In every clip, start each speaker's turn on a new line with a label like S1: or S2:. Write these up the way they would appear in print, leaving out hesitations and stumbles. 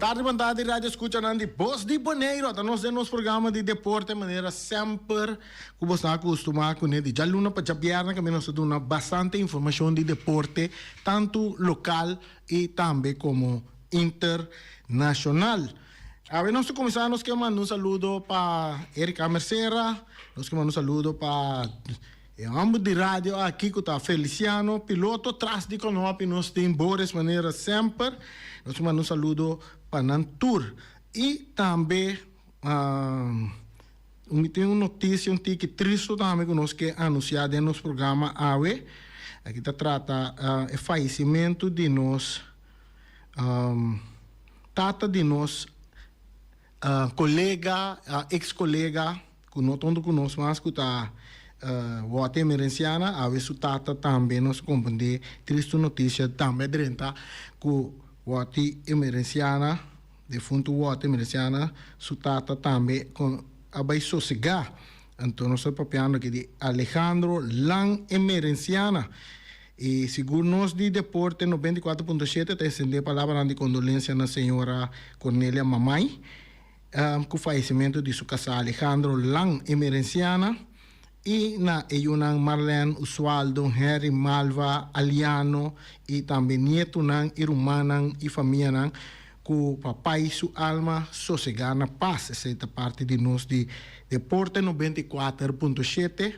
S1: tardi, bon tardi radio escuchanan di Bos di Boneiru. Ata nos den nos programa di deporte manera semper ku bos ta acostuma kuné di djaluna pa djabièrnè kaminda nos ta duna bastante informashon di deporte tantu lokal i tambe komo internashonal. Awe nos ta kuminsá nos ke manda un saludo pa Erika Mercera, nos ke manda un saludo pa E hòmber di radio aki ku ta Feliciano, piloto tras di konopi nos tin Boris manera semper. Nos ta manda un saludo pa nan tur. I tambe mi tin un notisia un tiki tristu tambe ku nos ke anunsiá den nos programa awe. Aki ta trata e fayesimentu di nos tata di nos Kolega, ex kolega ku no ta huntu ku nos mas ku ta Wòte Emerenciana, awe su tata tambe nos a komprendé tristu notisia tambe a drenta ku Wòte Emerenciana, defuntu Wòte Emerenciana, su tata tambe a bai sosegá. Anto nos ta papiando aki di Alejandro Lang Emerenciana. I sigur nos di Deporte 94.7 ta extendé palabranan di kondolensia na señora Cornelia Mamay ku fayesimentu di su kasá Alejandro Lang Emerenciana i na e yunan Marlene, Usualdo, Henry, Malva, Aliano i tambe nietunan i rumannan i famianan ku papai su alma sosegá na pas. Esei ta parti di nos di Deporte 94.7.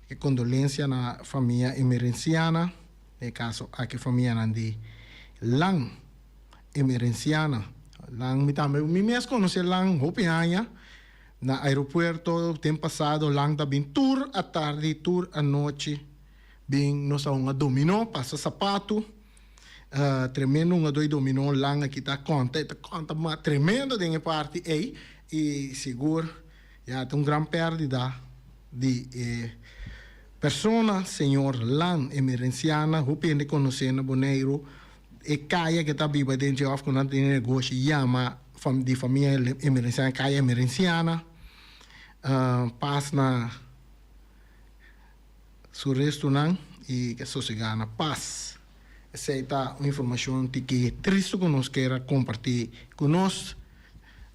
S1: E kondolensia na famia Emerenciana, den e kaso aki famianan di Lan Emerenciana. Lan mi tambe, mi mes konosé Lan hopi aña na aeropuerto den pasado Lan ta bin tur atardi tur anochi bin nos a hunga dominó pasa sapatu tremendo hungadó di dominó Lan aki ta konta e ta konta tremendo den e parti ei i sigur Ya ta un gran pèrdida di e persona, señor Lan Emerenciana, hopi hende konosé na Boneiru. E kaya ke ta biba den dje òf ku nan tene negoshi yama di famia Emerenciana, Kaya Emerenciana. Pas na su restunan i ke sosegá na pas. Esei ta un informashon tiki tristu ku nos kier a kompartí ku nos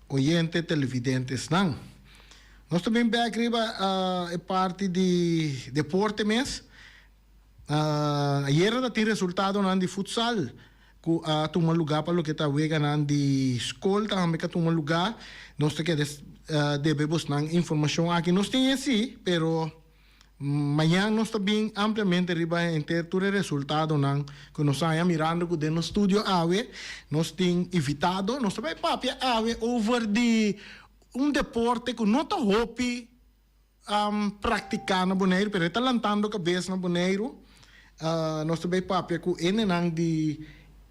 S1: oyente televidentesnan. Nos ta bin bek riba e parti di deporte mes. Ayera ta tin resultadonan di futsal ku a tuma lugá pa loke ta weganan di skol tambe ku a tuma lugá. Nos ta kere debe bosnan informashon aki. Nos tin e si, pero Mañan nos ta bin ampliamente riba henter tur e resultadonan ku nos haña mirando ku den nos studio awe nos tin invitado. Nos ta bai papia awe over di un deporte ku no ta hopi praktiká na Boneiru pero e ta lantando kabes na Boneiru. Nos ta bai papia ku hendenan di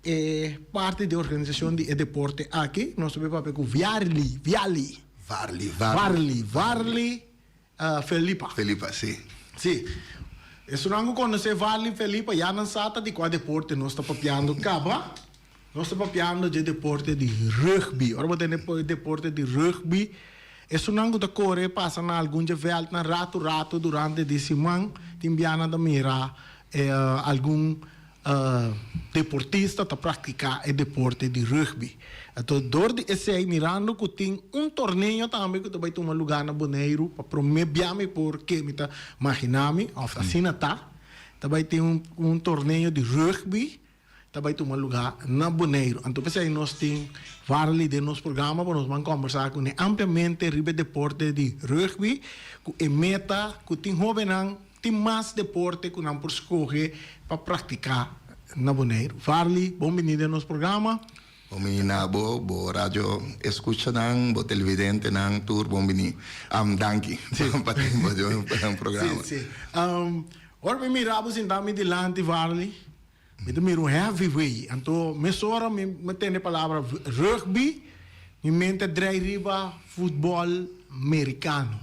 S1: e parti di organisashon di e deporte aki. Nos ta bai papia ku Viarli, Viali.
S2: Varli,
S1: Varli. Varli. Felipa.
S2: Felipa, si.
S1: Si. Esunnan ku konosé Varli Felipa ya nan sa ta di kua deporte nos ta papiando kaba. Nos ta papiando dje deporte di rugby. Ora bo tende deporte di rugby, esunnan ku ta kore pasa na algun dje vèltnan ratu ratu durante di siman tin bia nan ta mira algun Deportista ta praktiká e deporte di rugby. Anto dor di esei mirando ku tin un torneo tambe ku ta bai tuma lugá na Boneiru pa promé bia mi por ke mi ta maginá mi òf asina ta, ta bai tin un torneo di rugby ta bai tuma lugá na Boneiru. Anto p'esei nos tin Varley den nos programa pa nos ban kòmbersá kuné ampliamente riba e deporte di rugby ku e meta ku tin hóbennan Tin mas deporte ku nan por skohe pa praktiká na Boneiru. Varley, bon bini den nos programa.
S2: Bon bini na bo, bo radio eskuchanan, bo televidentenan, tur bon bini. Danki pa tin bo den programa.
S1: Sí, sí. Ora mi mira bo sinta mi dilanti, Varley, mi ta mira un heavyweight. Anto mesora mi tende e palabra rugby, mi mente a drei riba futbòl merikano.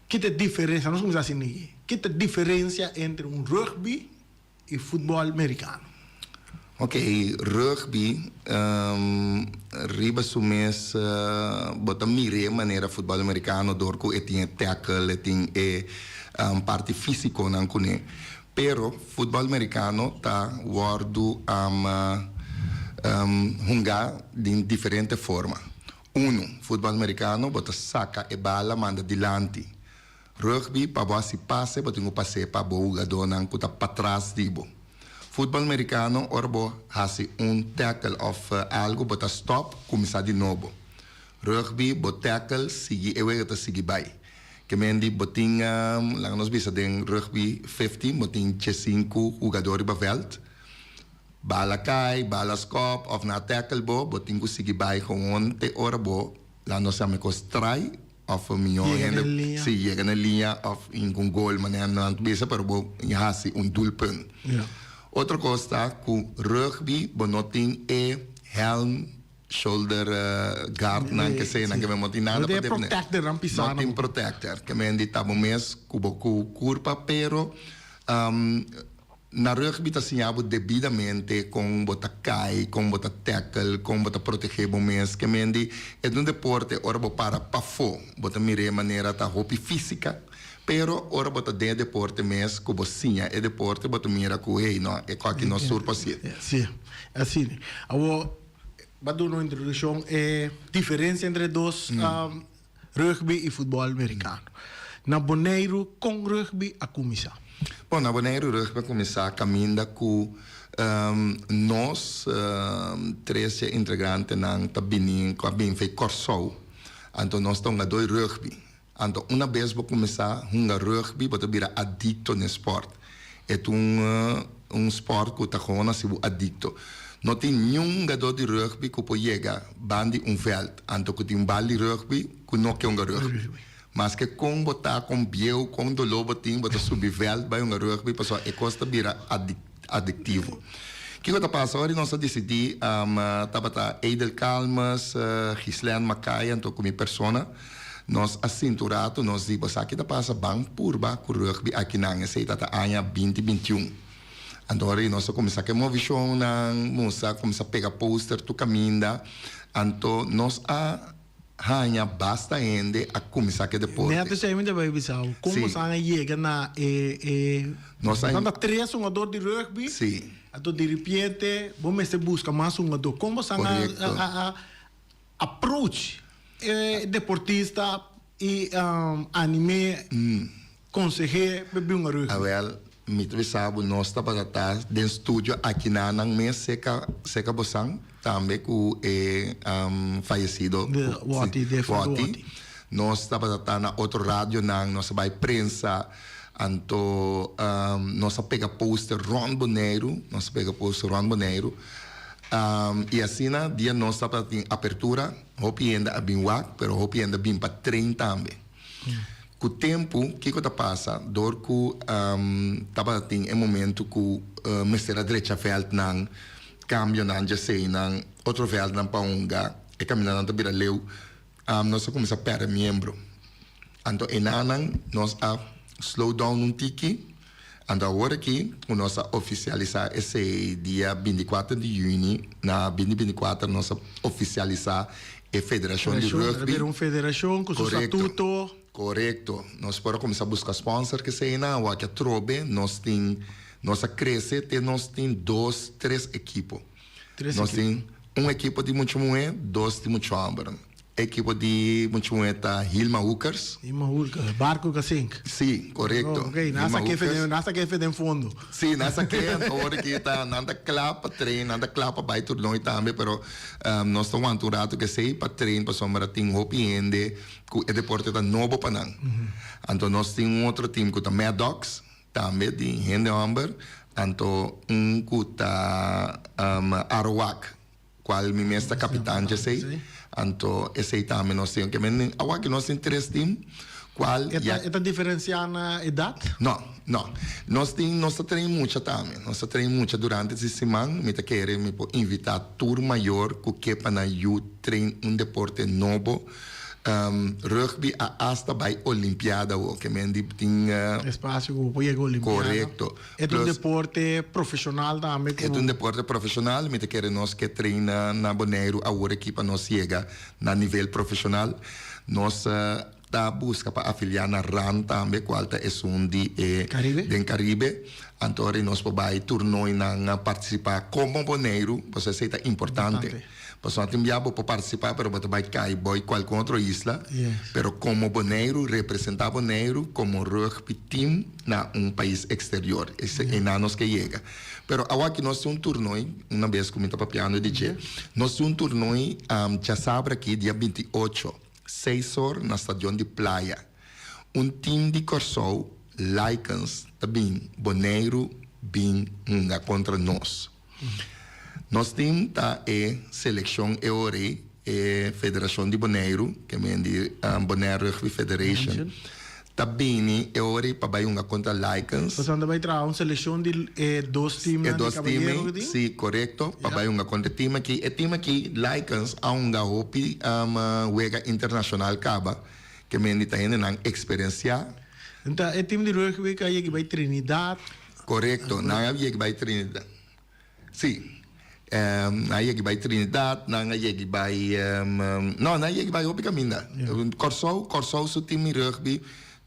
S1: Ki ta e diferencia? Nos cuminsa asina aki. Ki ta e diferencia entre un rugby y futbol mericano?
S2: Ok, rugby riba su mes bo ta mir'é manera futbol mericano dor cu e tin e tackle, e tin e parti fisiconan cun'é. Pero futbol mericano ta wordo. Hunga den diferente forma. Uno, futbol americano bo ta saca e bala manda dilanti. Rugby pa bo haci pase bo tin cu pase pa bo hugadornan cu ta patras di bo. Futbol americano ora bo haci un tackle of algo bo ta stop cuminsa di nobo. Rugby bo tackle sigui e wega ta sigui bay. Ke men di bo tin laga nos bisa den rugby 15 bo tin 15 hugador riba veld. Bala kai, bala skop of na tackle bo, bo tin ku sigui bai gewoon te ora bo laat nos yama e kos try of miho
S1: Yega
S2: hende
S1: na liña.
S2: si yega na liña of hinka un gol manera nan ta bisa pero bo hasi un doelpunt.
S1: Ja.
S2: Otro kos ta ku rugby bo no tin e helm, shoulder guard nan ke esei nan ke men no tin nada
S1: No
S2: pa
S1: tin e
S2: defende.
S1: protector nan pisa
S2: No
S1: nan.
S2: tin protector ke men di ta bo mes ku bo ku kurpa pero Na rugby ta siña bo debidamente kon bo ta kai, kon bo ta tackle, kon bo ta protegé bo mes. Ke men di e ta un deporte ora bo para pafó bo ta mir'é manera ta hopi físika, pero ora bo ta den e deporte mes ku bo siña e deporte bo ta mira ku hey no e kòki no surpasié.
S1: Sí, asina. Awor bo a duna un introdukshon e diferensia entre e dos Rugby i futbòl merikano. Na Boneiru kon rugby a kuminsá?
S2: Bon, na Boneiru rugby a kuminsá kaminda ku nos tres dje integrantenan ta bini ku a bin fei Kòrsou. Anto nos ta hunga doi rugby. Anto una bes bo kuminsá hunga rugby bo ta bira adikto n'e spòrt. E ta un un spòrt ku ta gewoon hasi bo adikto. No tin niun hungadó di rugby ku por yega ban di un vèlt anto ku tin un bal di rugby ku no ke hunga rugby. Maske kon bo ta, kon bieu, kon doló bo tin, bo ta subi vèlt bai hunga rugby pasobra e kos ta bira adiktivo. Kiko ta pasa ora nos a disidí tabata Edel Calmes, Ghislaine Macaya anto ku mi persona. Nos a sinti un rato, nos di, Bo sa ki ta pasa? Ban purba ku rugby akinan. Esei ta ta aña binti bintiun. Anto ora di nos a kuminsá ku e movishonnan, musa a kuminsá pega poster tur kaminda. Anto nos a haña basta hende a kuminsá ku e deporte.
S1: Nèt esei mi ta bai bisa bo. Kon
S2: Sí.
S1: bo san a yega na e e
S2: Nos a.
S1: Nan ta tres hungador di rugby.
S2: Sí.
S1: Anto diripiente bo mester buska mas hungador. Kon bo san a
S2: Korekto.
S1: a a Approach e deportista y anim'é, conseh'é pa bin un rugby.
S2: Awel, mi ta bisa bo nos tabata ta den studio aki na nan mes seca seca bosan tambe cu e fayecido
S1: Woti, defunto Woti.
S2: Nos tabata ta na otro radionan, nos a bay prensa, anto nos a pega poster rond Boneiru, nos a pega poster rond Boneiru. I asina dia nos tabata tin apertura, hopi hende a bin wak, pero hopi hende a bin pa train tambe. Ku tempu, kiko ta pasa? Dor ku tabata tin e momento ku mester a drecha vèltnan, kambionan, djeseinan, otro vèltnan pa hunga, e kamindanan ta bira leu, nos a kuminsá pèrdè miembro. Anto enanan nos a slow down un tiki. Anto awor aki ku nos a ofisialisá esei dia 24 di yüni na 2024 nos a ofisialisá e federashon di
S1: Federashon,
S2: rugby.
S1: bira un federashon ku su
S2: Korekto,
S1: statuto.
S2: korekto. Nos por a kuminsá buska sponsor k'eseinan, awor aki atrobe nos tin, nos a krese te nos tin dos, tres ekipo.
S1: Tres
S2: Nos
S1: ekipo.
S2: tin un ekipo di mucha muhé, dos di mucha hòmber. Ekipo di mucha muhé ta Hilma Hoekers.
S1: Hilma Hoekers, barco ka sink.
S2: Sí, korekto.
S1: Oh, ok, nan
S2: Hilma
S1: sa ke
S2: Hoekers.
S1: nan sa ke den fondo.
S2: Sí, nan sa ke, anto ora ki ta, nan ta kla pa train, nan ta kla pa bai toernooi tambe, pero nos ta wanta un rato kesei pa train pasobra tin hopi hende ku e deporte ta nobo pa nan. Anto nos tin un otro team ku ta Mad Dogs, tambe di hende hòmber, anto un ku ta Arawak. Cual mi mes ta capitan djesey, anto esey tambe nos tin. Oke, men awor aki nos tin tres team, cual
S1: E ta,
S2: ya.
S1: e ta diferencia na edad?
S2: No, no. Nos tin, nos ta train mucha tambe. Nos ta train mucha durante di siman. Mi ta kere mi por invita tur mayor cu ke pa nan yu train un deporte nobo. Rugby a hasta bay Olimpiada awor, ke men di tin.
S1: Espacio cu bo por yega Olimpiada.
S2: Corecto.
S1: E ta un deporte profesional tambe
S2: E ta un deporte profesional, mi ta kere nos ke traina na Boneiru awor aki pa nos yega na nivel profesional. Nos. ta buska pa afiliá na RAN tambe, kual ta esun di e
S1: Caribe.
S2: Den Caribe. Anto ora nos por bai turnoinan partisipá komo Boneiru, pasobra esei ta importante.
S1: Importante.
S2: Pasobra tin bia bo por partisipá pero bo ta bai kai boi kualke otro isla.
S1: Yes.
S2: Pero komo Boneiru, representá Boneiru komo rugby team na un pais eksterior. Esei einan nos ke yega. Pero awaki nos tin un turnoi, una bes ku mi ta papiando di dje, nos tin un turnoi djasabra aki dia 28, 6 or na stadion di Playa. Un team di Kòrsou, Lycans, ta bin Boneiru bin hunga kontra nos. Nos team ta e selekshon e ora ei, e Federashon di Boneiru, ke men di Bonaire Rugby Federation, ta bini e ora ei pa bai hunga kontra Lycans.
S1: Pasobra ta bai traha un selekshon di e dos
S2: E
S1: teamnan di
S2: dos
S1: Caballero
S2: team
S1: ku
S2: ei,
S1: tin?
S2: si, korekto, pa
S1: Ya.
S2: bai hunga kontra e team aki. E team aki, Lycans, a hunga hopi wega internashonal kaba, ke men di ta hendenan eksperensiá.
S1: Nta e team di rugby ku a yega bai Trinidad?
S2: Korekto, nan a yega bai Trinidad. Si, nan a yega bai Trinidad, nan a yega bai, no, nan a yega bai hopi kaminda. Kòrsou, Kòrsou su team di rugby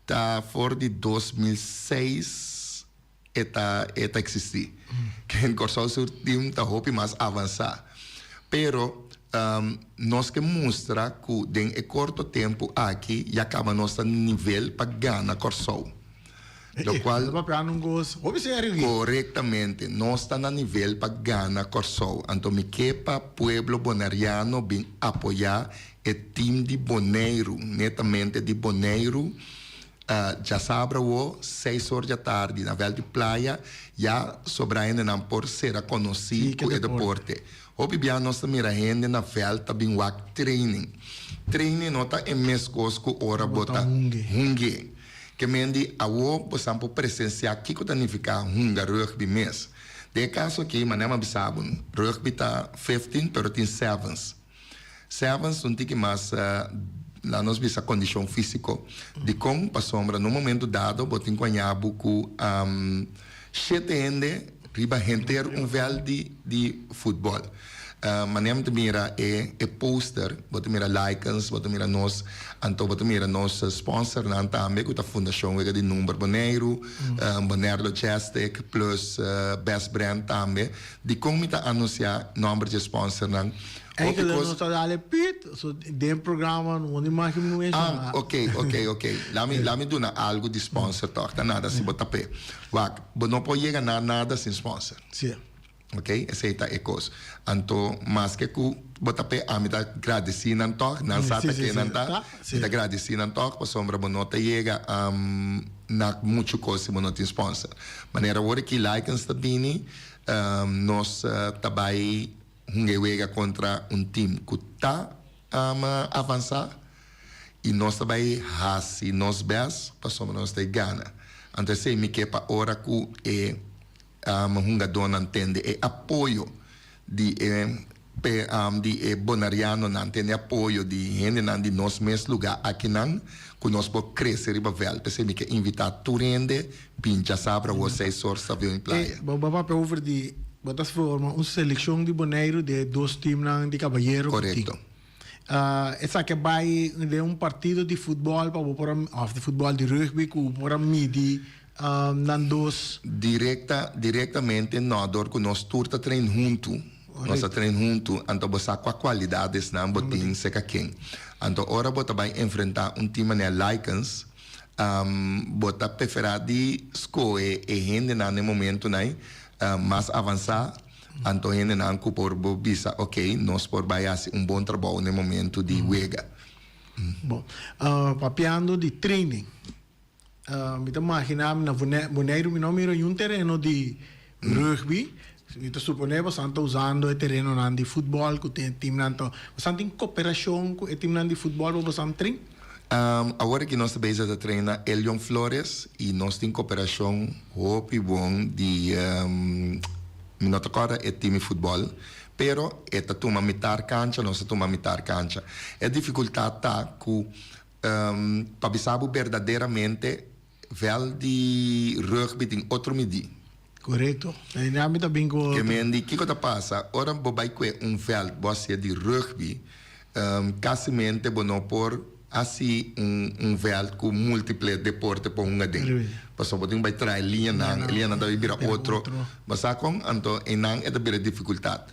S2: ta for di 2006 e ta e ta eksistí. Kòrsou su team ta hopi mas avansá. Pero nos ke mustra ku den e korto tempu aki ya kaba nos ta nivel pa gana Kòrsou. Lokual.
S1: Ta papiando un kos hopi serio aki.
S2: Korektamente. Nos ta na nivel pa gana Kòrsou. Anto mi ke pa pueblo boneriano bin apoyá e tim di Boneiru, netamente di Boneiru, djasabra awo, 6 or djatardi na vèlt di Playa, ya sobra hendenan por sera konosí ku e deporte. Hopi bia nos ta mira hende na vèlt ta bin wak training. Training no ta e mes kos ku ora bo ta hunge. Ke men di awo bosan por presensiá kiko ta nifiká hunga rugby mes. Den e kaso aki, manera mi a bisa bo, rugby ta 15 pero tin sevens. Sevens un tiki mas, laat nos bisa kondishon físiko. Dikon? Pasobra na un momento dado bo tin ku haña bo ku shete hende riba henter un vèlt di futbòl. Manera mi ta mira e e poster, bo ta mira Lycans, bo ta mira nos, anto bo ta mira nos sponsornan tambe ku ta Fundashon Wega di Number Boneiru, Bonaire Logistic plus Best Brand tambe. Dikon mi ta anunsiá nòmber dje sponsornan? Hopi
S1: Eigenlijk
S2: kos.
S1: Nos ta dale pit, so den programa no wou ni mag menshoná.
S2: Ah, ok, ok, ok. Laat mi duna algu di sponsor tòg, ta nada si bo ta p'e. Wak, bo no por yega na nada sin sponsor.
S1: Sí.
S2: Ok, esei ta e kos. Anto maske ku bo ta pe, ami ta gradisí nan tòg, nan sa ta ke nan ta, mi ta gradisí nan tòg pasobra bo no ta yega na muchu kos si bo no tin sponsor. Manera awor aki Lycans ta bini, nos ta bai hunga e wega kontra un tim ku ta avansá i nos ta bai hasi nos bèst pasobra nos ta e gana. Anto esei mi ke pa ora ku e hungadónan tende e apoyo di e di e bonerianonan, tende e apoyo di hendenan di nos mes lugá akinan ku nos por krese riba vèlt. P'esei mi ke invitá tur hende bin djasabra awor 6 or Stadion di Playa.
S1: Bo a papia over di bo ta forma un selekshon di Boneiru di e dos timnan di kabayero ku tin.
S2: Korekto.
S1: Esaki a bai den un partido di futbòl pa bo por a òf di futbòl di rugby ku bo por a midi nan dos.
S2: Direkta, direktamente no, dor ku nos tur ta train huntu. Nos ta train huntu, anto bo sa kua kualidadesnan bo tin serka ken. Anto ora bo ta bai enfrentá un tim manera Lycans, bo ta preferá di skohe e hendenan na e momentunan ei mas avansá, anto hendenan ku por bo bisa, ok, nos por bai hasi un bon trabou na e momentu di wega.
S1: Bon, papiando di training, mi ta imaginá mi na Boneiru mi no mira niun tereno di rugby. Mi ta suponé bosan ta usando e terenonan di futbòl ku tin e timnan ta. Bosan tin koperashon ku e timnan di futbòl pa bosan train?
S2: Awor aki nos ta bezig ta train na Elion Flores i nos tin koperashon hopi bon di, mi no ta kòrda e tim di futbòl, pero e ta tuma mitar kancha, nos ta tuma mitar kancha. E difikultat ta ku pa bisa bo berdaderamente vèlt di rugby tin otro midí.
S1: Korekto. E mi ta bin ku
S2: Ke men di kiko ta pasa ora bo bai kue un vèlt bo hasié di rugby, kasimente bo no por. Hasi un un veld ku multiple deporte por hunga den. Pasobra bo tin ku bai traha e liñanan, e liñanan ta bai bira otro. Bo sa kon? Anto einan e ta bira difikultat.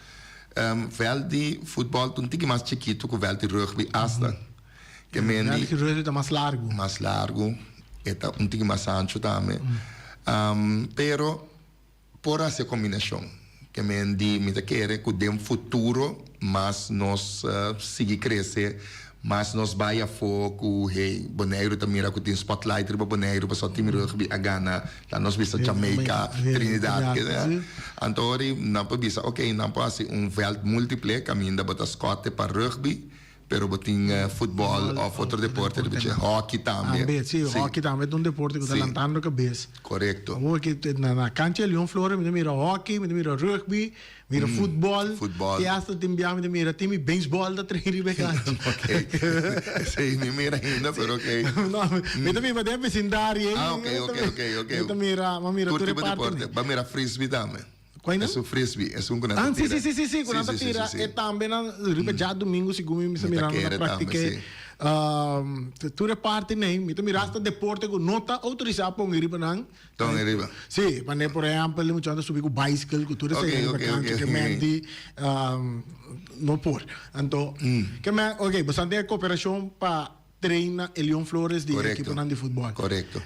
S2: Veld di futbòl ta un tiki mas chikitu ku veld di rugby asta. Ke men
S1: di. Veld di rugby ta mas largu.
S2: Mas largu, e ta un tiki mas anchu tambe. Pero Por hasi e kombinashon. Ke men di mi ta kere ku den futuro mas nos sigui krese, mas nos bai afó ku hey, Boneiru ta mira ku tin spotlight riba Boneiru pasobra team rugby a gana, laat nos bisa Jamaica, Trinidad, ke Anto ora nan por bisa ok nan por hasi un vèlt múltiple kaminda bo ta skòte pa rugby Pero bo tin futbol of otro deporte riba dje, hockey tambe.
S1: Tambe, si, hockey tambe ta un deporte ku ta lantando kabes.
S2: Korekto.
S1: Awor ki na kancha di Leon Flores mi ta mira hockey, mi ta mira rugby, mira futbol.
S2: Futbol.
S1: I asta tin bia mi ta mira tin mi beisbol ta train riba e kancha.
S2: Ok, esei mi mira ainda, pero ok.
S1: No, mi ta biba den e besindario ei.
S2: Ah, ok, ok, ok, ok.
S1: Mi ta mira, mi a mira
S2: tur e parti. Tur tipo di deporte. Bo a mira frisbee tambe?
S1: Cuai nan?
S2: Esun frisbee, esun cu nan ta
S1: Ah,
S2: tira.
S1: si, si, si, si, cu nan ta tira.
S2: Si, si, si.
S1: E tambe nan riba djadumingu segun mi mi sa
S2: Mi ta
S1: mira nan ta
S2: kere tambe,
S1: practique.
S2: si.
S1: Tur e parti nei, mi ta mira hasta deporte cu no ta autorisa pon riba nan.
S2: Ton riba.
S1: Si, manera por ehempel e muchanan ta subi cu bicycle cu tur esei riba cancha ke men di no por. Anto, ke men, ok, boso tin e cooperacion pa train na Elion Flores di ekiponan di futbol.
S2: Korekto.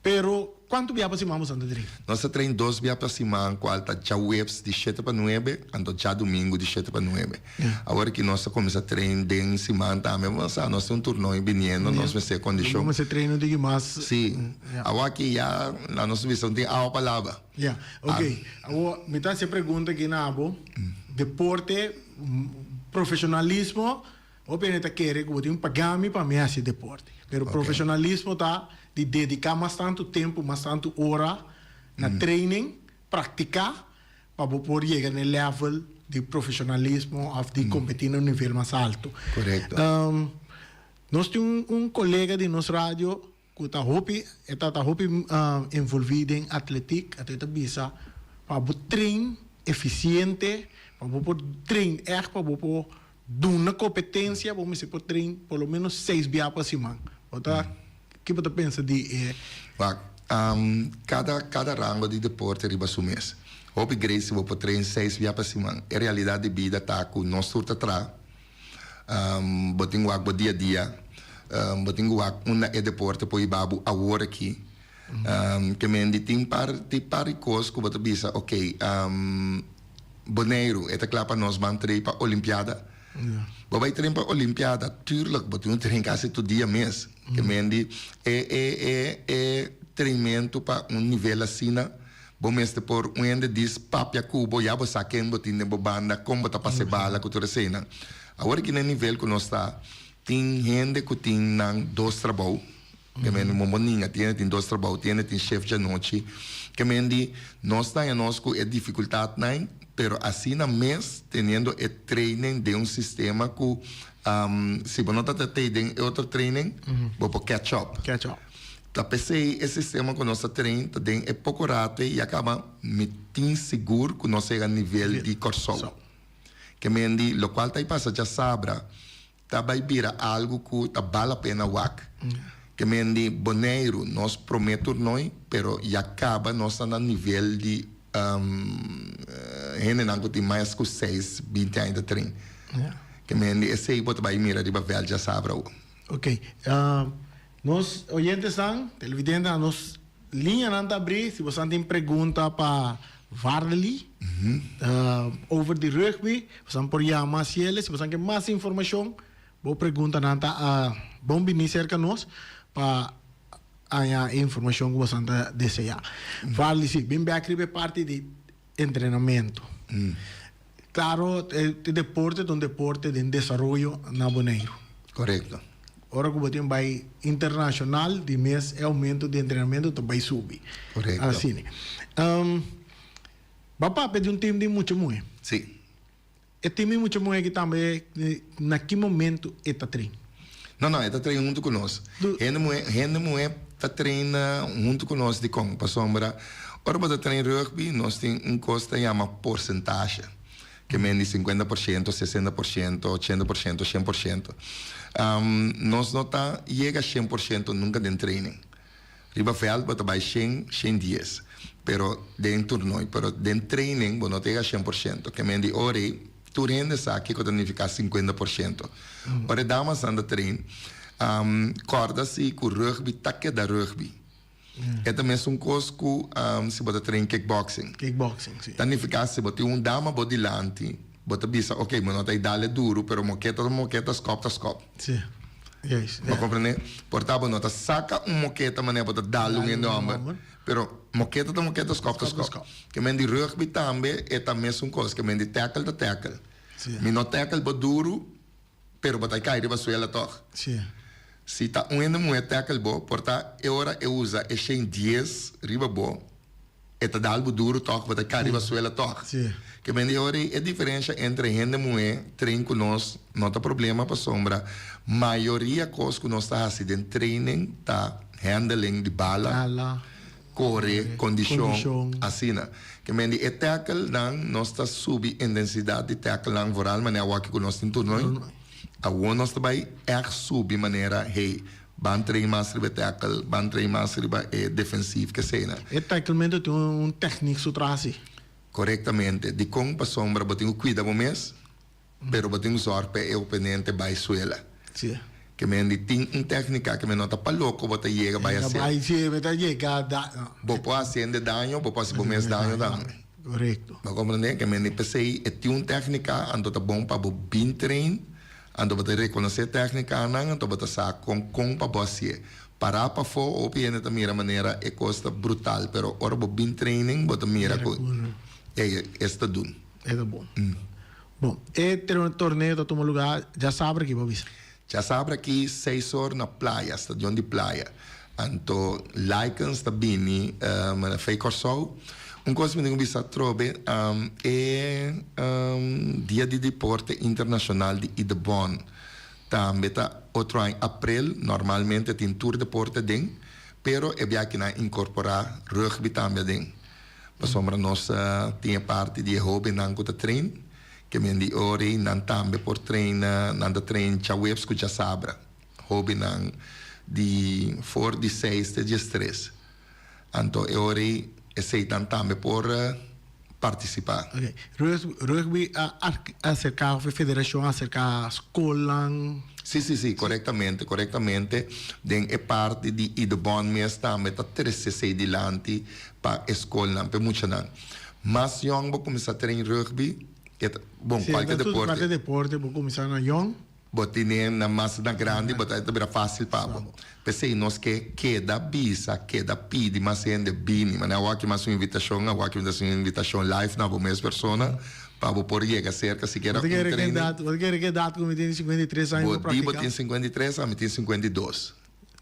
S1: Pero kuantu bia pa siman boso ta train?
S2: Nos ta train dos bia pa siman kual ta djaweps di shete pa nuebe anto djadumingu di shete pa nuebe. Awor ki nos ta kuminsá train den siman tambe bo sa nos tin un turnoy biniendo nos mester kondishon.
S1: Bo mester train un tiki mas.
S2: Si. Awor aki ya na nos bisa no tin awa pa laba.
S1: Ya, ok. Awor mi ta hasi e pregunta aki na abo. Deporte, profeshonalismo. Hopi hende ta kere ku bo tin paga mi pa mi hasi deporte. Pero profeshonalismo ta di dediká mas tantu tempu, mas tantu ora na training, praktiká pa bo por yega na e level di profeshonalismo òf di kompetí na un nivel mas altu.
S2: Korekto.
S1: Nos tin un kolega di nos radio ku ta hopi, e ta ta hopi envolví den atletik, e ta bisa pa bo train efisiente, pa bo por train ègt, pa bo por duna kompetensia, bo mester por train por lo menos seis bia pa siman. Bo ta, ki bo ta pensa di e?
S2: Wak, kada kada rango di deporte riba su mes. Hopi great si bo por train seis bia pa siman. E realidat di bida ta ku nos tur ta traha. Bo tin wak bo dia dia. Bo tin ku wak unda e deporte por hiba bo awor aki. Ke men di tin par di par di kos ku bo ta bisa ok Boneiru e ta kla pa nos ban train pa olimpiada. Bo bai train pa olimpiada tuurlijk bo tin un train kasi tur dia mes. Ke men di e e e e trainmentu pa un nivel asina Bo mester por un hende dis papia ku bo, ya bo sa ken bo tin den bo banda, kon bo ta pasa e bala ku tur eseinan. Awor aki na e nivel ku nos ta, tin hende ku tin nan dos trabou, ke men di bo ninga, tin hende tin dos trabou, tin hende tin shef djanochi, ke men di nos ta haña nos ku e difikultatnan, pero asina mes teniendo e training den un sistema ku si bo no ta ta tei den e otro training, bo por catch up.
S1: Catch up.
S2: Ta p'esei e sistema ku nos ta train ta den e poko rato ei ya kaba mi tin sigur ku nos yega nivel di Kòrsou. Ke men di lokual ta pasa djasabra ta bai bira algu ku ta bal la pena wak. Ke men di Boneiru nos promé turnoi pero ya kaba nos ta na nivel di hendenan ku tin mas ku seis binti aña ta train. Ke men di esei bo ta bai mira riba vèlt djasabra awo.
S1: Ok. Nos oyentesnan, televidentenan, nos liñanan ta abrí si bosan tin pregunta pa Varley over di rugby, bosan por yama Ciele. Si bosan ke mas informashon, bo preguntanan ta bon bini serka nos pa haña e informashon ku bosan ta deseá. Varley, si, bin bèk riba e parti di entrenamentu. Klaro, e deporte ta un deporte den desaroyo na Boneiru.
S2: Korekto.
S1: Ora ku bo tin bai internashonal, di mes e oumento di entrenamentu ta bai subi.
S2: Korekto.
S1: Asina. Bo a papia di un tim di mucha muhé.
S2: Si.
S1: E tim di mucha muhé aki tambe na ki momentu e ta train?
S2: No, no, e ta train huntu ku nos. Hende muhé, hende muhé ta train huntu ku nos dikon? Pasobra ora bo ta train rugby nos tin un kos ta yama porsentashe. Ke men di 50%, 60%, 80%, 100%. Nos no ta yega 100% nunka den training. Riba veld bo ta bai 100, 110, pero den toernooi, pero den training bo no ta yega 100%. Ke men di ora ei tur hende sa kiko ta nifiká 50%. Ora e damasnan ta train, kòrda si ku rugby ta keda rugby. E ta mesun kos ku si bo ta train kickboxing.
S1: Kickboxing, si.
S2: Ta nifiká si bo tin un dama bo dilanti, bo ta bisa, ok, bo no ta e dal e duru, pero moketa ta moketa, skòp ta skòp.
S1: Si. Juist,
S2: Bo komprendé? Por ta bo no ta saka un moketa manera bo ta dal un hende hòmber, pero moketa ta moketa, skòp ta skòp. Ke men di rugby tambe e ta mesun kos, ke men di tackle ta tackle. Mi no tackle bo duru, pero bo ta kai riba suela tòg. Si ta un hende muhé tackle bo, por ta e ora e usa e 110 riba bo, e ta dal bo duru tòg, bo ta kai riba suela tòg. Ke men di ora ei e diferensha entre hende muhé train ku nos no ta problema pasobra mayoria kos ku nos ta hasi den training ta handling di bala, kore, kondishon, asina. Ke men di e tackle nan nos ta subi intensidat di tackle nan vooral manera awor ku nos tin toernooi. Awor nos ta bai ègt subi manera hey Ban train mas riba e tackle, ban train mas riba e defensief keseinan.
S1: E tacklemento tin un techniek su tras si.
S2: Korektamente. Dikon? Pasobra bo tin ku kuida bo mes, pero bo tin ku zòrg pa e oponente bai suela.
S1: Si.
S2: Ke men di tin un tèknika ke men no ta pa loko bo ta yega bai
S1: hasié. Bai si, bo ta yega da.
S2: Bo por hasi hende daño, bo por hasi bo mes daño tambe.
S1: Korekto.
S2: Bo komprendé? Ke men di p'esei e tin un tèknika anto ta bon pa bo bin train. Anto bo ta rekonosé tèknikanan, anto bo ta sa kon kon pa bo hasié. Pará pafó, hopi hende ta mira manera e kos ta brutal, pero ora bo bin training bo ta mira ku ey es ta dun.
S1: E ta bon. Bon, e torneo ta tuma lugá djasabra aki, bo bisa?
S2: Djasabra aki seis or na Playa, stadion di Playa. Anto Likens ta bini na Fey Kòrsou. Un kos mi tin ku bisa atrobe, e Dia di Deporte Internashonal di Idebon tambe ta otro aña aprel. Normalmente tin tur deporte aden, pero e biaha nan inkorporá rugby tambe aden. Pasobra nos tin e parti di e hóbennan ku ta train, ke men di ora ei nan tambe por train, nan ta train djaweps ku djasabra. Hóbennan di for di seis te diestres. Anto e ora ei eseinan tambe por partisipá.
S1: Ok. Rugby a aserká òf e federashon a aserká skolnan?
S2: Sí, sí, sí, korektamente, korektamente. Den e parti di Idebon mes tambe ta trese esei dilanti pa e skolnan, pa e muchanan. Mas yòn bo kuminsá train rugby, e ta, bon, kualke deporte.
S1: Kualke deporte bo kuminsá na yòn.
S2: Bo tene na mas na grandi bo ta bira fácil pa bo. P'esei nos ke keda bisa, keda pidi mas hende bini. Manera awor aki mas un invitashon, awor aki mi ta hasi un invitashon live na bo mes persona pa bo por yega serka sikiera un training.
S1: Bo ta kere ki edat ku mi tin di 53 aña
S2: bo di bo tin 53, ami tin 52.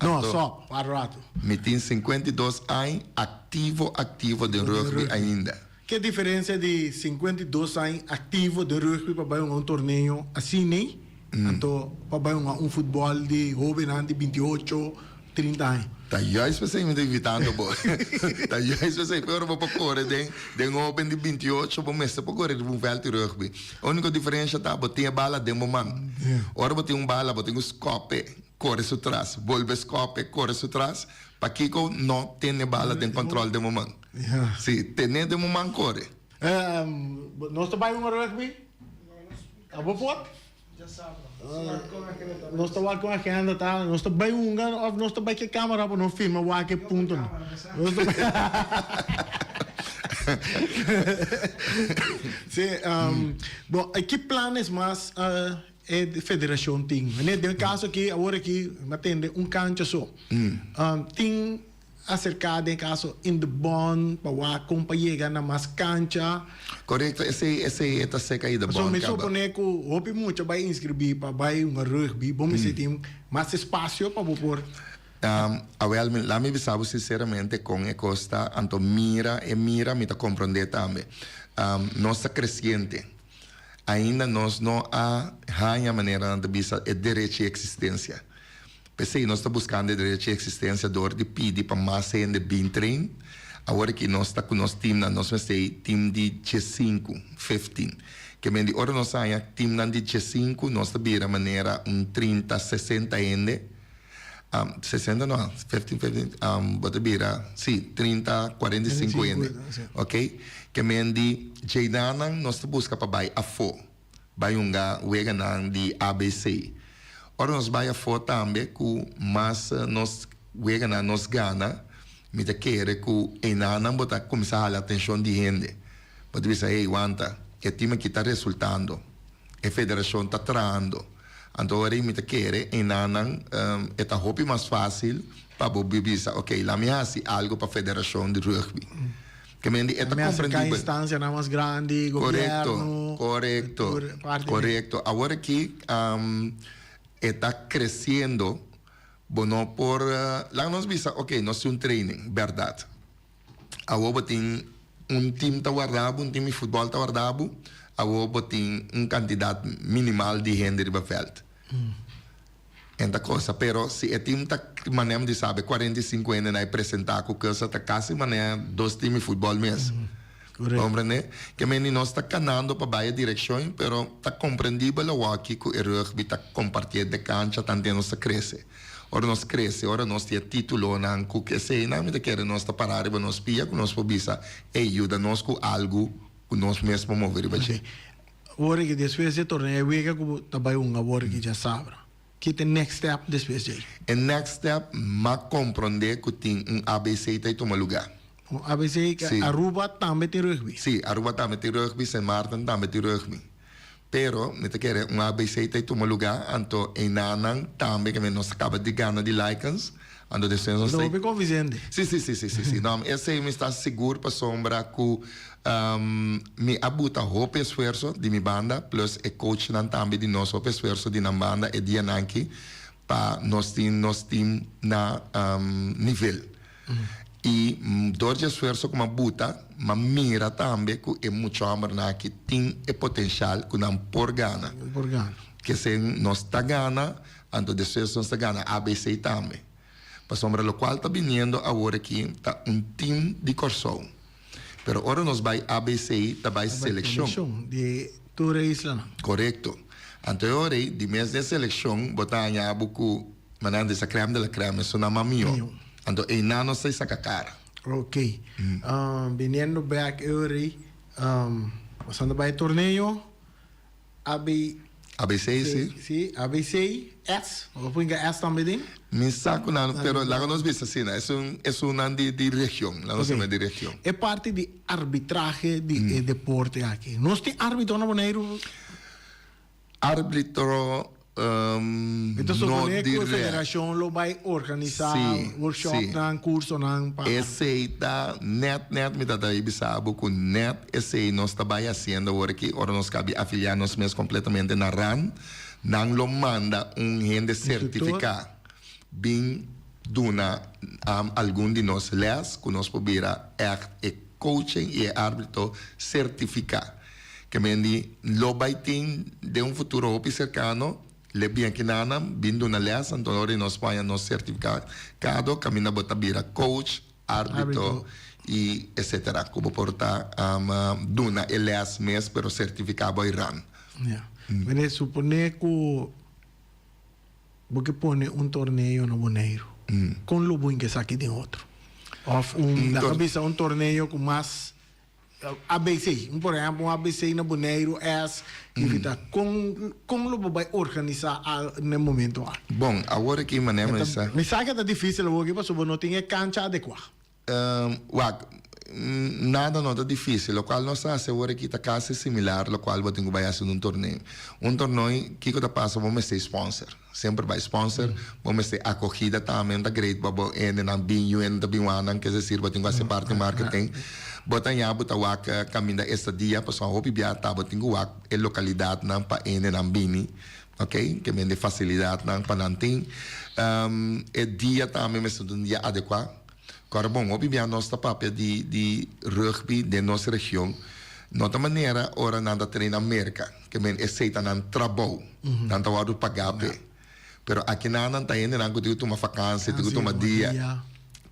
S1: No, stop, para rato.
S2: Mi tin 52 aña aktivo aktivo den rugby ainda.
S1: Ke diferencia di 52 aña aktivo den rugby pa bai hunga un torneo asina anto pa bai hunga un futbol di hobennan di 28, 30 aña?
S2: Ta juist p'esei mi ta invitando bo. Ta juist p'esei. Pero bo por kore den den hoben di 28 bo mester por kore riba un veld di rugby. Uniko diferencia ta bo tin e bala den bo man. Ora bo tin un bala bo tin ku skòp e, kore su tras, bolbe skòp e, kore su tras. Pakiko no tene bala den kòntròl den bo man? Sí, ten'é den bo man kore.
S1: Nos ta bai hunga rugby? Abo por? Nos ta wak con agenda ta, nos ta bai hunga of nos ta bai ke camera pa nos filma wak e puntonan. Nos ta bai Sí, bon, ki planes mas e federacion tin? Meneer, den e caso aki, awor aki, mi a tende un cancha so. Tin acerca den caso in de bon pa wak con pa yega na mas cancha.
S2: Corecto, esey esey e ta seca i de bon
S1: So mi supone cu hopi mucha bay inscribi pa bay hunga rugby, bo mester tin mas espacio pa bo por.
S2: Awel, mi la mi bisa bo sinceramente con e cos ta, anto mira e mira mi ta comprende tambe. Nos ta creciente, ainda nos no a haña manera nan ta bisa e derecho di existencia. P'esei nos ta buskando e derecho di eksistensia dor di pidi pa mas hende bin train. Awor aki nos ta ku nos timnan, nos mester ei tim di 15, 15. Ke men di ora nos haña timnan di 15, nos ta bira manera un 30, 60 hende. 60 no, 15, 15, bo ta bira, si, 30, 45 hende. Ok? Ke men di djeidanan nos ta buska pa bai afó, bai hunga weganan di ABC. Ora nos bai afó tambe ku mas nos weganan nos gana, mi ta kere ku einanan bo ta kuminsá hala atenshon di hende. Bo ta bisa, hey, wanta, e tim aki ta resultando, e federashon ta trahando. Anto ora ei mi ta kere einanan e ta hopi mas fásil pa bo bisa, ok, laat mi hasi algu pa federashon di rugby. Ke men di e ta
S1: Mi acerca
S2: komprendibel.
S1: Instancianan mas grandi,
S2: Korekto,
S1: gobierno,
S2: korekto,
S1: tur parti.
S2: Korekto. Awor aki e ta kresiendo, bo no por, laga nos bisa, ok, nos tin un training, bèrdat. Awor bo tin un tim ta warda bo, un tim di futbòl ta warda bo, awor bo tin un kantidat minimal di hende riba vèlt. En ta kosa, pero si e tim ta manera mi di sabe 45 hende na e presentá ku kosa ta kasi manera dos tim di futbòl mes. Komprendé? Ke meni nos ta kanando pa bai e direkshon, pero ta komprendibel awor aki ku e rugby ta kompartié de kancha tantu nos ta krese. Ora nos krese, ora nos tin e títulonan ku eseinan, mi ta kere nos ta pará riba nos pia ku nos por bisa, ey, yuda nos ku algu ku nos mes por move riba dje.
S1: Awor ki despues di e torneo e wega ku bo ta bai hunga awor ki djasabra, ki ta e next step despues djei?
S2: E next step, m'a komprondé ku tin un ABC ta tuma lugá.
S1: Un ABC
S2: Si.
S1: Aruba tambe tin rugby?
S2: Si, Aruba tambe tin rugby, Sint Maarten tambe tin rugby. Pero mi ta kere un ABC ta tuma lugá, anto einanan tambe ke nos a kaba di gana di Lycans, anto despues nos
S1: ta
S2: ta.
S1: Hopi konvisente.
S2: Si. No, esei mi sta sigur pasobra ku mi a buta hopi esfuerso di mi banda, plus e coachnan tambe di nos hopi esfuerso di nan banda e dianan aki pa nos tin nos team na nivel. I dor di esfuerso ku mi a buta, mi a mira tambe ku e mucha hòmbernan aki tin e potenshal ku nan por gana.
S1: Por gana.
S2: Kesen nos ta gana, anto despues nos ta gana ABC tambe. Pasobra lokual ta biniendo awor aki ta un tim di Kòrsou. Pero ora nos bai ABC ta bai selekshon.
S1: Selekshon di tur e islanan.
S2: Korekto. Anto e ora ei, di mes den selekshon bo ta haña bo ku manera di sa crème de la crème, esun nan mas mihó. Anto einan nos ta saka kara.
S1: Ok. Biniendo bek e ora ei, pasando bai e torneo. AB.
S2: ABC, si.
S1: Si, ABC, S. Bo por hinka S tambe den?
S2: Mi sa ku nan, pero laga nos bisa asina, esun, esunnan di, di region, laga nos bisa di region.
S1: E parti di arbitrahe di e deporte aki. Nos tin arbitro na Boneiru?
S2: Arbitro,
S1: Mi ta
S2: no
S1: supone ku e
S2: direct.
S1: federashon lo bai organisá
S2: Si,
S1: workshopnan,
S2: si.
S1: kursonan pa.
S2: Esei ta nèt nèt mi ta ta bisa bo ku nèt esei nos ta bai hasiendo awor aki ora nos kabi afiliá nos mes kompletamente na RAN. Nan lo manda un hende
S1: Instruktor.
S2: sertifiká bin duna algun di nos lès ku nos por bira ègt e coaching i e árbitro sertifiká. Ke men di lo bai tin den un futuro hopi serkano, le bien kinanan bin duna lès, anto ora di nos paña nos sertifikado kaminda bo ta bira coach, árbitro i etcetera ku bo por ta duna e lès mes pero sertifiká bo ran.
S1: Ya. Mene suponé ku bo ke pone un torneo na Boneiru, kon lo bo hinka esaki den otro? Òf un, laga bisa un torneo ku mas ABC, un por ehempel un ABC na Boneiru es y ta con con lo bo bay organisa al na e momento aki?
S2: Bon, awor aki manera mi sa.
S1: Mi sa ke ta dificil awor aki pasobra bo no tin e cancha adecua.
S2: Wak, nada no ta dificil. Locual nos ta haci awor aki ta casi similar locual bo tin cu bay haci den un torneo. Un torneo, kico ta pasa? Bo mester sponsor. Semper bay sponsor, bo mester acogida tambe, no ta great pa bo hendenan bin yu hende ta bin wak nan, kes decir bo tin cu haci parti marketing. Bo ta ña bo ta wak caminda estadia pasobra hopi bia ta bo tin cu wak e localidadnan pa hendenan bini, ok, ke mende facilidadnan pa nan tin. E dia tambe mester ta un dia adecua. Kòrda bon, hopi bia nos ta papia di di rugby den nos region, no ta manera ora nan ta train na Merca. Ke men esei ta nan trabou. Nan ta wòrdu pagá p'e. Pero akinan nan ta hendenan ku tin ku tuma fakansia, tin ku tuma dia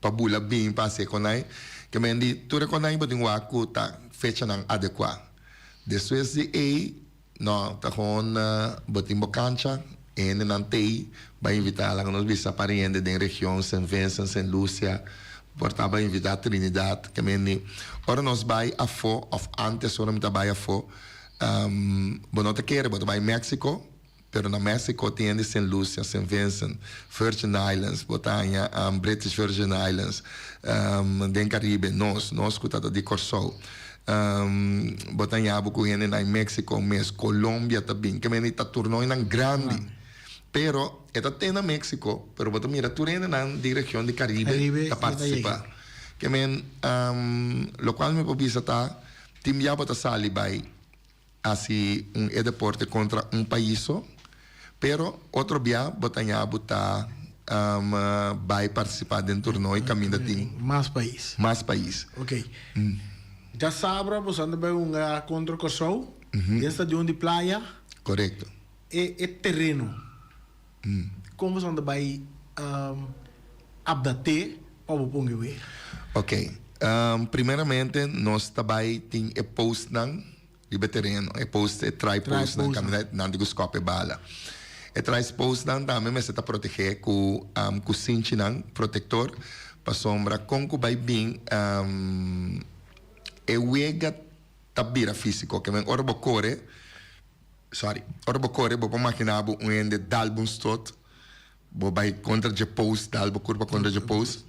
S2: pa bula bin pa hasi e konai. Ke men di tur e konai bo tin wak ku ta fechanan adekuá. Despues di ei. No, ta gewoon bo tin bo cancha, e hendenan t'ey, bai invita laga nos bisa pariente den region Saint Vincent, Saint Lucia, por ta bai invita Trinidad, ke mende ora nos bai afo of antes ora mi ta bai afo, bo no ta kere bo ta bai Mexico, pero na Mexico tin hende Saint Lucia, Saint Vincent, Virgin Islands, bo ta haña British Virgin Islands, den Caribe, nos, nos ku ta ta di Kòrsou. Bo ta haña bo ku hende na Mexico mes, Colombia ta bin, ke mende ta turnoinan grandi. Pero e ta te na Mexico, pero bo ta mira tur hendenan di region di Caribe ta participa. Ke men, lokual mi por bisa ta, tin bia bo ta sali bai hasi un e deporte kontra un pais so, pero otro bia bo ta haña bo ta bai partisipá den tornoi kaminda tin
S1: Mas pais.
S2: mas pais.
S1: Ok. Djasabra boso anda bai hunga kontra Kòrsou den stadion di Playa.
S2: Korekto.
S1: E e tereno kon boso anda bai apdat'é pa bo pon e wega?
S2: Ok. Primeramente nos ta bai tin e postnan riba e tereno, e post, e try postnan kaminda nan tin ku skòp e bala. E try postnan tambe mester ta protegé ku ku sinchinan protektor pasobra kon ku bai bin e wega ta bira físiko. Ke men ora bo kore, sorry, ora bo kore bo por makina bo un hende dal bo un stot, bo bai kontra dje post, dal bo kurpa kontra dje post.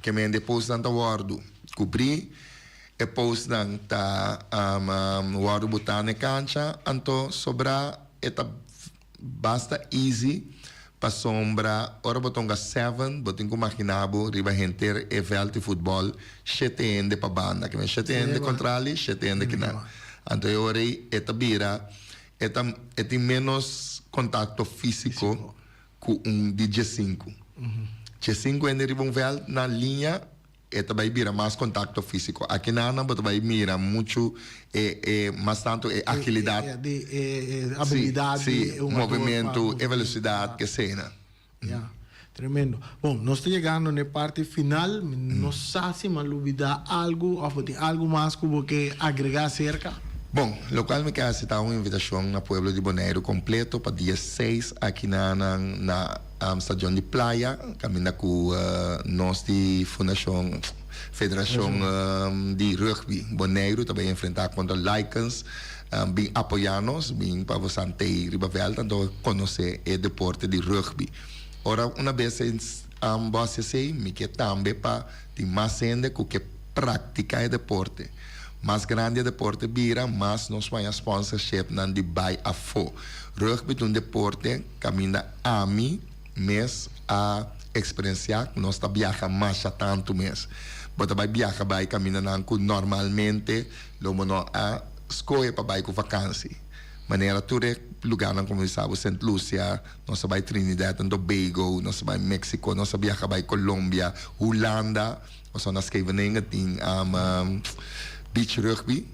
S2: Ke men e postnan ta wòrdu kubrí, e postnan ta wòrdu botá na e kancha, anto sobrá e ta basta easy pasobra ora bo ta hunga seven bo tin ku maginá bo riba henter e vèlt di futbòl shete hende pa banda, ke men shete hende kontrali, shete hende kinan. Anto e ora ei e ta bira e ta e tin ménos kontakto físiko ku un di diesinku. Diesinku hende riba un vèlt na liña e ta bai bira mas kontakto físiko. Aki nan bo ta bai mira muchu e e mas tantu e agilidat.
S1: Di e abilidat
S2: di e hungador. Si, movimentu, e velosidat, kesena.
S1: Ya, tremendo. Bon, nos ta yegando na e parti final. Mi no sa si mi a lubida algu òf bo tin algu mas ku bo ke agregá aserka.
S2: Bon, lokual mi ke hasi ta un invitashon na pueblo di Boneiru kompleto pa dia seis aki na nan na Stadion di Playa, kaminda ku nos di Fundashon Federashon di Rugby Boneiru ta bai enfrentá kontra Lycans. Bin apoyá nos, bin pa bosan tei riba vèlt anto konosé e deporte di rugby. Ora una bes bo hasi esei, mi ke tambe pa tin mas hende ku ke praktiká e deporte. Mas grandi e deporte bira, mas nos haña sponsorshipnan di bai afó. Rugby ta un deporte kaminda ami mes a eksperensiá ku nos ta biaha masha tantu mes. Bo ta bai biaha bai kamindanan ku normalmente Lo bo no a skohe pa bai ku vakansi. Manera tur e lugarnan komo bisa bo, Sint Lucia, nos a bai Trinidad and Tobago, nos a bai Mexico, nos a biaha bai Colombia, Hulanda, pasobra na Scheveningen tin beach rugby,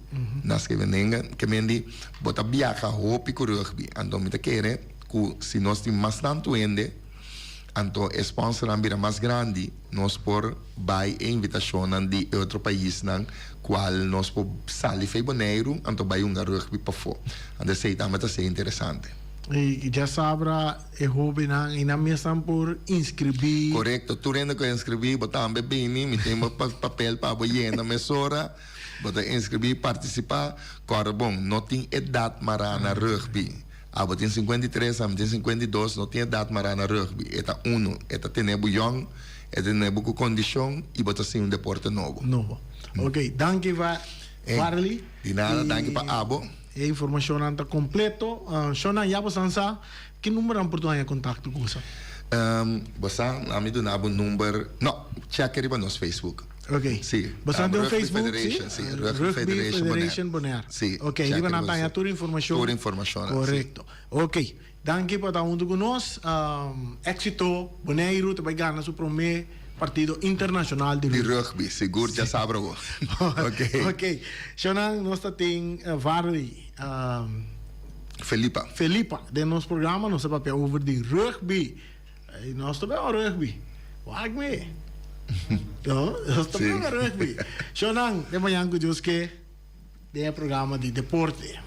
S2: na Scheveningen. Ke men di bo ta biaha hopi ku rugby. Anto mi ta kere ku si nos tin mas tantu hende, anto e sponsornan bira mas grandi. Nos por bai e invitashonnan di e otro paisnan kual nos por sali fei Boneiru anto bai hunga rugby pafó. Anto esei tambe ta ser interesante.
S1: I djasabra e hóbennan i nan mesnan por inskribí.
S2: Korekto, tur hende ku a inskribí bo tambe bini, mi tin bo papel pa bo yena mesora, bo ta inskribí, partisipá. Kòrda bon, no tin edat mará na rugby. Abo tin 53, ami tin 52, no tin edat mará na rugby. E ta unu, e ta tene bo yòn, e ta tene bo ku kondishon i bo ta siña un deporte nobo.
S1: Nobo. Ok, danki va Varley.
S2: Di nada, danki pa abo.
S1: E informashonnan ta kompleto. Shonnan, ya bosan sa ki numbernan por haña kontakto ku boso?
S2: Bo sa, ami duna bo number, no, chèk riba nos Facebook.
S1: Ok.
S2: Sí.
S1: Boso tin un Facebook,
S2: sí? Sí, Rugby Federation
S1: Federation Bonaire.
S2: Sí.
S1: Ok, riba nan ta haña tur informashon.
S2: Tur informashon,
S1: sí. Korekto. Ok, danki pa ta huntu ku nos. Éksito, Boneiru ta bai gana su promé partido internashonal
S2: di rugby. Di rugby, sigur djasabra bo.
S1: Ok. Ok. Shonnan, nos ta tin Varley.
S2: Felipa.
S1: Felipa den nos programa. Nos ta papia over di rugby. Nos ta beba rugby. Wak mi. No, nos ta beba rugby. Shonnan, te mañan ku Dios ke den e programa di deporte.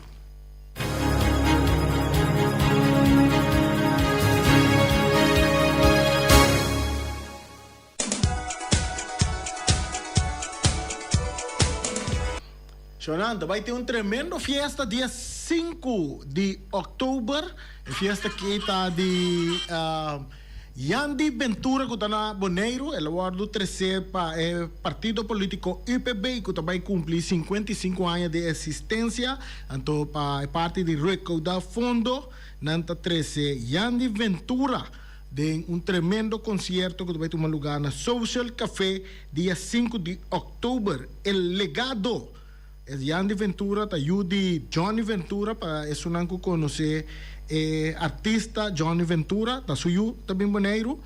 S1: Shonanda, bai tin un tremendo fiesta dia sinku di òktober. E fiesta aki ta di Yandy Ventura ku ta na Boneiru. El a wòrdu tresé pa e partido polítiko UPB ku ta bai kumpli 55 aña di eksistensia. Anto pa e parti di rekoudá fondo nan ta trese Yandy Ventura den un tremendo konsierto ku ta bai tuma lugá na Social Café dia sinku di òktober. El Legado. E Yandy Ventura ta yu di Johnny Ventura, pa esunnan ku konosé e artista Johnny Ventura, ta su yu ta bin Boneiru.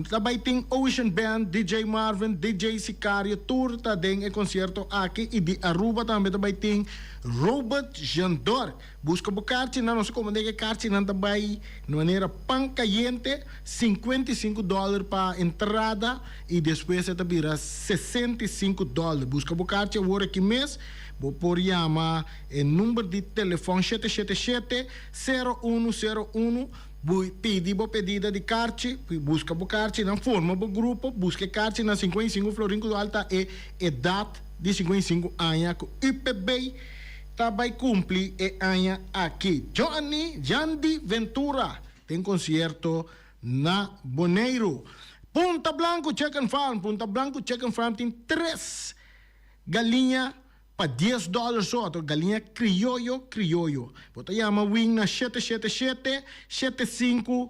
S1: Ta bai tin Ocean Band, DJ Marvin, DJ Sicario tur ta den e konsierto aki i di Aruba tambe ta bai tin Robert Jeandor. Buska bo karchinan, nos a komand'é ku e karchinan ta bai di manera pan kayente, 55 dòler pa entrada i despues e ta bira 65 dòler. Buska bo karchi awor aki mes, bo por yama e number di telefòn shete shete shete, sero unu sero unu, bo pidi bo pedida di karchi, buska bo karchinan, forma bo grupo, buska e karchinan 55 florin ku ta e edat di 55 aña ku UPB. Ta bai cumpli e aña aki. Johnny Yandy Ventura den concierto na Boneiru. Punta Blanco Chicken Farm Punta Blanco Chicken Farm tin tres galiña pa dies dollar so, ato galiña crioyo crioyo. Bo ta yama win na shete shete shete, shete sinku,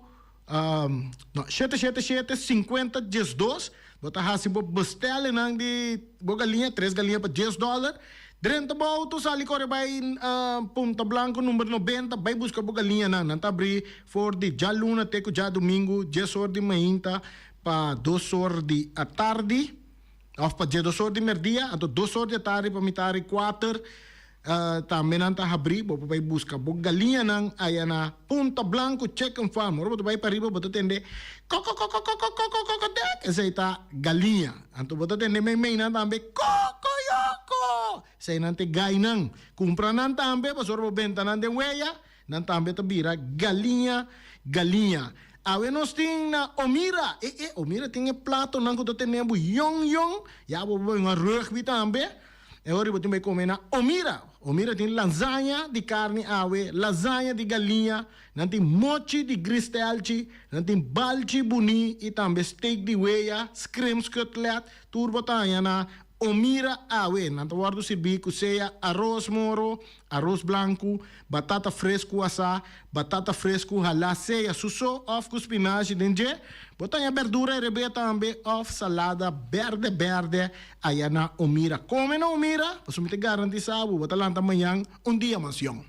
S1: no, shete shete shete, sinkuenta diesdos. Bo ta hasi bo bestellingnan di bo galiña, tres galiña pa dies dollar. Drenta bo auto, sali kore bai Punta Blanco number nobenta, bai buska bo galiñanan. Nan ta abri for di djaluna te ku djadumingu, dies or di mainta pa dos or di atardi, òf pa djedos or di merdia, anto dos or di atardi pa mitari kuater. Tambe nan ta habrí, bo por bai buska bo galiñanan aya na Punta Blanco Chicken Farm. Ora bo ta bai pariba bo ta tende kokokokokokokokokodek, esei ta galiña. Anto bo ta tende meimeinan tambe kokoyoko, eseinan ta e gainan. Kumpra nan tambe pasobra bo benta nan den weya, nan tambe ta bira galiña galiña. Awe nos tin na Omira, e e Omira tin e platonan ku ta tene bo yong yong, ya bo por bai un rugby tambe. E ora bo tin bai come na Omira. Omira tin lasaña di carni awe, lasaña di galiña, nan tin mochi di gristelchi, nan tin balchi buni y tambe steak di weya, skrimskutlet, tur bo ta haña na Omira awe. Nan ta wordo sirbi cu sea aros moro, aros blancu, batata frescu asá, batata frescu halá sea su so òf ku spinashi den dje. Bo ta haña berdura herebé tambe òf salada bèrdè bèrdè aya na Omira. Kome na Omira, pasobra mi ta garantisá bo, bo ta lanta mañan un dia mas yòn.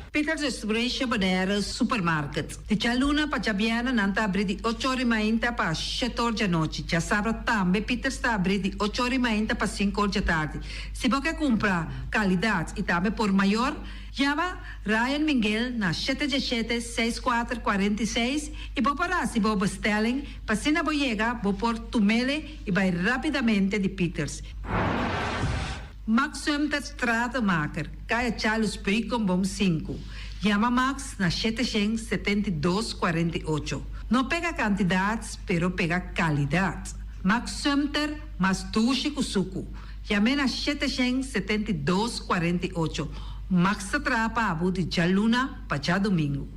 S3: Peters Distribution Bonaire Supermarket. Di djaluna pa djabièrnè nan ta abrí di ocho or i mainta pa shete or djanochi. Djasabra tambe Peters ta abrí di ocho or i mainta pa sinku or djatardi. Si bo ke kumpra kalidat i tambe por mayor, yama Ryan Minguel na shete djeshete, seis kuater, kuarenta i seis i bo por hasi bo bestelling pa asina bo yega bo por tumele i bai rápidamente di Peters. Max Sumter Stratenmaker, Kaya Charles Beukenboom sinku. Yama Max na shete shen 72 48. No pega kantidat, pero pega kalidat. Max Sumter mas dushi ku suku. Yam'é na shete shen 72 48. Max ta traha pa abo di djaluna pa djadumingu.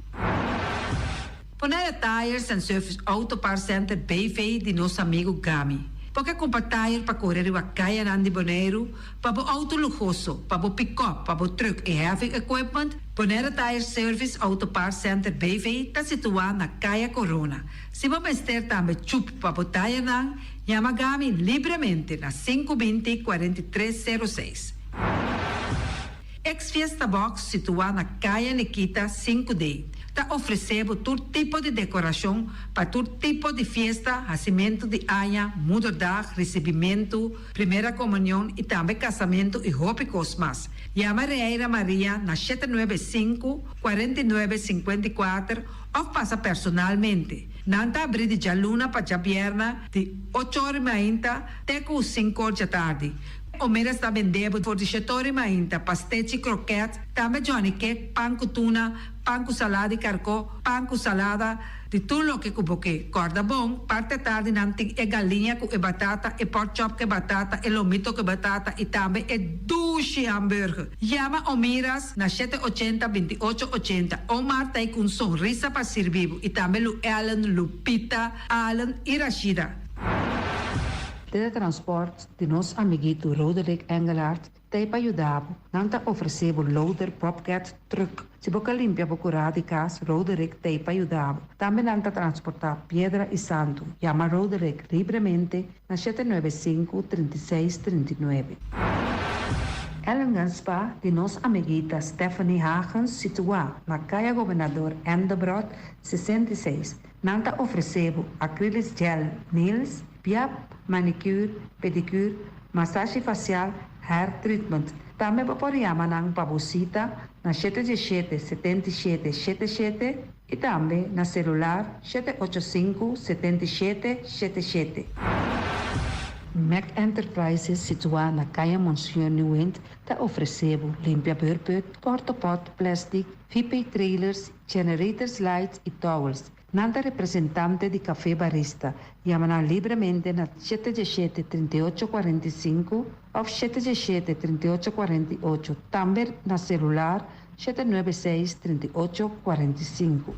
S3: Bonaire Tires and Service Auto Parts Center BV di nos amigu Gami. Bo ke kumpra tire pa kore riba kayanan di Boneiru, pa bo outo luhoso, pa bo pikòp, pa bo trùk i heavy equipment? Bonaire Tire Service Auto Parts Center BV ta situá na Kaya Corona. Si bo mester tambe chup pa bo tirenan, yama Gami libremente na sinku binti 43 sero seis. Ex Fiesta Box situá na Kaya Nikita sinku D ta ofresé bo tur tipo di dekorashon pa tur tipo di fiesta, hasimentu di aña, moederdag, risibimentu, primera komunion i tambe kasamentu i hopi kos mas. Yama Reira Maria na shete nuebe sinku, 49, 54 òf pasa personalmente. Nan ta abrí di djaluna pa djabièrnè di ocho or i mainta te ku sinku or djatardi. Omera sta bende bo for di shetori mainta, pastechi, kroket, tambe johnny cake, pan ku tuna, pan ku salada di karkó, pan ku salada. Di tur loke ku bo ke. Kòrda bon, parti atardi nan tin e galiña ku e batata, e porkchop ku e batata, e lomito ku e batata i tambe e dushi hamburger. Yama Omiras na shete ochenta, binti ocho ochenta. Omar ta ei ku un sonrisa pa sirbi bo i tambe Lu Ellen, Lupita, Allen i Rashida.
S4: Teletransport di nos amiguito Roderick Engelhardt ta ei pa yuda bo. Nan ta ofresé bo loader, bobcat, truck. Si bo ka limpia bo kurá di kas, Roderick ta ei pa yuda bo. Tambe nan ta transportá piedra i santu. Yama Roderick libremente na 795 36 39. Ellingen Spa di nos amiguita Stephanie Hagens situá na Kaya Gobernador Endebrot 66. Nan ta ofresé bo acrylic gel nails, piap, manicure, pedicure, masashi fasial, hair treatment. Tambe bo por yama nan pa bo sita na 717 77 77 i tambe na selular 785 77 77. Mac Enterprises, situá na Kaya Monsieur Nieuwind, ta ofresé bo limpia beurput, portapot, plastic, VP trailers, generators lights i towels. Nan ta representante di Café Barista. Yama nan libremente na 717 38 45 òf 717 38 48. Tambe na selular 796 38 45.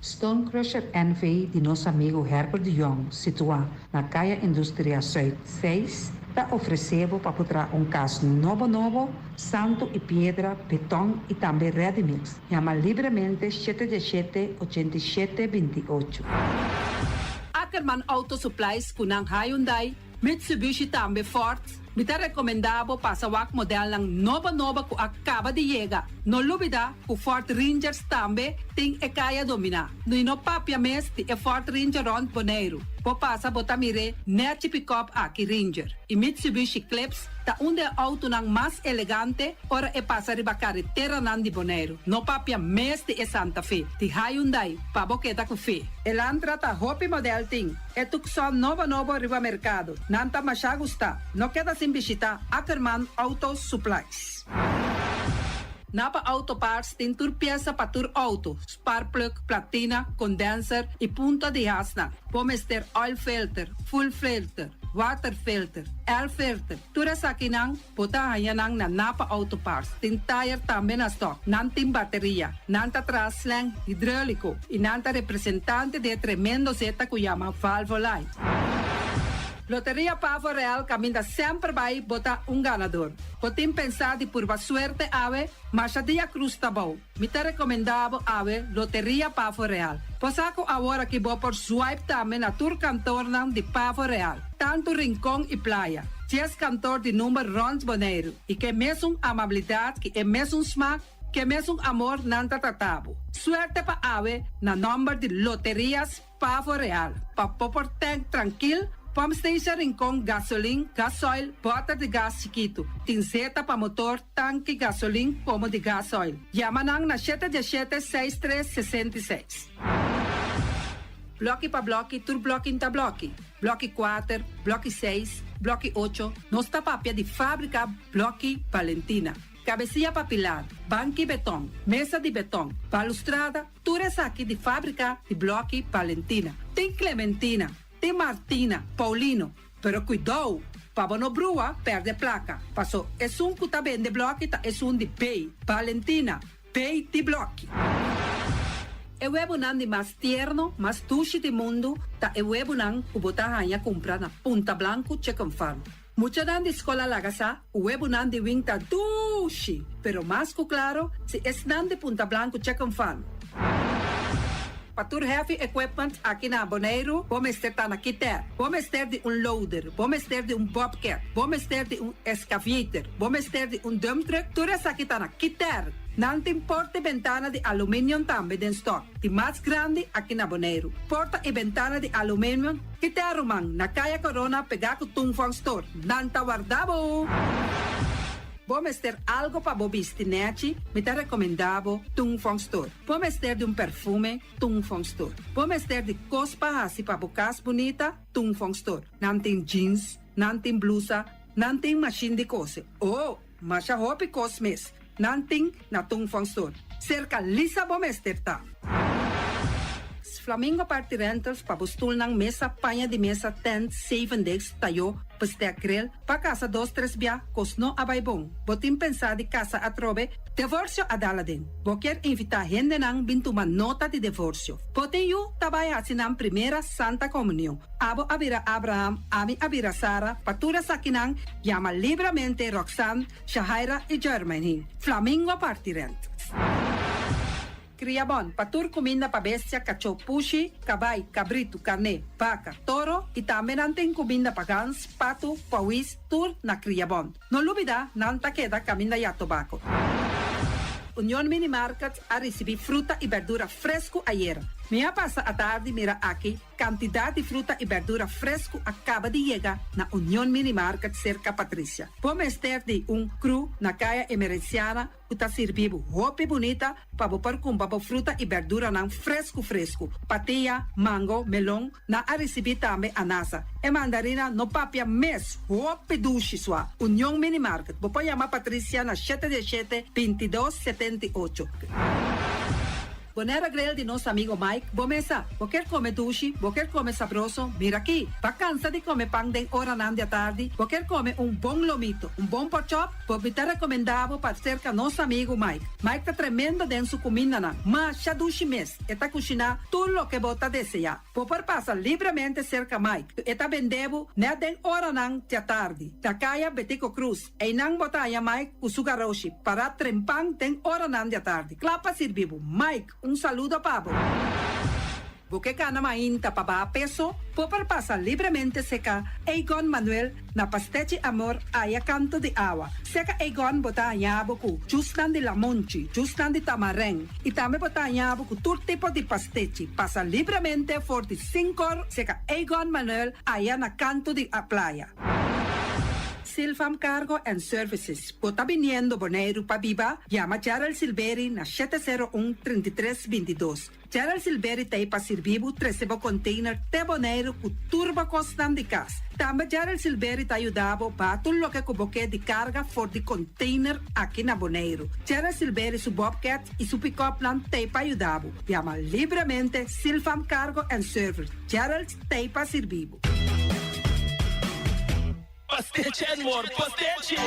S4: Stone Crusher NV di nos amigu Herbert de Jong, situá na Kaya Industria Zuid 6, ta ofresé bo pa traha un kas nobo nobo, santu i piedra, beton i tambe ready mix. Yama libremente 717 87 28.
S3: Ackerman Auto Supplies ku nan Hyundai, Mitsubishi tambe Ford. Mi ta rekomendá bo pasa wak modelnan nobo nobo ku a kaba di yega. No lubidá ku Ford Rangers tambe tin e kaya dominá. No no papia mes di e Ford Ranger rònt Boneiru. Bo pasa bo ta mir'é nèchi pick-up aki Ranger. I Mitsubishi Eclipse ta un di e outonan mas elegante ora e pasa riba kareteranan di Boneiru. No papia mes di e Santa Fe. Di Hyundai, pa bo keda ku fe. Elantra ta hopi model tin. E Tucson nobo nobo riba merkado. Nan ta masha gusta. No keda sin bishitá Ackerman Auto Supplies. Napa Auto Parts tin tur piesa pa tur outo, spark plug, platina, condenser i punta di hasnan. Bo mester oil filter, fuel filter, water filter, air filter. Tur esakinan, bo ta haña nan na Napa Auto Parts. Tin tire tambe na stock. Nan tin bateria. Nan ta traha slang hidráuliko. I nan ta representante di tremendo zeta ku yama Valvoline. Loteria Pavo Real kaminda semper bai bo ta un ganadó. Bo tin pensá di purba suerte awe, masha dia krus ta bou. Mi ta rekomendá bo awe Loteria Pavo Real. Bo sa ku awor aki bo por swipe tambe na tur kantornan di Pavo Real. Tantu Rincon i Playa. 10 kantor di number rònt Boneiru. I ku e mesun amabilidat, ku e mesun smak, ku e mesun amor nan ta trata bo. Suerte pa awe na nòmber di Loterias Pavo Real. Pa bo por tank trankil, pump station Rincon, gasolin, gasoil, bòter di gas chikitu. Tin zeta pa motor, tanki, gasolin, komo di gasoil. Yama nan na 717 6366. Blòki pa blòki, tur blòki ta blòki. Blòki 4, blòki 6, blòki 8. Nos ta papia di fábrika Blòki Valentina. Kabesia pa pilar, banki beton, mesa di beton, balustrada, tur esaki di fábrika di Blòki Valentina. Tin Clementina, tin Martina, Paulino, pero kuidou, pa bo no brua, pèrdè plaka. Paso, esun ku ta bende blòki ta esun di B, Valentina, B di blòki. E webunan di mas tierno, mas dushi di mundu, ta e webunan ku bo ta haña kumpra na Punta Blanco Chicken Farm. Muchanan di skol a laga sa, webunan di Wing ta dushi, pero mas ku klaro, si esnan di Punta Blanco Chicken Farm. Pa tur heavy equipment aki na Boneiru, bo mester ta na Kiter. Bo mester di un loader, bo mester di un bobcat, bo mester di un excavator, bo mester di un dump truck, tur esaki ta na Kiter. Nan tin porta i bentana di aluminium tambe den stock. Di mas grandi aki na Boneiru. Porta i bentana di aluminium, Kiter ruman, na Kaya Corona pegá ku Tung Fong Store. Nan ta warda bo. Bo mester algu pa bo bisti nèchi, mi ta rekomendá bo Tung Fong Store. Bo mester di un perfume, Tung Fong Store. Bo mester di kos pa hasi pa bo kas bunita, Tung Fong Store. Nan tin jeans, nan tin blusa, nan tin machine di kose. Oh, masha hopi kos mes. Nan tin na Tung Fong Store. Serka Lisa bo mester ta. Flamingo Party Rentals pa bo stulnan, mesa, paña di mesa, tent, zevendegs, tayó, bestek, grill, pa kasa dos tres bia, kos no a bai bon. Bo tin pensá di kasa atrobe? Devorsio a dal aden. Bo kier invitá hendenan bin tuma nota di devorsio. Bo tin yu ta bai hasi nan primera Santa Komunion. Abo a bira Abraham, ami a bira Sara, pa tur esakinan yama libramente Roxanne, Shahaira i Jermaine. Flamingo Party Rent. Kria bon pa tur kuminda pa bestia, kachó, pushi, kabai, kabritu, karné, baka, toro i tambe nan tin kuminda pa gans, patu, pawis, tur na Kria Bon. No lubida nan ta keda kaminda ya tobako. Union Mini Market a risibí fruta i berdura fresku ayera. Mi a pasa atardi mira aki Kantidat di fruta i bèrdura fresku a kaba di yega na Union Mini Market serka Patricia. Bo mester di un kru na Kaya Emerenciana ku ta sirbi bo hopi bunita pa bo por kumpra bo fruta i bèrduranan fresku fresku. Patia, mango, melon, nan a risibí tambe anasa. E mandarina no papia mes, hopi dushi sua. Union Mini Market, bo por yama Patricia na shete diesshete, bintidos, setenti'ocho. Bonaire Grill di nos amigo Mike, bo mesa, bo kier come dushi, bo kier come sabroso, mira aki! Ba cansa di come pan den oranan di atardi, bo kier come un bon lomito, un bon pork chop, bo mi ta recomenda bo pa cerca nos amigo Mike. Mike ta tremendo den su cumindanan, masha dushi mes, e ta cushina tur loke bo ta desea. Bo por pasa libremente cerca Mike, e ta bende bo net den oranan di atardi, na caya Betico Croes. Einan bo ta haña Mike ku su garoshi pará trempan den oranan di atardi, kla pa sirbi bo. Mike, un saludo pa bo. Bo ke kana mainta pa baha peso? Bo por pasa libremente seka Egon Manuel na Pastechi Amor aya kanto di awa. Seka Egon bo ta haña bo ku jusnan di lamonchi, jusnan di tamarèn i tambe bo ta haña bo ku tur tipo di pastechi. Pasa libremente for di sinkor seka Egon Manuel aya na kanto di playa. Silfam Cargo and Services, Bo ta biniendo Boneiru pa biba? Yama Gerald Silberi na 701 33 22. Gerald Silberi ta ei pa sirbi bo trese bo container te Boneiru ku tur bo kosnan di kas. Tambe Gerald Silberi ta yuda bo baha tur loke ku bo ke di karga for di container aki na Boneiru. Gerald Silberi su bobcat i su pick-upnan ta ei pa yuda bo. Yama libremente Silfam Cargo and Service. Gerald ta ei pa sirbi bo.
S5: Pastechi and more pastechi!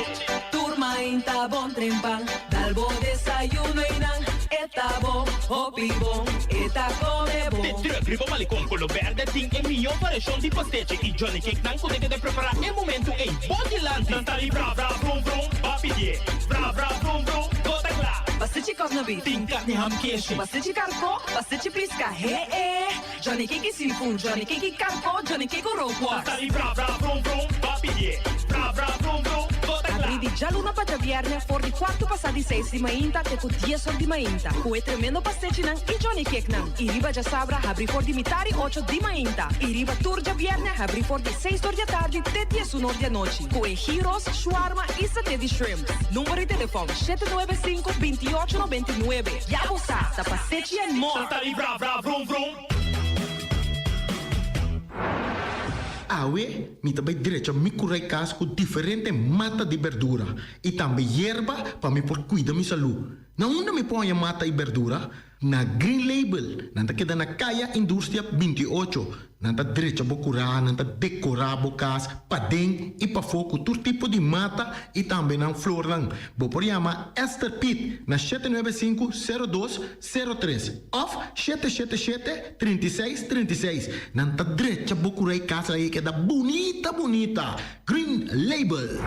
S6: Tur mainta bon trempan, dal bo desayuno y nan e ta bon, hopi bon, e ta come bon.
S5: De truck riba Malecon Colo Berde tin e mihó variashon di pastechi y Johnny Cake nan ku ta keda prepará e momentu ei bo dilanti. Nan ta di bra bra brum brum, ba pidié. Bra bra brum brum, bo ta kla.
S6: Pastechi kòf na beef.
S5: Tin karni ham keshi.
S6: Pastechi karkó, pastechi piska, he e. Johnny Cake seafood, Johnny Cake karko, Johnny Cake rookworst.
S5: Sali bra bra brum brum, ba pidié. Bra bra brum brum, bo ta kla.
S6: Abrí di djaluna pa djabièrnè for di kuartu pasá di seis di mainta te ku dies or di mainta, ku e tremendo pastechinan i Johnny Cakenan. I riba djasabra habrí for di mitar i ocho di mainta. I riba tur djabièrnè habrí for di seis or di atardi te diesun or di anochi, ku e gyros, shawarma i saté di shrimp. Number di telefòn, 795 28 99. Ya bo sa, ta pastechi and more!
S5: Sali bra bra brum brum.
S1: Awe mi ta bai drecha mi kurai kas ku diferente mata di berdura i tambe yerba pa mi por kuida mi salú. Na unda mi por haña mata i berdura? Na Green Label. Nan ta keda na Kaya Industria 28. Nan ta drecha bo kurá, nan ta dekorá bo kas paden i pafó ku tur tipo di mata i tambe nan flornan. Bo por yama Esther Piet na 795 02 03 òf 777 36 36. Nan ta drecha bo kurá i kas ei keda bunita bunita. Green Label.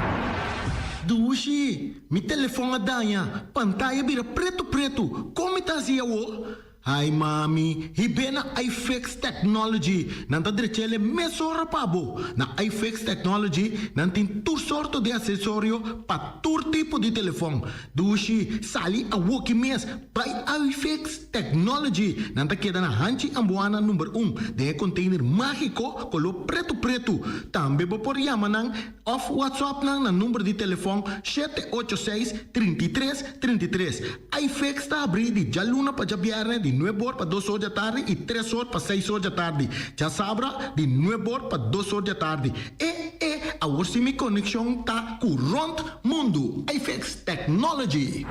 S1: Dushi, mi telefòn a daña, pantaya bira pretu pretu, kon mi ta hasi awor? Ai mami, hib'é na iFix Technology, nan ta drech'el e mesora pa bo. Na iFix Technology nan tin tur sorto di asesorio pa tur tipo di telefòn. Dushi, sali awoki mes, bai iFix Technology. Nan ta keda na Hanchi Ambuana number un, den e container mágiko koló pretu pretu. Tambe bo por yama nan òf WhatsApp nan na number di telefòn 786 33 33. IFEX ta habrí di djaluna pa djabièrnè di nuebe or pa dos or di atardi i tres or pa seis or di atardi. Djasabra di nuebe or pa dos or di atardi. E e awor si mi konekshon ta ku rònt mundu. IFEX Technology.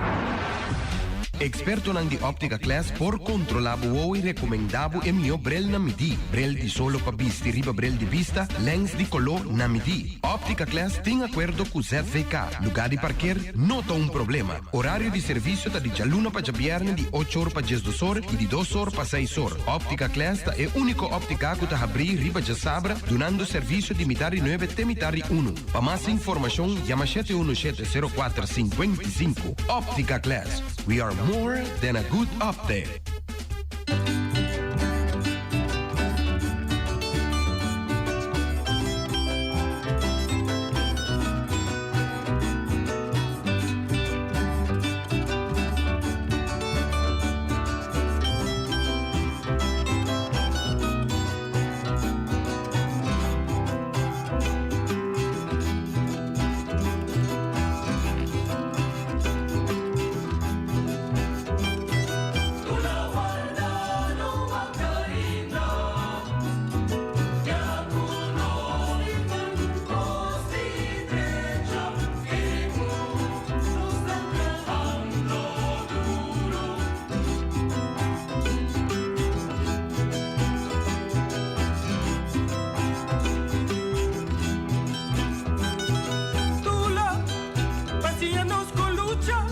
S7: Ekspertonan di Optica Class por kontrolá bo wowo i rekomendá bo e mihó brel na midí. Brel di solo pa bisti riba brel di bista, lens di koló na midí. Optica Class tin akuerdo ku ZVK. Lugá di parker no ta un problema. Orario di servisio ta di djaluna pa djabièrnè di ocho or pa diesdos or i di dos or pa seis or. Optica Class ta e úniko óptika ku ta habrí riba djasabra dunando servisio di mitar di nuebe te mitar di unu. Pa mas informashon yama shete unu shete sero kuater sinkuenta i sinku. Optica Class, we are more than a good optic.
S8: Tula, pa siña nos con lucha,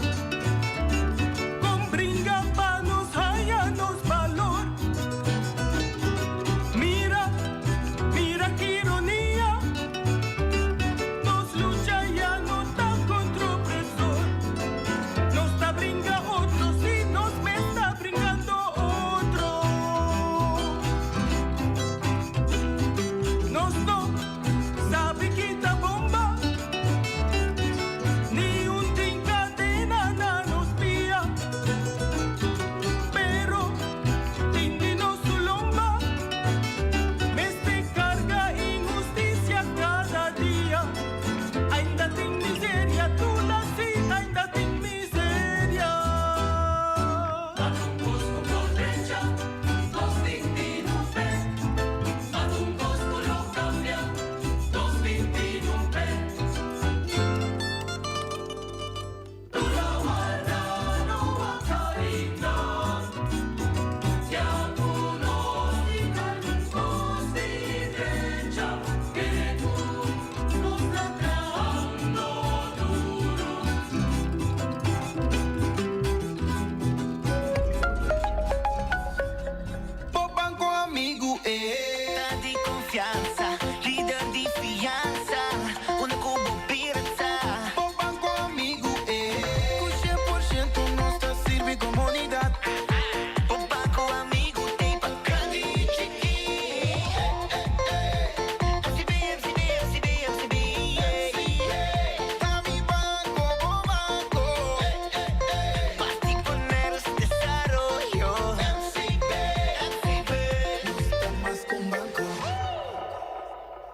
S8: con bringa pa nos haya nos balor. Mira, mira ki ironia, nos lucha ya no ta contra opresor. Nos ta bringa otro si nos mes ta bringando otro. Nos no sabi kita bomba, ni un tin cadena na nos pia, pero tin di nos su lomba mester carga inhusticia cada dia. Ainda tin miseria, Tula, si, ainda tin miseria.
S9: Bo banco amigu e ta di confiansa, lider di fiansa, unda cu bo bira ta. Bo banco amigu e. Cu 100% nos ta sirbi comunidad. Bo banco amigu t'ey pa grandi y chiki. MCB, MCB, MCB, MCB, yeah. Ta mi banco, bo banco. Parti poner su desaroyo. MCB, MCB. Nos ta mas cu un banco.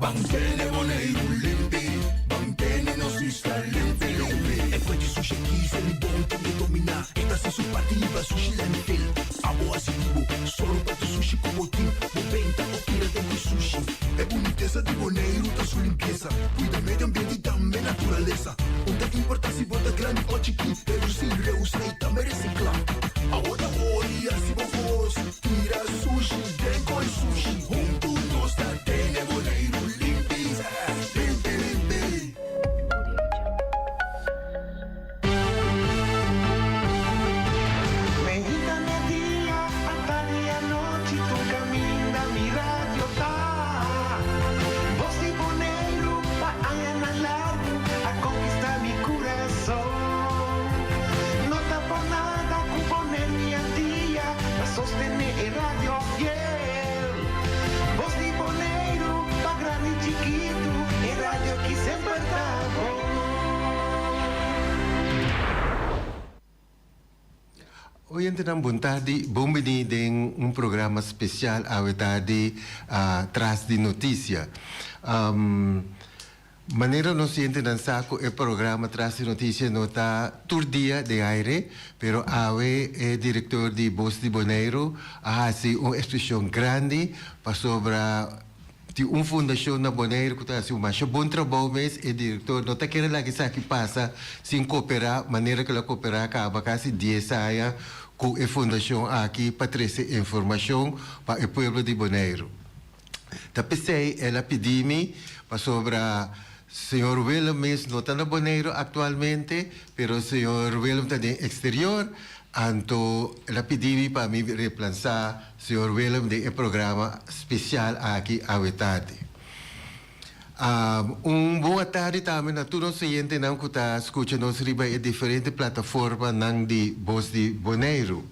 S10: Ban tene Boneiru limpi, ban tene nos isla limpi limpi. E fuente sushi aki se mi bon tin ke dominá. E ta hasi su parti hiba sushi landfill. Abo hasi di bo, solo pa tu sushi ku bo tin. Bo benta o tira den ku sushi. E bunitesa di Boneiru ta su limpiesa. Kuida medio ambiente i tambe naturalesa. Un ta importá si bo ta grandi o chikí, redusí, reusá i tambe resiklá. Awor ta ora hasi bo kos, tira sushi den koi sushi. Huntu nos ta tene Boneiru limpi, limpi limpi.
S9: Meinta media, atardi anochi, tur caminda mi radio ta. Bos di Boneiru pa añanan largu a conquista mi curason. No ta por nada cu Boneiru y Antia ta sostene e radio fiel. Bos di Boneiru pa grandi y chikitu, e radio ki semper ta bon.
S11: Oyentenan bon tardi, bon bini den un programa special awe tardi Tras di Noticia. Manera nos oyentenan sa cu e programa Tras di Noticia no ta tur dia den aire, pero awe e director di Bos di Boneiru a haci un expresion grandi pasobra. Tin un fundashon na Boneiru ku ta hasi un masha bon trabou mes. E direktor no ta kere laga esaki pasa sin koperá manera ku el a koperá kaba kasi dies aña ku e fundashon aki pa trese informashon pa e pueblo di Boneiru. Ta p'esei el a pidi mi pasobra señor Willem mes no ta na Boneiru aktualmente, pero señor Willem ta den eksterior, anto el a pidi mi pa mi replansá señor Willem den e programa spesial aki awe tardi. Un bon atardi tambe na tur nos oyentenan ku ta skucha nos riba e diferente plataformanan di Bos di Boneiru.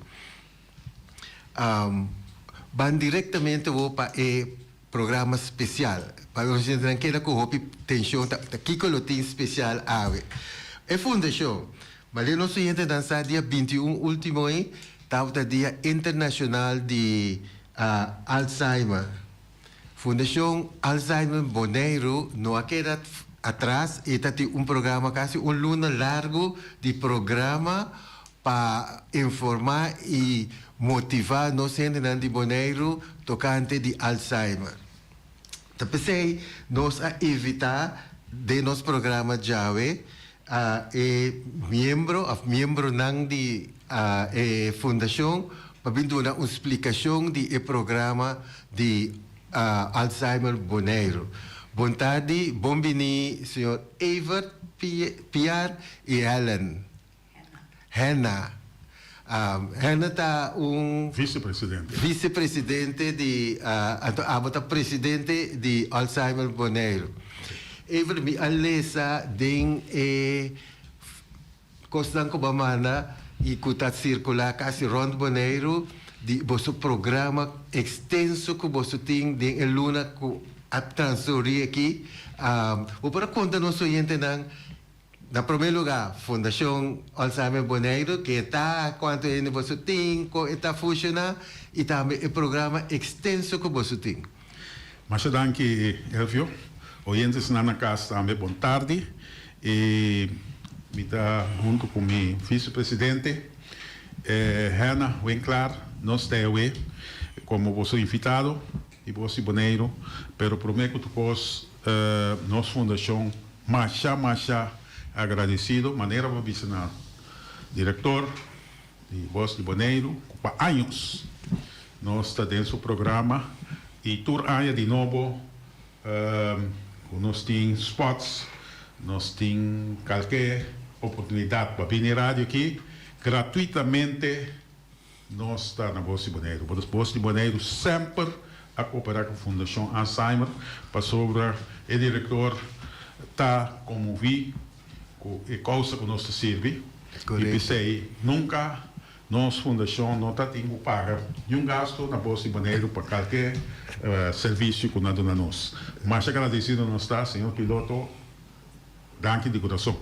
S11: Ban directamente wo pa e programa special. Pa nos gentenan keda cu hopi tension ta kico lo tin special awe. E fundacion, Maria nos oyentenan sa dia 21 ultimo ei tabata dia internacional di Alzheimer. Fundacion Alzheimer Boneiru no a keda atras y ta tin un programa casi un luna largo di programa pa informá i motivá nos hendenan di Boneiru tokante di Alzheimer. Ta p'esei nos a invitá den nos programa djawe e miembro òf miembronan di e fundashon pa bin duna un splikashon di e programa di Alzheimer Boneiru. Bon tardi, bon bini señor Evert Piar i Helen. Henna. Henna ta un.
S12: Vicepresidente.
S11: Vicepresidente di, anto abo ta presidente di Alzheimer Boneiru. Evert, mi a lesa den e kosnan ku bo a manda i ku ta sirkulá kasi rònt Boneiru di boso programa ekstenso ku boso tin den e luna ku a transkurí aki. Bo por a konta nos oyentenan Na promé lugá, Fundashon Alzheimer Boneiru ke ta kuantu hende boso tin, kon e ta funshoná i tambe e programa ekstenso ku boso tin.
S12: Masha danki Elvio. Oyentesnan na kas tambe bon tardi. I mi ta huntu ku mi visepresidente Henna Winklaar. Nos ta awe komo boso invitado di Bos di Boneiru, pero promé ku tur kos nos fundashon Masha masha agradecido manera bo bisa na director di Voz di Boneiru cu pa años nos ta den su programa y tur aña di nobo cu nos tin spots nos tin calke oportunidad pa bini radio aki gratuitamente. Nos ta na Bos di Boneiru. Bos di Boneiru semper a koperá ku Fundashon Alzheimer pasobra e direktor ta konmoví ku e kousa ku nos ta sirbi i p'esei nunka nos fundashon no ta tin ku paga niun gastu na Bos di Boneiru pa kalke servisio ku nan duna nos. Masha gradesido nos ta, señor piloto, danki di kurason.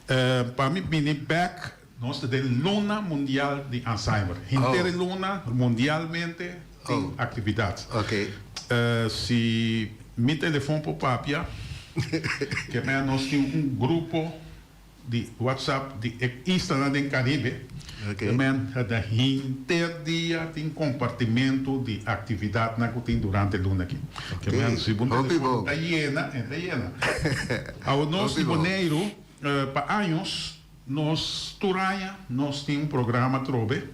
S12: Pa mi bini bèk. Nos ta den luna mundial di Alzheimer. Henter e luna mundialmente tin aktividat. Si mi telefon por papia, ke mea nos tin un grupo di WhatsApp di e islanan den Karibe. Ke mea ta henter dia tin kompartimentu di aktividatnan ku tin durante e luna aki. Ke mea si bo telefon ta yena, e ta yena. Awor nos di Boneiru pa años. Nos tur aña nos tin un programa atrobe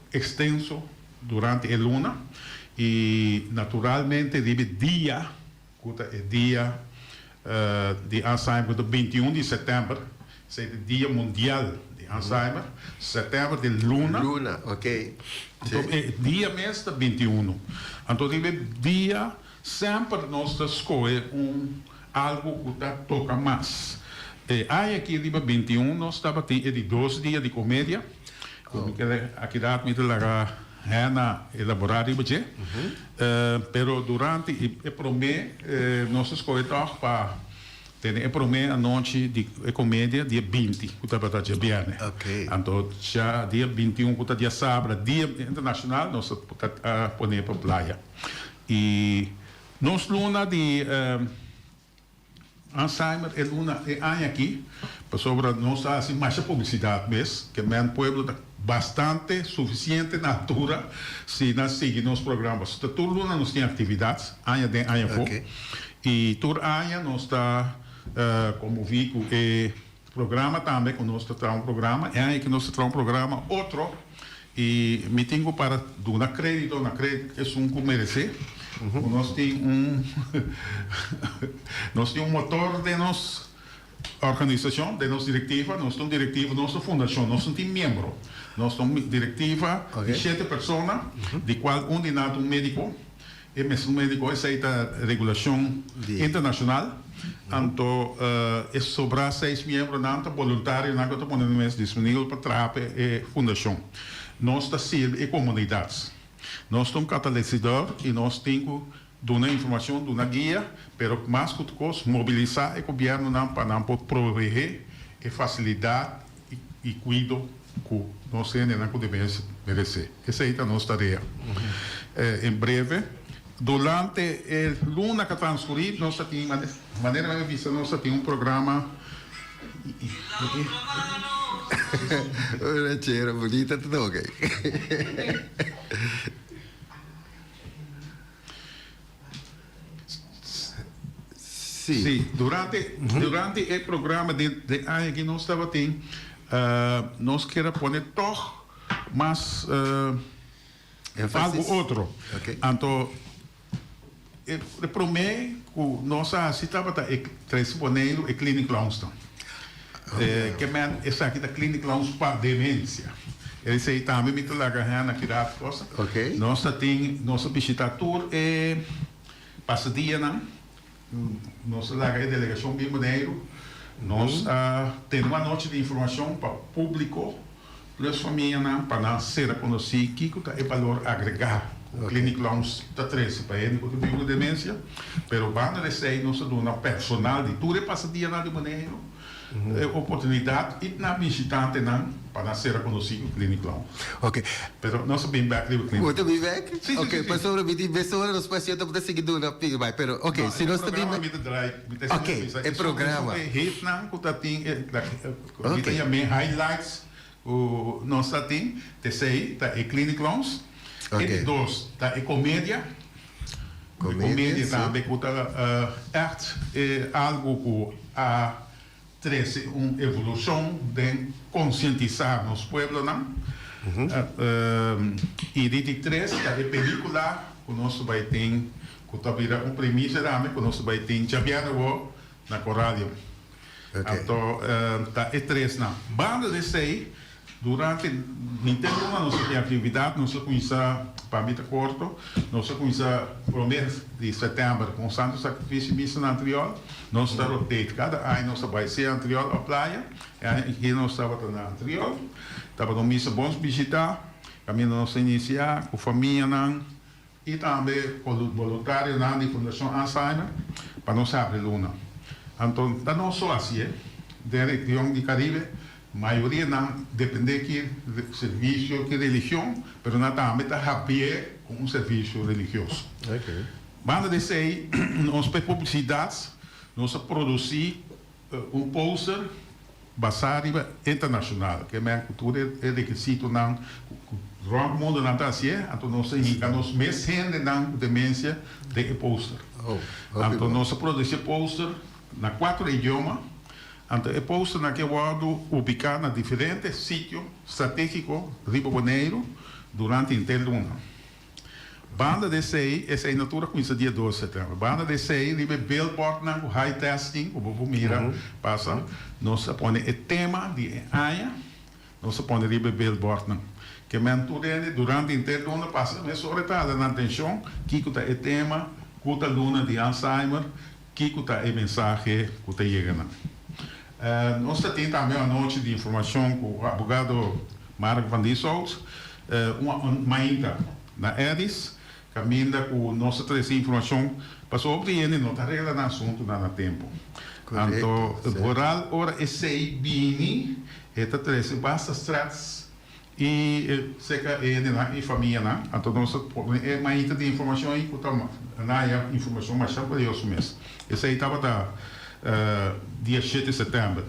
S12: extenso durante e luna y naturalmente riba e dia cu ta e dia di Alzheimer cu ta 21 di september, esey ta e dia mundial di Alzheimer, september ta e luna.
S11: Luna, ok.
S12: Anto e dia mes ta 21. Anto riba e dia Semper nos ta scohe un algo cu ta toca mas. E aña aki riba 21 nos tabatin e di dos dia di comedia, cu mi kere aki dat mi ta laga Hannah elabora riba dje. Pero durante e prome nos a scohe toch pa tene e prome anochi di e comedia dia 20 cu tabata djabierne. Anto ya dia 21 cu ta diasabra, dia internacional, nos a pone pa playa. I nos luna di Alzheimer e luna e aña aki, pasobra nos ta hasi masha publisidat mes, ke men pueblo ta. bastante sufisiente na altura si nan sigui nos programa. Pasobra tur luna nos tin aktividat, aña den aña afó. I tur aña nos ta konmoví ku e programa tambe ku nos ta traha un programa. E aña aki nos ta traha un programa otro i mi tin ku para duna krédito na esun ku meresé. Ku nos tin un nos tin un motor den nos. Organisashon, den nos direktiva, nos ta un direktiva, nos ta un fundashon, nos no tin miembro. Nos ta un direktiva di shete persona, di kual un di nan ta un médiko, e mesun médiko esei ta regulashon internashonal. Anto e sobrá seis miembronan ta boluntarionan ku ta pone nan mes disponibel pa traha pa e fundashon. Nos ta sirbi e komunidat. Nos ta un katalisador i nos tin ku Duna informacion, duna guia, pero mas cu tur cos mobilisa e gobiernonan pa nan por proveé e facilidad y cuido cu nos hendenan cu demencia merece. Esey ta nos tarea. En breve, durante e luna cu a transcuri nos ta tin, manera mi a bisa, nos ta tin un programa.
S11: Una chera bunita ta toca.
S12: Sí. Sí, durante, durante e programa di de aña aki nos tabatin, nos kier a pone tog mas algo otro. Anto e prome ku nos a hasi tabata e trese Boneiru e Clinic Lounge nan. Ke men esaki ta Clinic Lounge pa demensia. Esei tambe mi ta laga hen aki rato cosa. Nos ta tin, nos a bishita tur e pasadianan. Nos a laga e delegashon bin Boneiru. Nos a tene un anochi di informashon pa públiko plus famianan pa nan sera konosí kiko ta e balor agregá ku Clinic Lounge ta trese pa hende ku ta biba ku demensia. Pero banda di esei nos a duna personal di tur e pasadianan di Boneiru e oportunidat i na bishitantenan pa nan sera konosí ku Clinic Lounge. Pero nos a bin bèk riba Clinic
S11: Bo ta bin bèk?
S12: Sí, sí, sí.
S11: Ok, pasobra mi di mesora nos pasiente bo ta sigui duna pigi bai, pero ok, si nos ta bin
S12: bèk. E programa mi ta draai, mi ta
S11: Ok, e programa.
S12: E hitnan ku ta tin, mi ta yam'é highlights ku nos ta tin, t'esei ta e Clinic Lounge. E di dos ta e komedia. E komedia tambe ku ta ègt algu ku a trese un evolushon den konsientisá nos pueblonan. I di di tres ta e pelíkula ku nos ta bai tin, ku ta bira un primisia tambe ku nos ta bai tin djabièrnè awor na Coralium. Anto ta e tresnan. Banda di esei, durante henter luna nos a tin aktividat. Nos a kuminsá, pa mi ta korto, nos a kuminsá promé di sètèmber ku un Santo Sakrifisio misa na Antriol. Nos ta rotate, kada aña nos ta bai sea Antriol òf Playa. E aña aki nos tabata na Antriol. Tabata un misa bon bishitá, kaminda nos a inisiá ku famianan. I tambe boluntarionan di Fundashon Alzheimer pa nos habri luna. Anto ta no so hasié den region di Karibe, mayoria nan dependé ki servisio, ki religion, pero nan tambe ta habrié ku un servisio religioso. Banda di esei nos p'e publisidat nos a produsí un poster basá riba internashonal, ke men ku tur e rekisitonan ku rònt mundu nan ta hasié, anto nos a hinka nos mes hendenan ku demensia den e poster. Anto nos a produsí e poster na kuater idioma, anto e posternan ke wòrdu ubiká na diferente sitio stratégiko riba Boneiru durante henter luna. Banda di esei, esei no tur a kuminsá dia dos sètèmber. Banda di esei, riba e billboardnan ku high testing ku bo por mira pasa, nos a pone e tema di e aña, nos a pone riba e billboardnan. Ke men tur hende durante henter luna pasa mesora e ta hala nan atenshon kiko ta e tema, ku ta luna di Alzheimer, kiko ta e mensahe ku ta yega nan. Nos ta tin tambe un anochi di informashon ku abogado Mark van Dieshout, un mainta na Eddy's, kaminda ku nos ta trese informashon pasobra hopi hende no ta regla nan asuntunan na tempu. Anto vooral ora esei bini e ta trese basta stress i serka e hendenan i famianan. Anto nos ta pone e mainta di informashon ei ku ta naya informashon masha balioso mes. Esei tabata dia shete sètèmber.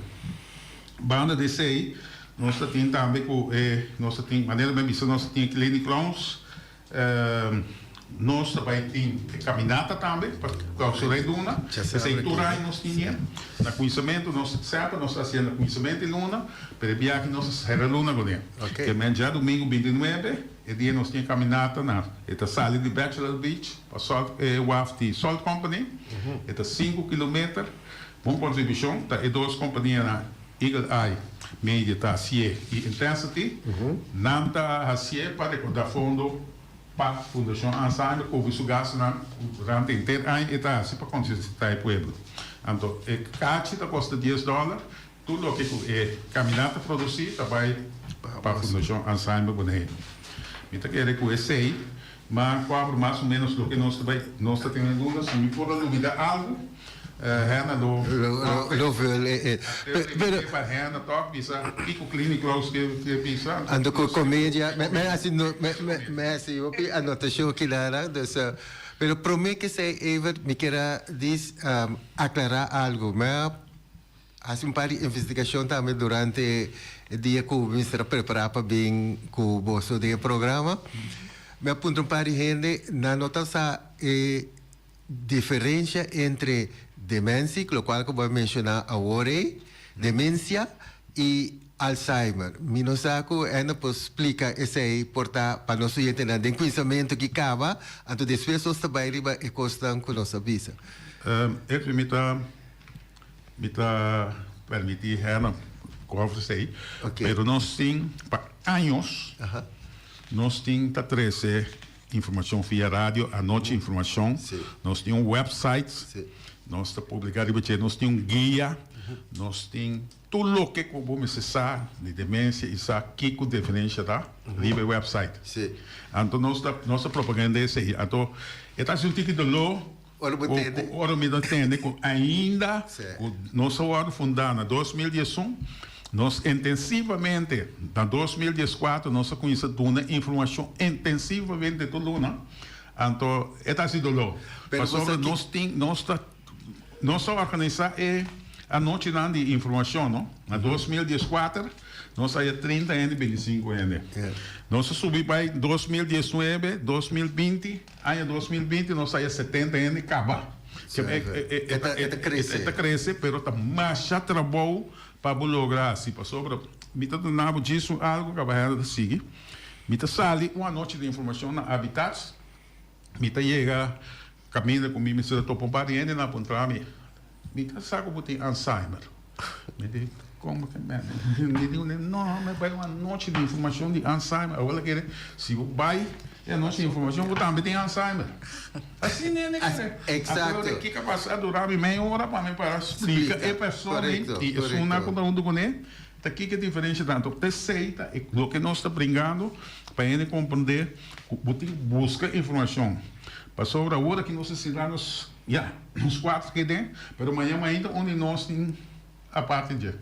S12: Banda di esei. Nos ta tin tambe ku e nos ta tin manera mi a bisa nos ta tin e Clinic Clowns. Nos ta bai tin e caminata tambe pa clausura e luna. Esey tur aña nos tin e. Na cuminsamentu nos semper nos ta hacié na cuminsamentu e luna, pero e biaha nos ta cera luna kuné. Ke men djadumingu bintinuebe e dia nos tin e caminata na e ta sali di Bachelor Beach pa Salt e waf di Salt Company. E ta sinku kilometer. Bon contribucion ta e dos companianan Eagle Eye Media ta hacié y Intensity. Nan ta hacié pa recorda fondo pa Fundacion Alzheimer cubri su gastonan durante henter aña e ta haci pa concientisa e pueblo. Anto e kachi ta costa dies dollar, tur loke cu e caminata produci ta bay pa Fundacion Alzheimer Boneiru. Mi ta kere cu esey ma cuabra mas o menos loke nos ta bay nos ta tene luna. Si mi por a lubida algo. Henna lo
S11: Lo vul e e.
S12: Pero pa Henna tok bisa kiko Clinic Close ke ke bisa.
S11: Anto ku komedia me me hasi no me me me hasi hopi anotashon kilaran dus pero prome ke esei Evert mi kier a dis aklará algu. Mi a hasi un par di investigashon tambe durante e dia ku mi mester a prepará pa bin ku boso den e programa. Mi a puntra un par di hende nan no ta sa e Diferencia entre dementie, locual cu bo a menciona awor ey, demencia y Alzheimer. Mi no sa cu Anna por splica esey por ta pa nos oyentenan den cuinsamento ki caba, anto despues nos ta bay riba e cosnan cu nos a bisa.
S12: Edwin, mi ta mi ta permiti Anna cover esey, pero nos tin pa años nos tin ta trece Informacion via radio, anochi informacion. Nos tin un website, nos ta publica riba dje, nos tin un guia, nos tin tur loke cu bo mester sa di demencia y sa kico diferencia ta riba e website. Anto nos ta nos ta propaganda esey. Anto e ta haci un tiki dolor ora mi ta tende cu ainda cu nos a wordo funda na 2011, nos intensivamente na 2014 nos a cuminsa duna informacion intensivamente tur luna, anto e ta haci dolor pasobra nos tin nos ta nos a organisa e anochinan di informacion no na 2014 nos haya 30 hende 25 hende nos a subi bay 2019 2020 Aña 2020 nos haya 70 hende caba.
S11: E ta crece.
S12: E ta crece, pero ta masha trabou pa bo logra haci. Pasobra mi ta duna bo djis un algo caba hende ta sigui. Mi ta sali un anochi di informacion na Habitats. Mi ta yega caminda cu mi mester a topa un par di hende nan a puntra mi, Mi ta sa cu bo tin Alzheimer. Mi di, Como ke men? Mi di, No, mi bai un anochi di informacion di Alzheimer. Awor la kere, si bo bai e anochi di informacion, bo tambe tin Alzheimer. Asina hende kere.
S11: Exacto.
S12: Awor kiko a pasa? A dura mi mei ora pa mi para splica e persona y esunnan cu ta hunto cune, ta kiko e diferencia ta. Anto p'esey ta e loke nos ta bringando pa hende comprende cu bo tin cu busca informacion. Pasobra awor aki nos ta sinta nos. Ya, nos cuatro ke den, pero mañan mainta un di nos tin aparte dje.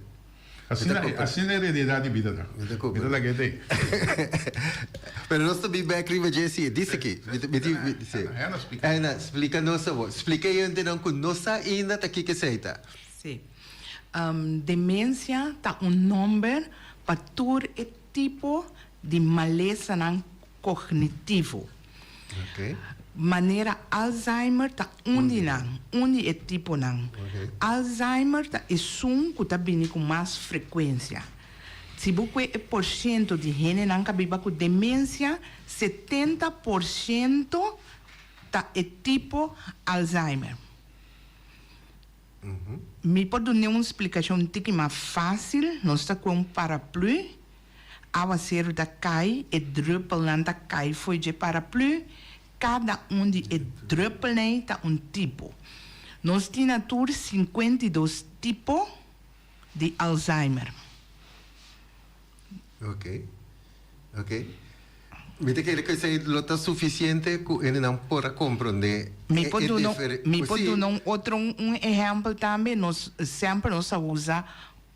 S12: Asina, asina e realidad di bida ta. Mi ta laga e den.
S11: Pero nos ta bin bek riba dje si, dice ki. Mi tin, si.
S12: Ana splica.
S11: Ana, splica nos awor. Splica e hendenan cu no sa ainda ta kiko esey ta.
S13: Si. Demencia ta un nomber pa tur e tipo di malesanan kognitivo. Manera Alzheimer ta un di nan, un di e tiponan. Alzheimer ta esun ku ta bini ku mas frekuensia. Si bo kue e porshento di hendenan ka biba ku demensia, 70% ta e tipo Alzheimer. Mi por dun'é un splikashon tiki mas fásil, nos ta kue un paraplü, Awaseru ta kai, e drùpelnan ta kai fo'i dje paraplü, kada un di e drùpelnan ta un tipo. Nos tin na tur 52 tipo di Alzheimer.
S11: Ok, ok. Mi ta kere ku esei lo ta sufisiente ku hendenan por a komprondé
S13: Mi por duna, mi por duna un otro un ehèmpel tambe. Nos semper nos a usa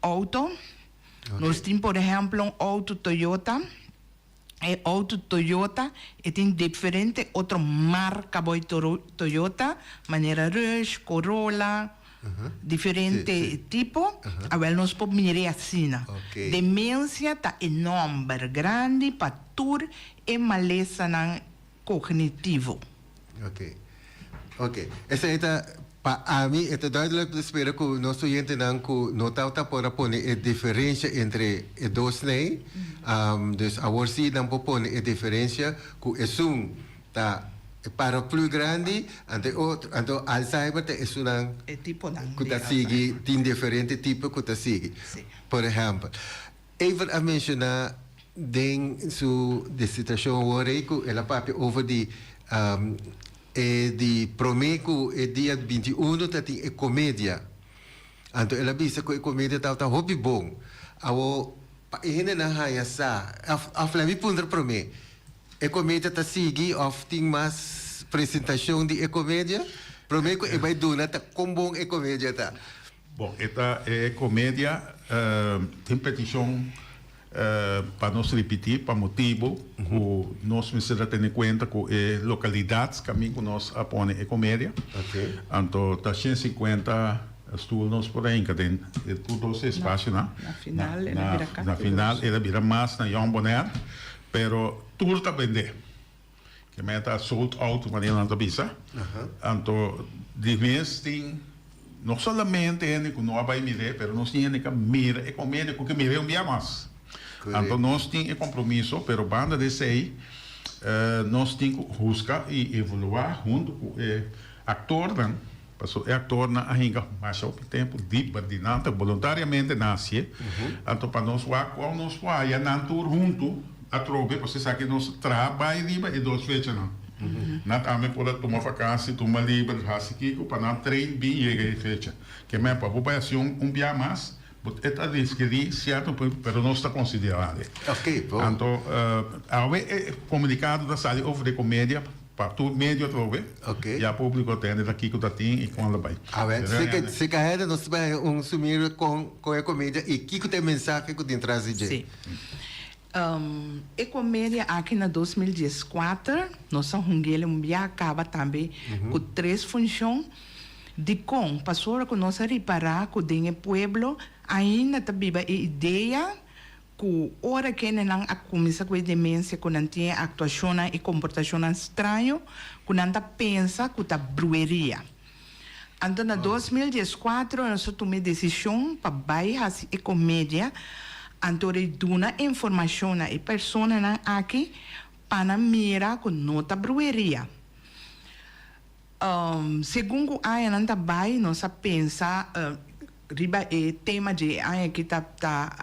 S13: outo. Nos tin por ehemplo un auto Toyota, e auto Toyota e tin diferente otro marca boy Toyota manera Rush, Corolla. Diferente tipo, awel nos por mir'é asina. Demensia ta e nòmber grandi pa tur e malesanan kognitivo.
S11: Ok. Ok. Esei ta, pa ami, e ta duidelijk, mi ta spera ku nos oyentenan ku no tabata por a pone e diferensha entre e dos nei. Dus awor sí nan por pone e diferensha ku esun ta e paraplu grandi, anto e otro, anto Alzheimer ta esunnan
S13: E tiponan
S11: ku
S13: di
S11: ta sigui,
S13: Alzheimer.
S11: tin diferente tipo ku ta sigui.
S13: Sí.
S11: Por ehèmpel, Evert a menshoná den su disertashon awor ei ku el a papia over di e di promé ku e dia 21 ta tin e komedia. Anto el a bisa ku e komedia tabata hopi bon. Awor, pa e hendenan haña sa, òf òf laga mi puntra promé, E komedia ta sigui òf tin mas presentashon di e komedia? Promé ku e bai duna ta kon bon e komedia ta.
S12: Bon, e ta e komedia tin petishon pa nos ripití pa motibu ku nos mester a tene kuenta ku e lokalidat kamin ku nos a pone e komedia. Anto ta 150 stul nos por a hinka den e tur dos espasionan.
S13: Na final el a bira kasi dos.
S12: Na final el a bira mas na Jong Bonaire. Pero tur ta bendé. Ke men ta sold out manera nan ta bisa. Anto di mes tin no solamente hende ku no a bai mir'é pero nos tin hende ku a mira e komedia ku ke mir'é un bia mas. Anto nos tin e kompromiso pero banda di esei nos tin ku huska i evaluá huntu ku e aktornan. Pasobra e aktornan a hinka masha hopi tempu liber di nan ta boluntariamente nan hasié. Anto pa nos wak kua nos por haya nan tur huntu atrobe pasobra esaki nos traha bai riba e dos fechanan. Nan tambe por a tuma vakansi, tuma liber, hasi kiko pa nan train bin yega e fecha. Ke men pa bo bai hasi un bia mas bo e ta rekerí sierto pero nos ta konsiderá. Anto awe e komunikado ta sali over de komedia. Pa tur medio atrobe, ya publico a tende ta kico ta tin y con lo bay.
S11: A wer, si si ca hende nos ta bay un sumir con con e comedia y kico ta e mensahe cu tin tras di dje.
S13: Si. E comedia aki na 2014 nos a hunguele un bia caba tambe cu tres funcion. Dicon? Pasobra cu nos a ripara cu den e pueblo ainda ta biba e idea Ku ora kendenan a kuminsá ku e demensia ku nan tin e aktuashonnan i komportashonnan straño ku nan ta pensa ku ta brueria. Anto na 2014 nos a tuma e desishon pa bai hasi e komedia anto ora e duna informashon na e personanan aki pa nan mira ku no ta brueria. Segun ku añanan ta bai nos a pensa riba e tema dje e aña aki ta ta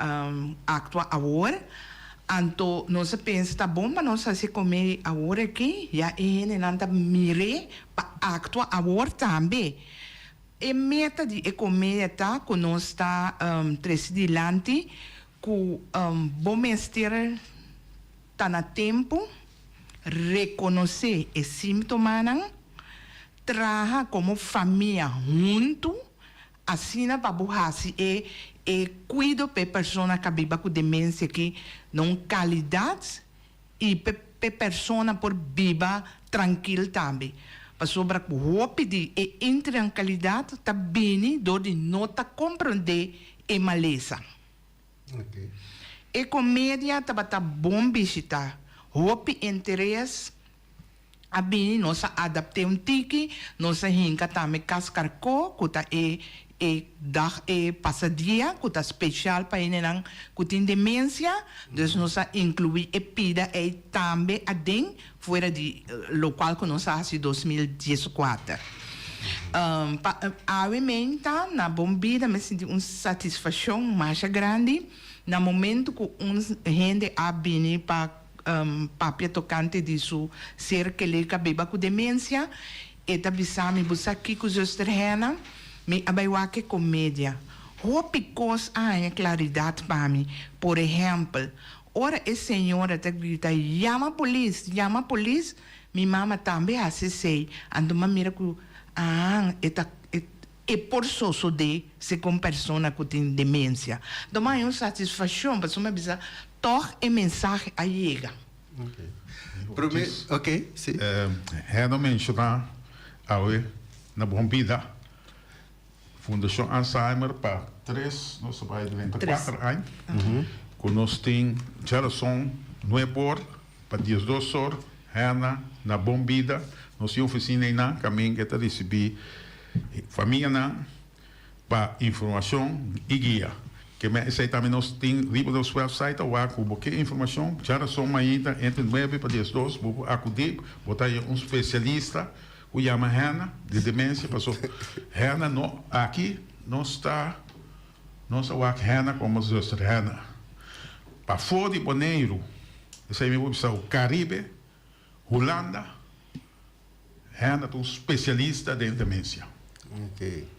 S13: aktua awor. Anto nos a pensa ta bon pa nos hasi komé awor aki ya e hendenan ta mir'é pa aktua awor tambe. E meta di e komedia ta ku nos ta trese dilanti ku bo mester ta na tempu. Rekonosé e símptomanan, traha komo famia huntu asina pa bo hasi e e kuido p'e persona ka biba ku demensia aki na un kalidat i p'e p'e persona por biba trankil tambe. Pasobra ku hopi di e intrankalidat ta bini dor di no ta komprondé e malesa. E komedia tabata bon bishitá. Hopi interes a bini. Nos a adapt'é un tiki. Nos a hinka tambe Kas Karkó, ku ta e e dag e pasadia ku ta speshal pa hendenan ku tin demensia. Dus nos a inkluí e pida ei tambe aden. Fuera di locual cu nos a haci 2014. Pa awe menta na Bon Bida mi a sinti un satisfaccion masha grandi na momento cu un hende a bini pa papia tocante di su ser keli ca biba cu demencia. E ta bisa mi, Bo sa kico zuster Henna? Mi a bay wak e comedia. Hopi cos a haña claridad pa mi. Por ehempel, Ora e señora ta grita, Yama polis! Yama polis! Mi mama tambe hasi esei. Anto m'a mira ku, ah, e ta, e, e por sosodé segun persona ku tin demensia. Anto m'a haña un satisfashon pasobra m'a bisa, tòg e mensahe a yega.
S11: Prome, ok, si.
S12: Hèno menshoná awe na Bon Bida. Fundashon Alzheimer pa tres, nos ta bai drenta kuater aña, ku nos tin djarason nuebe or pa diesdos or hèna na Bon Bida. Nos tin ofisina einan kaminda e ta risibí famianan pa informashon i guia. Ke men esei tambe nos tin riba nos website ta wak ku bo ke informashon djarason mainta entre nuebe pa diesdos bo por akudí, bo ta haña un spesialista Ku yama Hannah di demensia paso Hannah no aki nos ta nos a wak Hannah komo zuster Hannah pafó di Boneiru esei mi por bisa ku Karibe Hulanda Hannah ta un spesialista den demensia.
S11: Ok.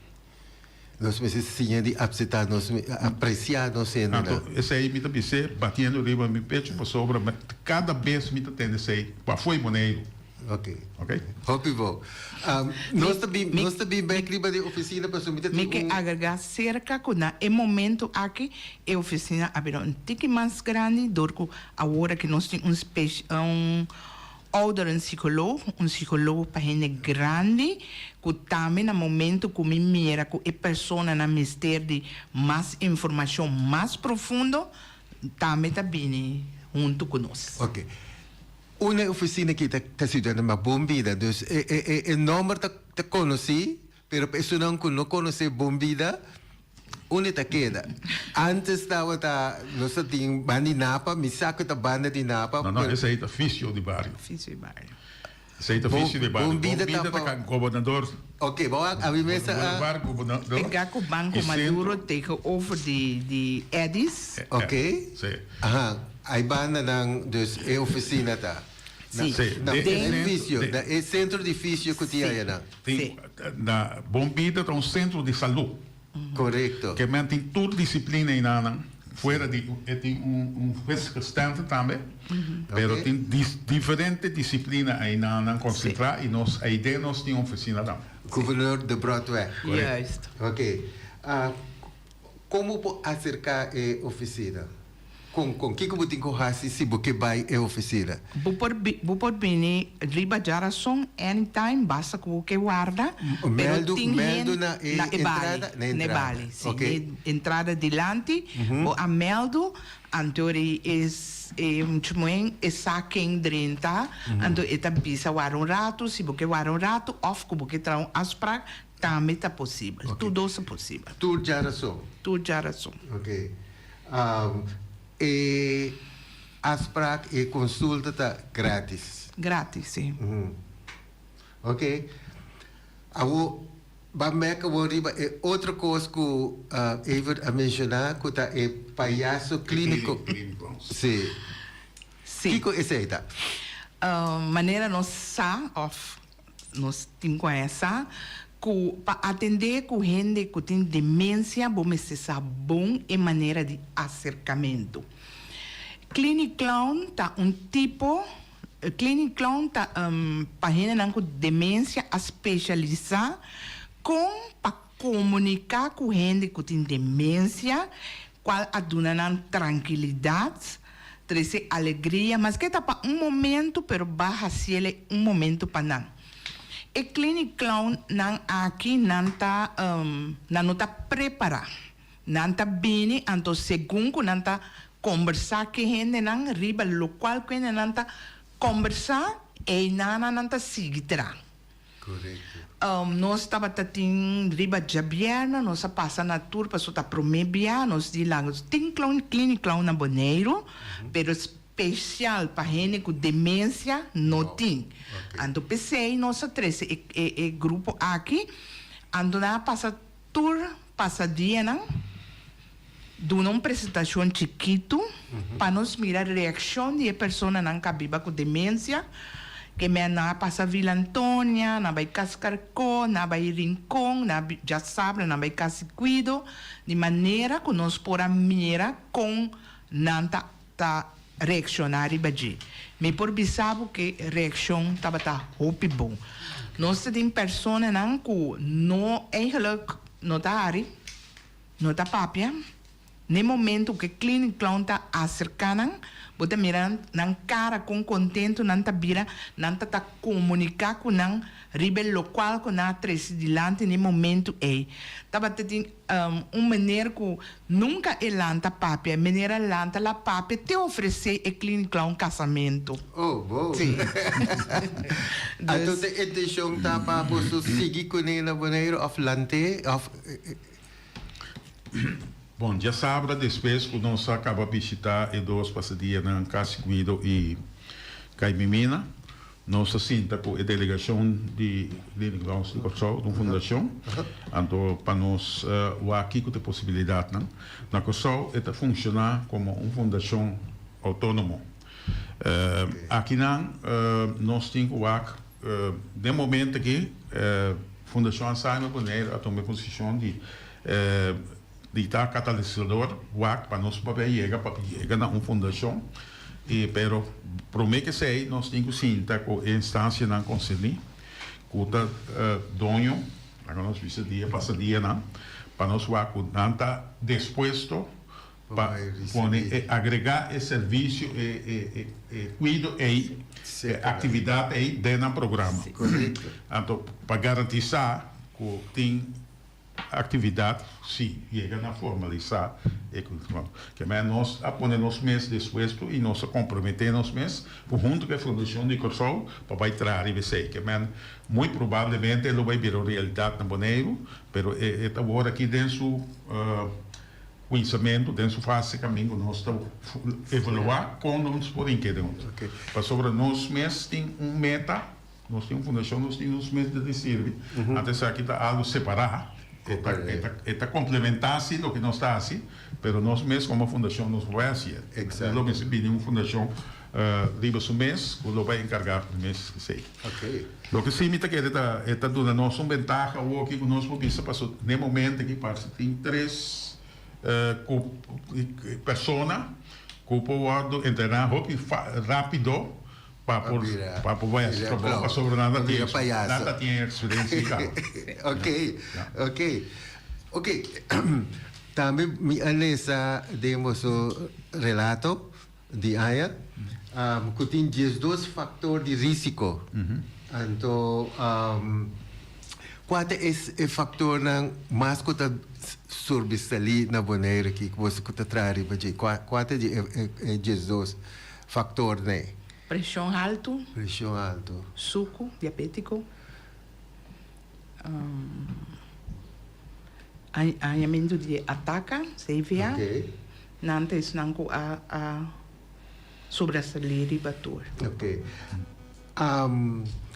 S11: Nos mester siña di apseptá nos apresiá nos hendenan.
S12: Anto esei mi ta bis'é batiendo riba mi pecho pasobra kada bes mi ta tende esei pafó di Boneiru.
S11: Ok. Ok. Hopi bo. Nos ta bin nos ta bin bek riba di ofisina pasobra mi ta tin
S13: Mi ke
S11: un.
S13: agregá serka ku na e momento aki e ofisina a bira un tiki mas grandi dor ku awor aki nos tin un spes un Ouderenpsycholoog, un psicoloog pa hende grandi cu tambe na momento cu mi mira cu e personanan mester di mas informacion mas profundo, tambe ta bini hunto cu nos.
S11: Ok. Unda e oficina aki ta ta situa? Na Bon Bida. Dus e e e e nomber ta ta conoci, pero pa esunnan cu no conoce Bon Bida, Unda ta keda? Antes tabata, nos ta tin banda di Napa, mi sa ku ta banda di Napa.
S12: No, no, esei ta fisio di bario.
S13: Fisio di bario.
S12: Esei ta fisio di bario.
S11: Bon Bida
S12: ta pa. Gobernador.
S11: Ok, bo a mi mester a.
S12: Boulevard Gobernador.
S13: Pega ku Banco Maduro tegenover di di Eddy's.
S11: Ok.
S12: Si.
S11: Aha, ai bandanan dus e oficina ta.
S13: Si.
S11: Na e fisio, na e centro di fisio ku tin ayanan.
S12: Tin, na Bon Bida ta un centro di salud.
S11: Korekto.
S12: Ke men tin tur disiplina einanan, fuera di e tin un un fisgestente tambe, pero tin diferente disiplina einanan konsentrá i nos aide nos tin ofisina tambe.
S11: Gouverneur de Broadweg.
S13: Juist.
S11: Ok. Kon bo por aserká e ofisina? Kon, kon, kiko bo tin ku hasi si bo ke bai e ofisina?
S13: Bo por bo por bini riba djarason anytime, basta ku bo ke warda, pero
S11: Meldu,
S13: tin
S11: meldu
S13: hen
S11: na e
S13: na e bali,
S11: entrada? Na
S13: na e
S11: entrada,
S13: bali, si,
S11: ok.
S13: na e entrada dilanti, bo a meldu, anto ri e e muchumuen e sa ken drenta, anto e ta bisa warda un ratu, si bo ke warda un ratu òf ku bo ke traha un afsprak, tambe ta posibel, tur dos ta posibel.
S11: Tur djarason?
S13: Tur djarason.
S11: Ok. E afspraak, e consulta ta gratis?
S13: Gratis, si.
S11: Ok. Awo, ban bek awor riba e otro cos cu Evert a menciona, cu ta e payaso clinico. Si.
S13: Si.
S11: Kico esey ta?
S13: Manera nos sa, of Nos tin ku haña sa ku pa atendé ku hende ku tin demensia bo mester sa bon e manera di aserkamentu. Clinic Clown ta un tipo Clinic Clown ta pa hendenan ku demensia a spesialisá kon pa komuniká ku hende ku tin demensia kual a duna nan trankilidat Trece alegria, maske ta pa un momento, pero ba haciele un momento pa nan. E clinic clown nan aki nan ta nan no ta prepara. Nan ta bini anto segun cu nan ta combersa cu e hendenan riba locual cu hendenan ta combersa eynan nan ta sigui tra.
S11: Korekto.
S13: Nos tabata tin riba djabièrnè, nos a pasa na tur pasobra ta promé bia nos di laga tin clown clinic clown na Boneiru, pero spesial pa hende ku demensia no tin. Anto p'esei nos a trese e e grupo aki, anto nan a pasa tur pasadianan duna un presentashon chikitu pa nos mira reakshon di e personanan ku a biba ku demensia, ke men nan a pasa Villa Antonia, nan a bai Kas Karkó, nan a bai Rincon, nan a djasabra nan a bai Kas di Kuido, di manera ku nos por a mira kon nan ta ta reakshoná riba dje. Mi por bisa bo ku e reakshon tabata hopi bon. Nos ta tin personanan ku no eigenlijk no ta hari. No ta papia. N'e momento ku e cleaning clown ta aserká nan, bo ta mira nan kara kon kontentu nan ta bira, nan ta ta komuniká ku nan riba e lokual ku nan a trese dilanti n'e momento ei. Tabata tin un meneer ku nunka e lanta papia, e meneer a lanta la papia te ofresé e cleaning clown kasamentu.
S11: Oh, bo.
S13: Sí.
S11: Anto ta e intenshon ta pa boso sigui kuné na Boneiru òf lant'é òf.
S12: Bon, djasabra despues ku nos a kaba bishitá e dos pasadianan Kasi Guido i Kaimimina, nos a sinta ku e delegashon di Learning Lounge di Kòrsou, di un fundashon, anto pa nos wak kiko ta e posibilidatnan. Na Kòrsou e ta funshoná komo un fundashon outónomo. Akinan nos tin ku wak den momento aki Fundashon Alzheimer Boneiru a tuma e posishon di di ta katalisador wak pa nos papia yega pa yega na un fundashon i pero prome ke esei nos tin ku sinta ku e instansianan konserní ku ta doño laga nos bisa dia pasa dianan pa nos wak ku nan ta dispuesto Pa pone e agregá e servisio e e kuido ei, e aktividat ei den nan programa. Anto pa garantisá ku tin aktividat si yega na formalisá e kuido. Ke men nos a pone nos mes dispuesto i nos a komprometé nos mes ku huntu ku e Fundashon di Kòrsou pa bai traha riba esei. Ke men muy probablemente lo bai bira un realidat na Boneiru, pero e ta wor aki den su Kuminsamentu den su fase kaminda nos ta evaluá kon nos por hink'é den otro. Pasobra nos mes tin un meta, nos tin un fundashon, nos tin nos mes di sirbi, anto esaki ta algu separá, e ta komplementá si loke nos ta hasi, pero nos mes komo fundashon nos por bai hasié. Lo mester bini un fundashon riba su mes ku lo bai enkargá ku mes esei. Loke si mi ta kere ta e ta duna nos un bentaha awoki ku nos por bisa paso n'e momento aki parse tin tres ku persona ku por wòrdu entrená hopi rápido pa por pa por bai hasi trabou pasobra nan ta tin nan ta tin eksperensia kaba.
S11: Ok ok ok tambe mi a lesa den boso relato Di aña cu tin diesdos factor di risico. Anto cua ta e factornan mas cu ta sobresali na Bonaire aki cu boso cu ta traha riba dje? Cua ta e diesdos factornan ey?
S13: Presion halto.
S11: Presion halto.
S13: Sucu, diabetico. Hañamentu di ataka, CVA. Nan ta esnan ku a a sobresalí riba tur.
S11: Ok.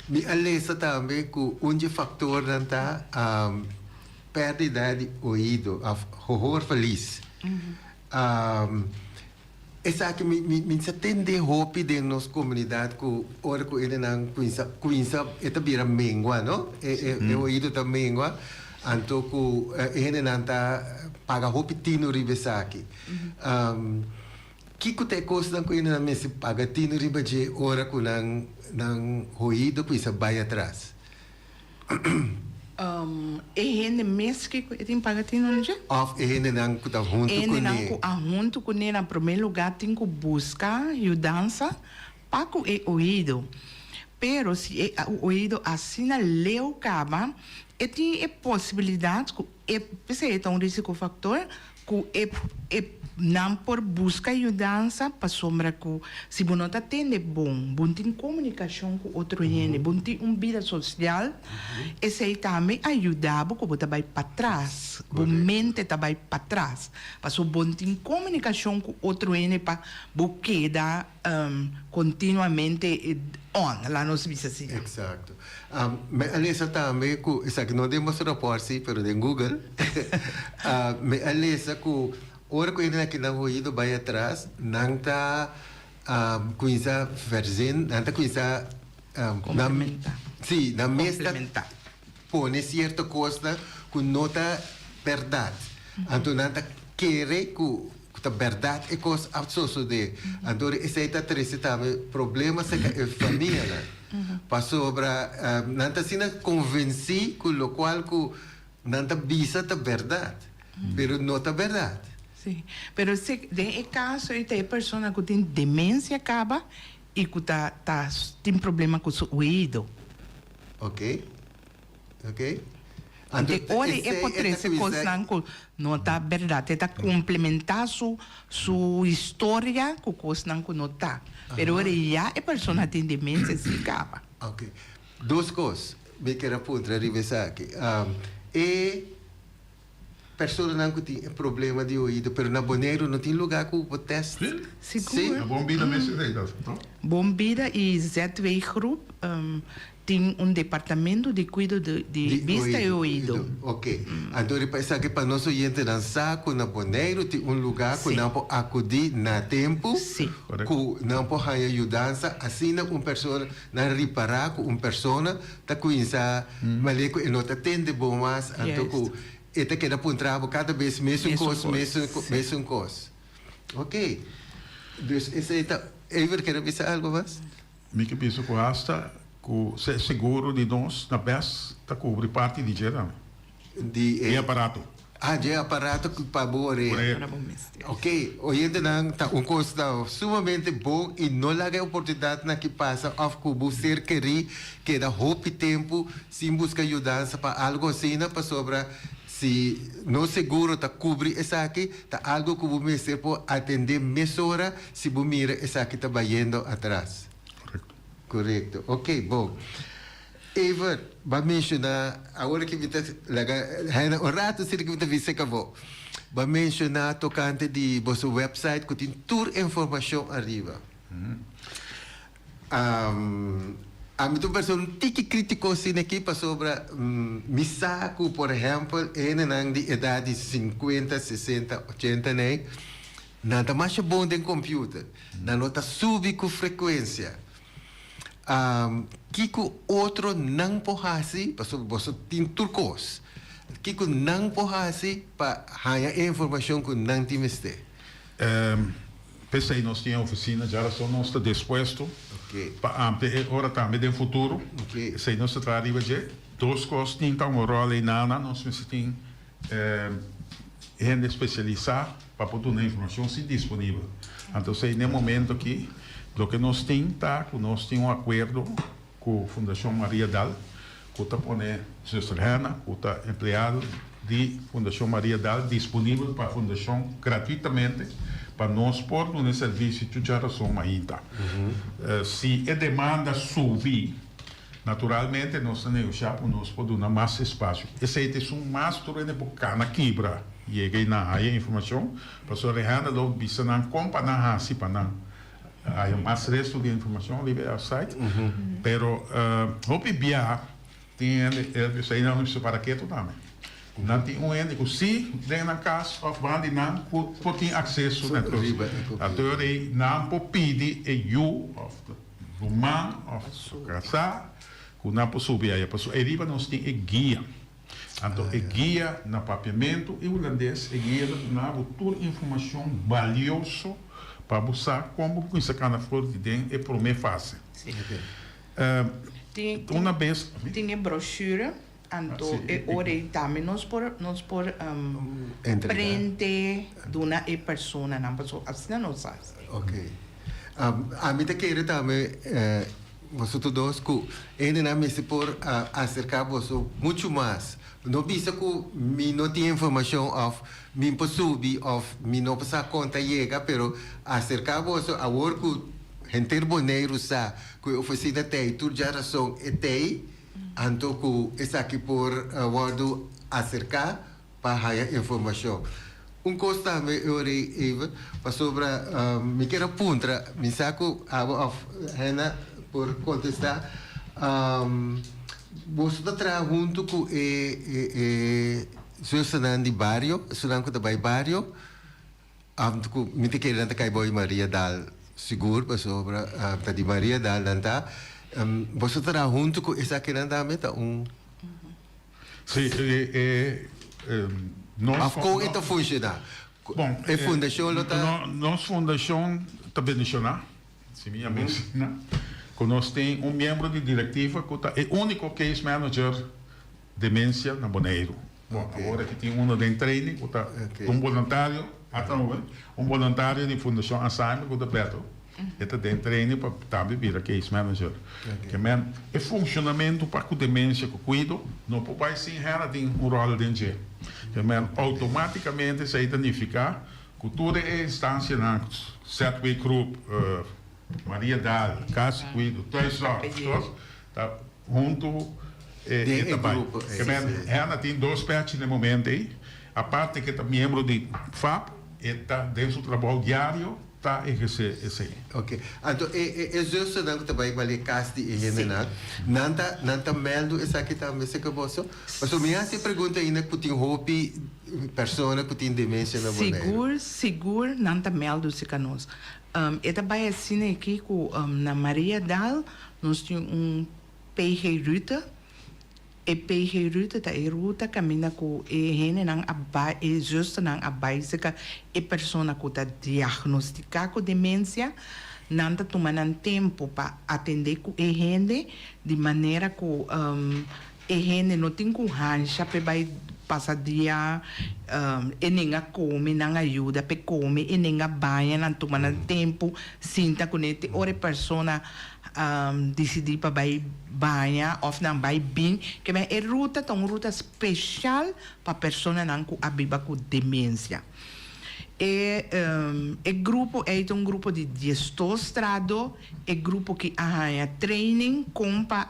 S11: Mi a lesa tambe ku un dje faktornan ta pèrdida di oido òf gehoorverlies. Esaki mi mi mi sa tende hopi den nos komunidat ku ora ku hendenan kuminsa kuminsa e ta bira mengua no e e e oido ta mengua anto ku e hendenan ta paga hopi tinu riba esaki. Kiko ta e kosnan ku hendenan mester paga tinu riba dje ora ku nan nan oido kuminsa bai atras?
S13: E hende mes ki e tin paga tinu na dje?
S11: Òf e hendenan ku ta huntu kuné?
S13: E hendenan ku a huntu kuné na promé lugá tin ku buska yudansa pa ku e oido. Pero si e oido asina leu kaba, e tin e posibilidat ku e, p'esei e ta un risiko faktor, Ku e e nan por buska yudansa pasobra ku si bo no ta tende bon, bo no tin komunikashon ku otro hende, bo no tin un bida sosial, esei tambe a yuda bo ku bo ta bai patras, bo mente ta bai patras, pasobra bo no tin komunikashon ku otro hende pa bo keda kontinuamente on, laat nos bisa asina.
S11: Eksakto. Mi a lesa tambe ku, esaki no den boso rapòrt si, pero den Google, mi a lesa ku ora ku hende aki nan oido bai atras, nan ta kuminsá verzin, nan ta kuminsá
S13: Komplementá.
S11: Sí, nan mes ta pone sierto kosnan ku no ta bèrdat. Anto nan ta kere ku ta bèrdat e kos a sosodé. Anto esei ta trese tambe problema serka e famianan. Pasobra nan ta asina konvensí ku lokual ku nan ta bisa ta bèrdat, pero no ta bèrdat.
S13: Sí, pero si den e caso ei ta e persona cu tin demencia caba y cu ta ta tin problema cu su oido.
S11: Ok, ok.
S13: Anto ora e por trece cosnan cu no ta berdad, e ta complementa su su historia cu cosnan cu no ta. Pero ora ya e persona tin demencia si caba.
S11: Ok. Dos cos mi kier a puntra riba esaki. E Personanan ku tin e problema di oido, pero na Boneiru no tin lugá ku bo tèst.
S13: Sigur.
S12: Na Bon Bida mes esei ta, no?
S13: Bon Bida i ZW Groep tin un departamento di kuido di bista i oido.
S11: Oké. Anto riba esaki pa nos oyentenan sa ku na Boneiru tin un lugá ku nan por akudí na tempu, ku nan por haña yudansa asina un persona nan ripará ku un persona ta kuminsá manera ku e no ta tende bon mas, anto ku e ta keda puntra bo kada bes mesun kos, mesun mesun kos. Oké. Dus esei ta, Ever kere bisa algu mas?
S12: Mi ke bisa ku hasta ku e seguro di nos na bes ta kubri parti di dje tambe.
S11: Di
S12: e aparato.
S11: Ah, dje aparato pa bo orea. Ok, oyentenan, ta un kos ta sumamente bon i no laga e oportunidatnan aki pasa òf ku bo ser kerí keda hopi tempu sin buska yudansa pa algu asina, pasobra si nos seguro ta kubri esaki, ta algu ku bo mester por atendé mesora si bo mira esaki ta bayendo atras.
S12: Korekto.
S11: Korekto. Ok, bon. Evert, bo a menshoná, awor ki mi ta laga hèna un ratu asina ki mi ta bisa ka bo. Bo a menshoná tokante di boso website ku tin tur informashon ariba. Ami ta un persona un tiki krítiko asina aki pasobra mi sa ku por ehèmpel hendenan di edat di sinkuenta, sesenta, ochenta nei, nan ta masha bon den computer, nan no ta subi ku frekuensia. Kiko otro nan por hasi, pasobra boso tin tur kos, kiko nan por hasi pa haña e informashon ku nan tin mester?
S12: P'esei nos tin e ofisina djarason, nos ta dispuesto pa amplia e ora tambe den futuro. Esei nos ta traha riba dje. Dos kos tin ta un ròl einana, nos mester tin hende spesialisá pa por duna informashon si disponibel. Anto esei n'e momento aki loke nos tin ta ku nos tin un akuerdo ku Fundashon Maria Dal ku ta pone Zuster Hanna ku ta empleado di Fundashon Maria Dal disponibel pa fundashon gratuitamente pa nos por duna e servisio chucha rason mainta. Si e demanda subi Naturalmente nos ta negoshá ku nos por duna mas espasio. Esei ta esun mas tur hende por kana kibra yega i nan haya informashon, pasobra Alejandra lo bisa nan kon pa nan hasi pa nan haya mas resto di informashon riba e website. Pero hopi bia tin hende, esei nan lo bisa para ketu tambe, ku nan tin un hende ku si den nan kas òf banda di nan ku por tin akseso na e kos. Anto ei nan por pidi e yu òf. Ruman of kasá ku nan por subi aya pasobra ariba nos tin e guia. Anto e guia na papiamentu i hulandes, e guia ta duna bo tur informashon balioso pa bo sa kon bo kuminsá kana for di den e promé fase. Una bes.
S13: Tin e brochure, anto e ora ei tambe nos por nos por prente duna e personanan pasobra asina nos hasi.
S11: Ami ta kere tambe boso tur dos ku hendenan mester por aserká boso muchu mas. No bisa ku mi no tin informashon òf mi por subi òf mi no por sa kon ta yega, pero aserká boso awor ku henter Boneiru sa ku e ofisina t'ei, tur djarason e t'ei, anto ku esaki por wòrdu aserká pa haya informacion. Un cos tambe e ora ei Eva, pasobra mi kier a puntra, mi sa cu abo of Henna por contesta, boso ta traha hunto cu e e zusternan di bario, esunnan cu ta bay bario? Anto cu mi ta kere nan ta cay boy Maria Dal sigur pasobra ta di Maria Dal nan ta. Boso ta traha hunto cu esakinan tambe? Ta un.
S12: Sí, e nos.
S11: Of kon e ta funshoná?
S12: Bon,
S11: e fundashon lo ta.
S12: Nos fundashon ta bendishoná, si mi a menshoná, ku nos tin un miembro di direktiva ku ta e úniko case manager demensia na Boneiru. Bon, awor aki tin uno den training ku ta un boluntario. Ata un boluntario di Fundashon Alzheimer ku ta Beto, e ta den training pa tambe bira case manager. Ke men e funshonamentu pa ku demensia ku kuido no por bai sin hera tin un ròl den dje. Ke men outomátikamente esei ta nifiká ku tur e instansianan, ZW Groep, Mariadal, Kas di Kuido, Thuiszorg, tos ta huntu e ta bai. Ke men hera tin dos pèchi na e momento ei, aparte ke ta miembro di FAP, e ta den su trabou diario ta ehersé esei.
S11: Ok. Anto e e e zusternan ku ta bai bali e kas di e hendenan, nan ta nan ta mèldu esaki tambe serka boso? Pasobra mi hasi e pregunta ainda ku tin hopi persona ku tin demensia na Boneiru.
S13: Sigur, sigur nan ta mèldu serka nos. E ta bai asina aki ku na Mariadal nos tin un PG Rutte. E PG Rutte ta e ruta kaminda ku e hendenan a bai, e zusternan a bai serka e persona ku ta diagnostiká ku demensia. Nan ta tuma nan tempu pa atendé ku e hende di manera ku e hende no tin ku hansha p'e bai pasa dia, e nenga kome, nan a yuda p'e kome, e nenga baña, nan tuma nan tempu sinta kuné te ora e persona disidí pa bai baña òf nan bai bin, ke men e ruta ta un ruta speshal pa personanan ku a biba ku demensia. E e grupo ei ta un grupo di diesdos trahadó, e grupo ki a haña training kon pa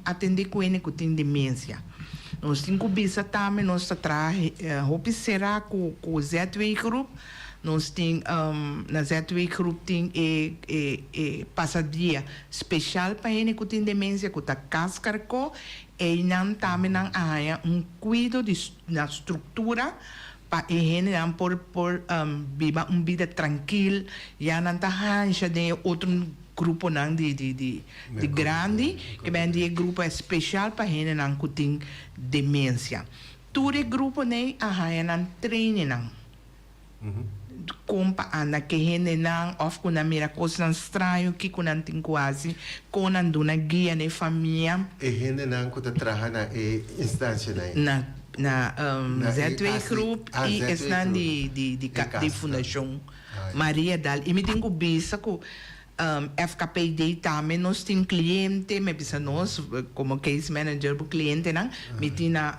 S13: atendé ku hende ku tin demensia. Nos tin ku bisa tambe nos ta traha hopi será ku ku ZW Groep. Nos tin na ZW Groep tin e e e pasadia special pa hende cu tin demencia cu ta cas carco. Eynan tambe nan a haya un cuido di na structura pa e hendenan por por biba un bida trankil. Ya nan ta hansha den e otro gruponan di di di di grandi. Ke ben di e grupo especial pa hendenan cu tin demencia. Tur e gruponan a haya nan trainingnan. Kon pa anda ke hendenan òf ku nan mira kosnan straño, kiko nan tin ku hasi, kon nan duna guia na e famia.
S11: E hendenan ku ta traha na e instansianan ei.
S13: Na na ZW Groep i esnan di di di Fundashon Maria Dal. I mi tin ku bisa ku FKPD tambe nos tin kliente, mi a bisa nos komo case manager bo klientenan, mi tin na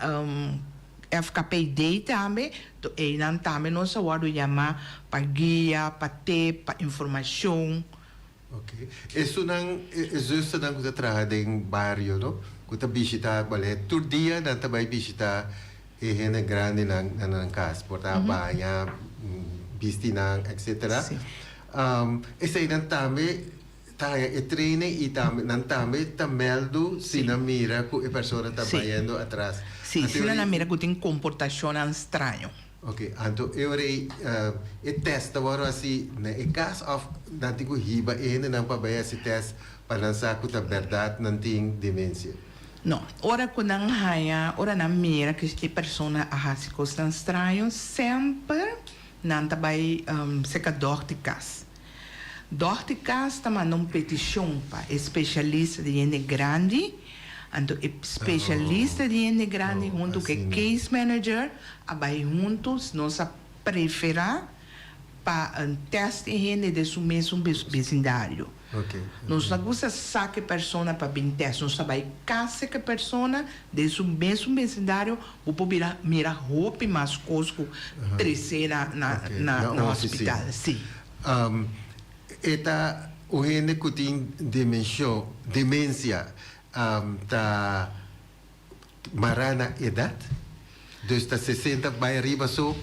S13: FKPD tambe, to eynan tambe nos a wordo yama pa guia, pa tip, pa informacion.
S11: Ok. Esunnan, e zusternan cu ta traha den bario, no? Cu ta bishita, bale, tur dia nan ta bay bishita e hende grandinan na nan cas, por ta baña, bisti nan, etcetera.
S13: Si.
S11: Eseynan tambe Ta haña e training y tambe nan tambe ta meldu si nan mira cu e persona ta bayendo atras.
S13: Sí, si nan mira cu tin comportacionnan straño.
S11: Ok, anto e ora ey e test ta worde haci na e cas of nan tin cu hiba e hendenan pa bay haci test pa nan sa cu ta berdad nan tin demencia?
S13: No, ora cu nan haña, ora nan mira cu e persona a haci cosnan straño, semper nan ta bay seca dokter cas. Dòkter Cas ta manda un petishon pa e speshalista di hende grandi, anto e speshalista di hende grandi huntu ku e case manager a bai huntu, nos a preferá pa tèst e hende den su mesun besindario. Nos no a gusta saka e persona pa bin tèst, nos ta bai kas seka e persona den su mesun besindario, bo por bira mira hopi mas kos ku tres'é na na hospital. Sí.
S11: E ta un hende ku tin demenshon, demensia, ta mará na edat? Dus ta sesenta bai ariba so?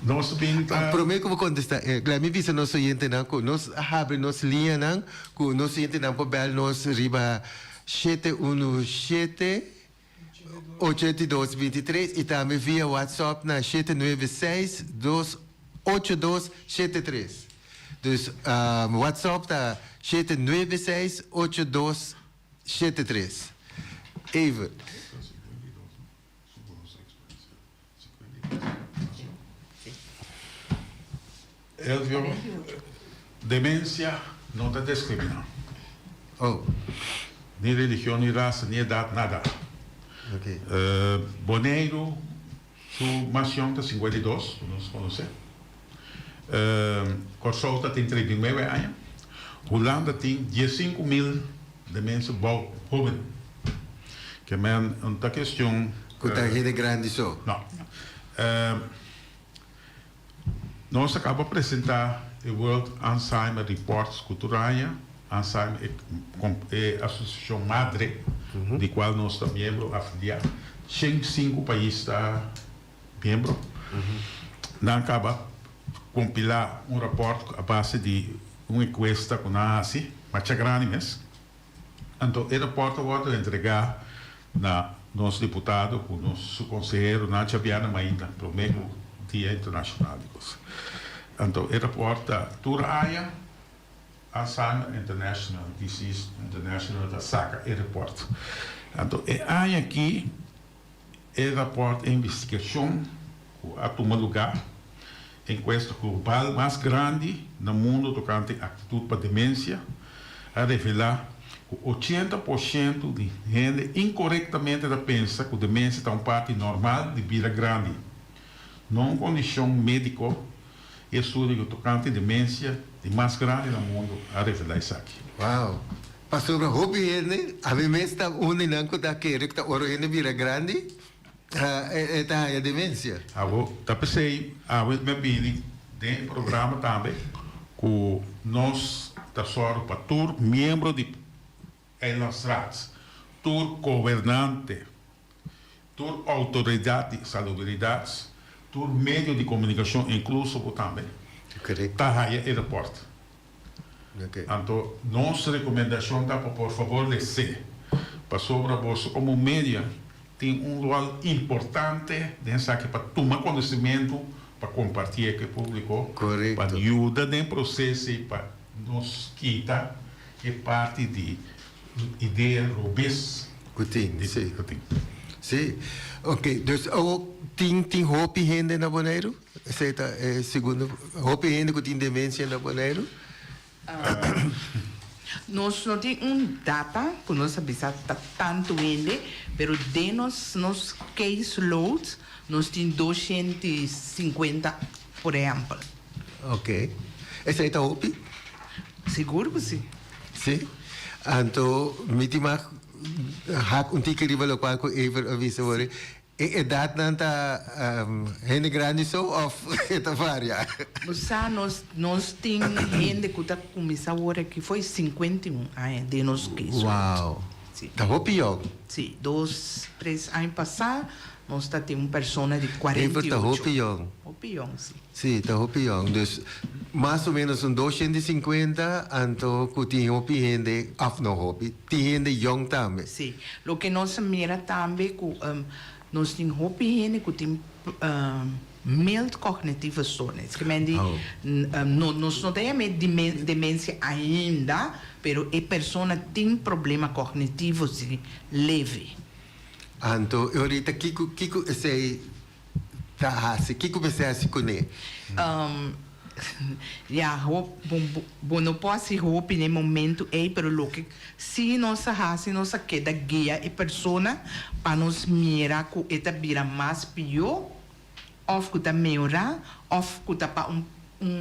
S12: Nos bin ta.
S11: Promé ku bo kontestá, Glen, mi bisa nos oyentenan ku nos a habri nos liñanan ku nos oyentenan por bèl nos riba 717 82 23 i tambe via WhatsApp na 796 282 73. Dus WhatsApp ta 796 82 73. Evert.
S12: Elvio, demencia no ta discrimina.
S11: Oh.
S12: Ni religion, ni rasa, ni edad, nada. Boneiru su mas yòn ta 52, ku nos konosé. Kòrsou ta tin 39 aña. Hulanda tin 15 mil demensia bou hóben. Ke men no ta kestion.
S11: Ku ta hende grandi so?
S12: No. Nos a kaba presentá e World Alzheimer Report ku tur aña Alzheimer e asosiashon madre di kual nos ta miembro afiliá. 105 pais ta miembro. Nan kaba kompilá un rapòrt a base di un enkuesta ku nan a hasi, masha grandi mes. Anto e rapòrt a wòrdu entregá na nos diputado ku nos su konsehero Nacha Biana mainta promé ku Dia Internashonal di kos. Anto e rapòrt ta tur aña Alzheimer International Disease International ta saka e rapòrt. Anto e aña aki e rapòrt e investigashon ku a tuma lugá, enkuesta global mas grandi na mundu tokante aktitut pa demensia, a revelá ku 80% di hende inkorektamente ta pensa ku demensia ta un parti normal di bida grandi, no un kondishon médiko. E estudio tokante demensia di mas grandi na mundu a revelá esaki.
S11: Wow! Pasobra hopi hende, ami mes ta un di nan ku ta kere ku ta ora hende bira grandi, e ta haña demensia.
S12: Abo ta p'esei awe mi a bini den e programa tambe ku nos ta sòru pa tur miembro di Eilandsraad, tur gobernante, tur outoridat di salubridat, tur medio di komunikashon inkluso bo tambe ta haya e rapòrt. Anto nos rekomendashon ta pa por fabor les'é, pasobra boso komo media tin un ròl importante den esaki pa tuma konosementu pa kompartié ku e públiko, pa yuda den proseso i pa nos kita e parti di idea robes
S11: ku tin. Sí. Ku tin. Sí. Oké, dus awor tin tin hopi hende na Boneiru? Esei ta e segundo. Hopi hende ku tin demensia na Boneiru?
S13: Nos no tin un data ku nos a bisa ta tantu hende, pero den nos nos caseload nos tin 250 por ehèmpel.
S11: Oké. Esei ta hopi?
S13: Sigur ku si.
S11: Si. Anto mi tin mag hak un tiki riba lokual ku Ever a bisa wor. E edatnan ta hende grandi so òf e ta varia?
S13: Bo sa nos nos tin hende ku ta kuminsá wor aki fo'i 51 aña den nos caseload.
S11: Wow.
S13: Si.
S11: Ta hopi yòn.
S13: Si. Dos, tres aña pasá nos ta tin un persona di
S11: Ever ta
S13: 48.
S11: hopi yòn.
S13: Hopi yòn, si.
S11: Si, ta hopi yòn. Dus mas o menos un 250 anto ku tin hopi hende, òf no hopi, tin hende yòn tambe.
S13: Si. Loke nos a mira tambe ku nos tin hopi hende ku tin mild cognitieve stoornis. Ke men di no nos no ta yam'é demensia ainda, pero e persona tin problema kognitivo si leve.
S11: Anto e orita kiko kiko esei ta hasi? Kiko mester hasi kuné?
S13: Ya, bo no por hasi hopi na e momento ei, pero loke si nos a hasi, nos a keda guia e persona pa nos mira ku e ta bira mas pió òf ku ta mehorá òf ku ta pa un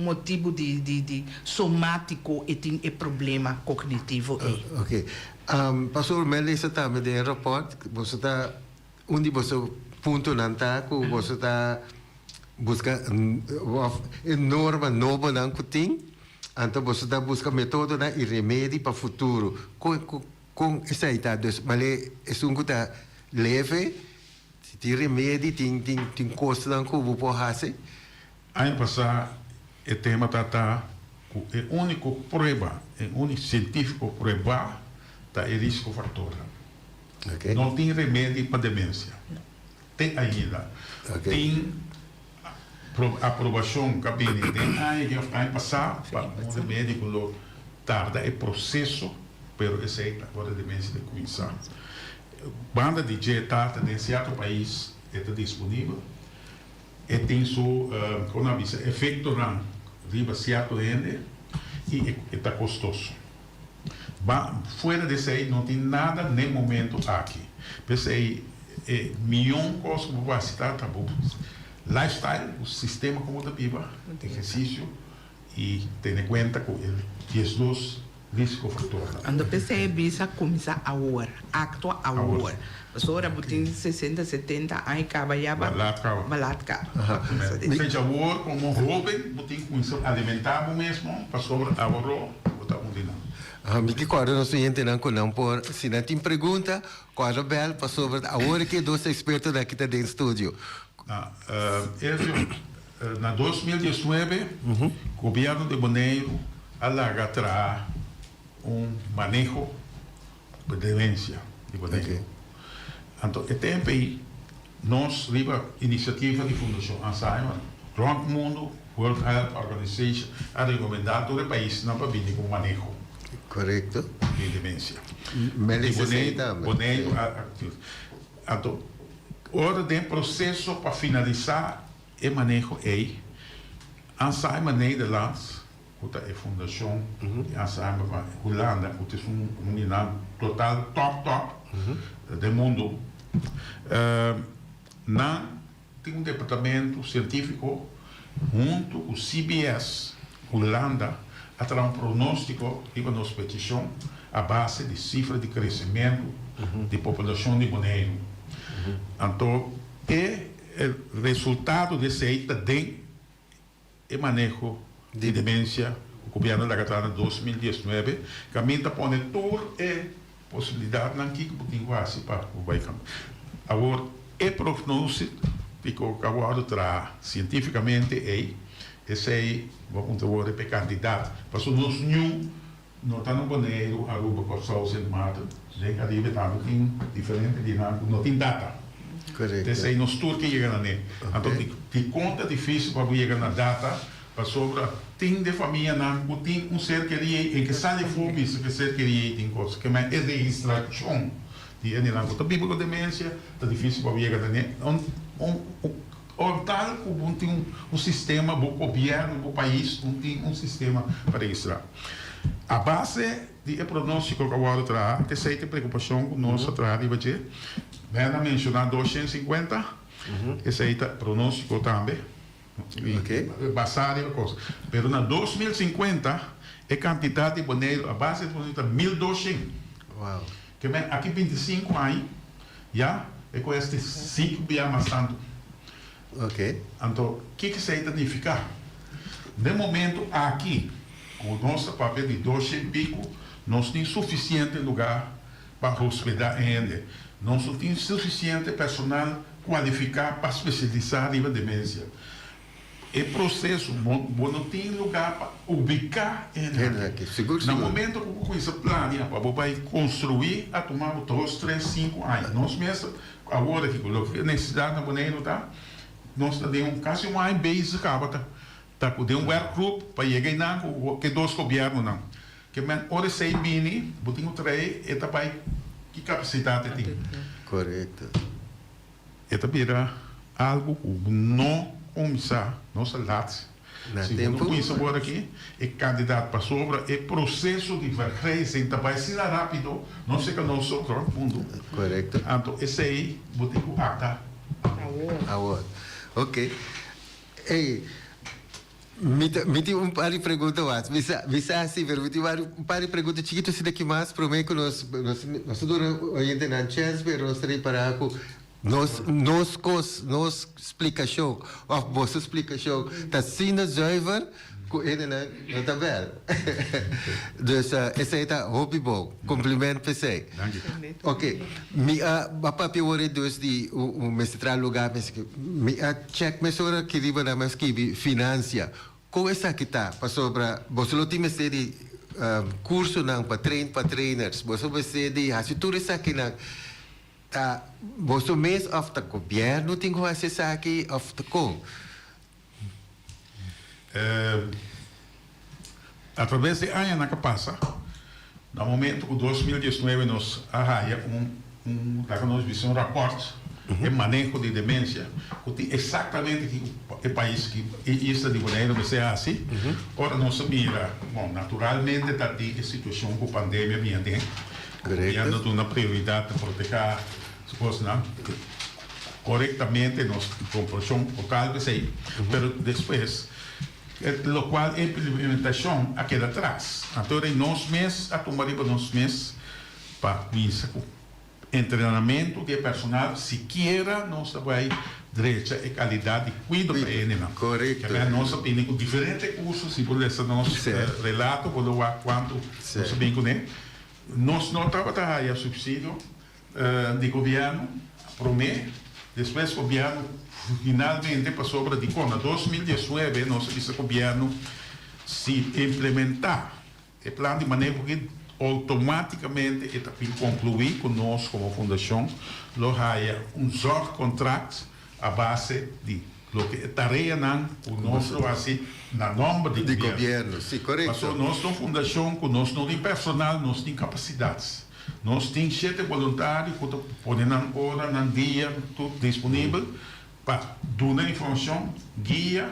S13: motibu di somátiko e tin e problema kognitivo ei.
S11: Oke. Pastor, mi a lesa tambe den e rapòrt, boso ta Un di boso puntonan ta ku boso ta buska òf e norma nobonan ku tin, anto boso ta buska metodonan i remedi pa futuro. Kon kon esei ta? Dus male esun ku ta leve, si tin remedi, tin tin tin kosnan ku bo por hasi.
S12: Aña pasá e tema ta ta ku e úniko prueba, e úniko sientífiko pruebá ta e riskofaktornan. No tin remedi pa demensia. Te ainda. Tin aprobashon ku a bini den aña aki òf aña pasá pa un remedi ku lo tarda e proseso, pero esei ta ora demensia ta kuminsá. Banda di dje ta den sierto pais e ta disponibel. E tin su, kon nan bisa, efektonan riba sierto hende i e ta kostoso. Ba, fuera di esei no tin nada n'e momento aki. P'esei E mion kos ku bo por hasi ta ta bo lifestyle, bo sistema kon bo ta biba, ehersisio i tene kuenta ku e 12 risiko faktornan.
S13: Anto p'esei e bisa kuminsá awor, aktua awor. Pasobra ora bo tin sesenta, setenta aña i kaba ya ba
S12: Ba lat kaba.
S13: Ba lat kaba pa kuminsá di.
S12: Fecha awor komo hóben bo tin kuminsá alimentá bo mesmo pasobra aworó bo ta un di nan.
S11: Mi ke kòrda nos oyentenan ku nan por, si nan tin pregunta, kòrda bèl pasobra awor ke dos ekspertonan aki ta den studio.
S12: Na Elvio, na 2019 gobièrnu di Boneiru a laga traha un maneho pa demensia di Boneiru. Anto e tempu ei nos riba inisiativa di Fundashon Alzheimer rònt mundu, World Health Organization a rekomendá tur e paisnan pa bini ku un maneho di demensia.
S11: Di
S12: Boneiru a Anto ora den proseso pa finalisá e maneho ei, Alzheimer Nederland, ku ta e fundashon di Alzheimer pa Hulanda, ku ta esun un di nan total top top den mundu, nan tin un departamento sientífiko huntu ku CBS Hulanda a traha un pronóstiko riba nos petishon a base di sifra di kresementu di populashon di Boneiru. Anto e resultado di esei ta den e maneho di demensia ku gobièrnu a laga traha na 2019, kaminda ta pone tur e posibilidatnan kiko bo tin ku hasi pa bo bai kambia. Awor e prognóstiko ku a wòrdu traha sientífikamente ei, esei bo a puntra wòrdu pa e kantidat, pasobra nos niun no ta na Boneiru, Aruba, Kòrsou, Sint Maarten, den Karibe tambe tin diferente di nan ku no tin data. Esei nos tur ke yega na ne. Anto dikon ta difísil pa bo yega na data? Pasobra tin de famianan ku tin un ser kerí ei en ke sali afó bisa ku e ser kerí ei tin kos. Ke men e registrashon di hendenan ku ta biba ku demensia ta difísil pa bo yega na ne. Un tal ku bo tin un sistema, bo gobièrnu, bo pais no tin un sistema pa registrá. A base di e pronóstiko ku a wòrdu traha, esei ta e preokupashon ku nos a traha riba dje. Men a menshoná 250, esei ta pronóstiko tambe, basá riba kos. Pero na 2050 e kantidat di Boneiru a base di pronóstiko ta 1200. Ke men aki 25 aña ya e kueste sinku bia mas tantu. Anto kiko esei ta nifiká? Den momentu aki ku nos ta papia di 200 piku, nos tin sufisiente lugá pa hospedá e hende. Nos no tin sufisiente personal kualifiká pa spesialisá riba demensia. E proseso, bo no tin lugá pa ubiká e hende aki. Na momento ku bo kuminsá plania pa bo bai konstruí, a tuma bo dos, tres, sinku aña. Nos mes awor aki ku loke e nesesidat na Boneiru ta, nos ta den un kasi un aña bezig kaba ta ta ku den un werkgroep pa yega einan ku e dos gobièrnunan. Ke men ora esei bini, bo tin ku trae e ta bai ki kapasidat e tin.
S11: Korekto.
S12: E ta bira algu ku no kuminsá, no sa lat.
S11: Na
S12: Si bo no
S11: tempu.
S12: kuminsá awor aki, e kandidat pasobra e proseso di vergrijzing ta bai asina rápido, no seka nos so, rònt mundu.
S11: Korekto.
S12: Anto esei bo tin ku akta
S13: awor.
S11: Awor. Oké. Ey, Mi ta mi tin un par di pregunta mas. Mi sa mi sa si, pero mi tin un un par di pregunta chikitu asina ki mas prome ku nos nos nos ta duna oyentenan chèns, pero nos ta ripará ku nos nos kos nos splikashon òf boso splikashon ta asina zuiver ku hendenan no ta bèl. Dus esei ta hopi bon. Kompliment p'esei.
S12: Danki.
S11: Oké, mi a a papia wor e dus di un mester traha lugá mester mi a check mesora aki riba nan mi a skibi financia. Kon esaki ta? Pasobra boso lo tin mester di cursonan pa train pa trainers, boso mester di haci tur esakinan. Ta boso mes of ta gobierno tin cu haci esaki of ta kon?
S12: Atraves di añanan ku a pasa, na momento ku 2019 nos a haya un un laga nos bisa un rapòrt e maneho di demensia ku tin eksaktamente kiko e pais ki e isla di Boneiru mester hasi, ora nos a mira, bon naturalmente ta tin e situashon ku pandemia bini aden, ku gobièrnu a duna prioridat na protehá. Kosnan korektamente nos kompreshon total p'esei, pero despues lokual e implementashon a keda atras. Anto rei nos mes a tuma riba nos mes pa kuminsa ku entrenamentu di e personal sikiera nos ta bai drecha e kalidat di kuido pa e hendenan. Kebé nos a bini ku diferente kurso, si bo lesa nos relato bo lo wak kuantu nos a bini kuné. Nos no tabata haya supsidio di gobièrnu promé, despues gobièrnu finalmente pasobra dikon na 2019 nos a bisa gobièrnu si implementá e plan di maneho aki outomátikamente e ta bin konkluí ku nos komo fundashon lo haya un zorgkontrakt a base di loke e tareanan ku nos lo hasi na nòmber di gobièrnu. Pasobra nos ta un fundashon ku nos no tin personal, nos tin kapasidat. Nos tin shete boluntario ku ta pone nan ora, nan dia tur disponibel pa duna informashon, guia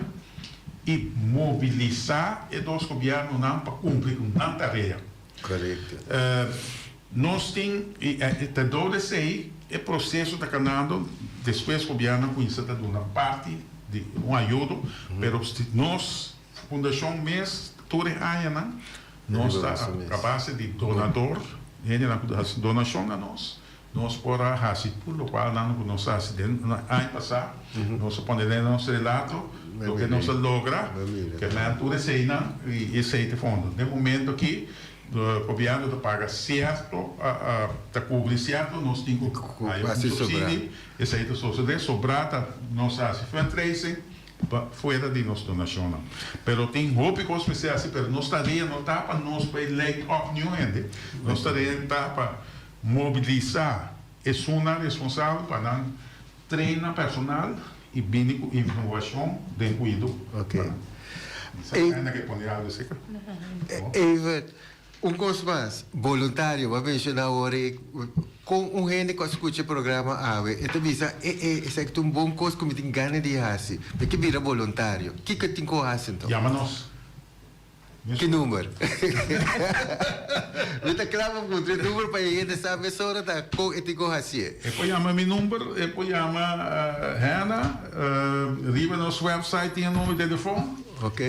S12: i mobilisá e dos gobièrnunan pa kumpli ku nan tarea. Nos tin, i ta dor di esei e proseso ta kanando, despues gobièrnu a kuminsá ta duna parti di un ayudo, pero nos fundashon mes tur e añanan nos ta a base di donador, hendenan ku ta hasi donashon na nos, nos por a hasi tur lokual nan ku nos a hasi den aña pasá, nos a pone den nos relato loke nos a logra, ke men tur eseinan i esei ta e fondo. Den momento aki Gobièrnu ta paga sierto, ta kubri sierto, nos tin ku haya un supsidi, esei ta sosodé, sobrá ta nos a hasi fundraising pa fuera di nos donashonnan. Pero tin hopi kos mester hasi, pero nos tarea no ta pa nos bai leit òp niun hende, nos tarea ta pa mobilisá esunnan responsabel pa nan traina personal i bini ku inovashon den kuido.
S11: Evert, un kos mas, boluntario, bo a menshoná awor ei, kon un hende ku a skucha e programa awe e ta bisa, e e, esaki ta un bon kos ku mi tin gana di hasi, mi ke bira boluntario, kiko e tin ku hasi anto?
S12: Yama nos.
S11: Ki number? Mi ta kla pa puntra e number pa e hende sa mesora ta kon e tin ku hasié.
S12: E por yama mi number, e por yama Hannah, riba nos website tin e number di telefon.
S11: Ok.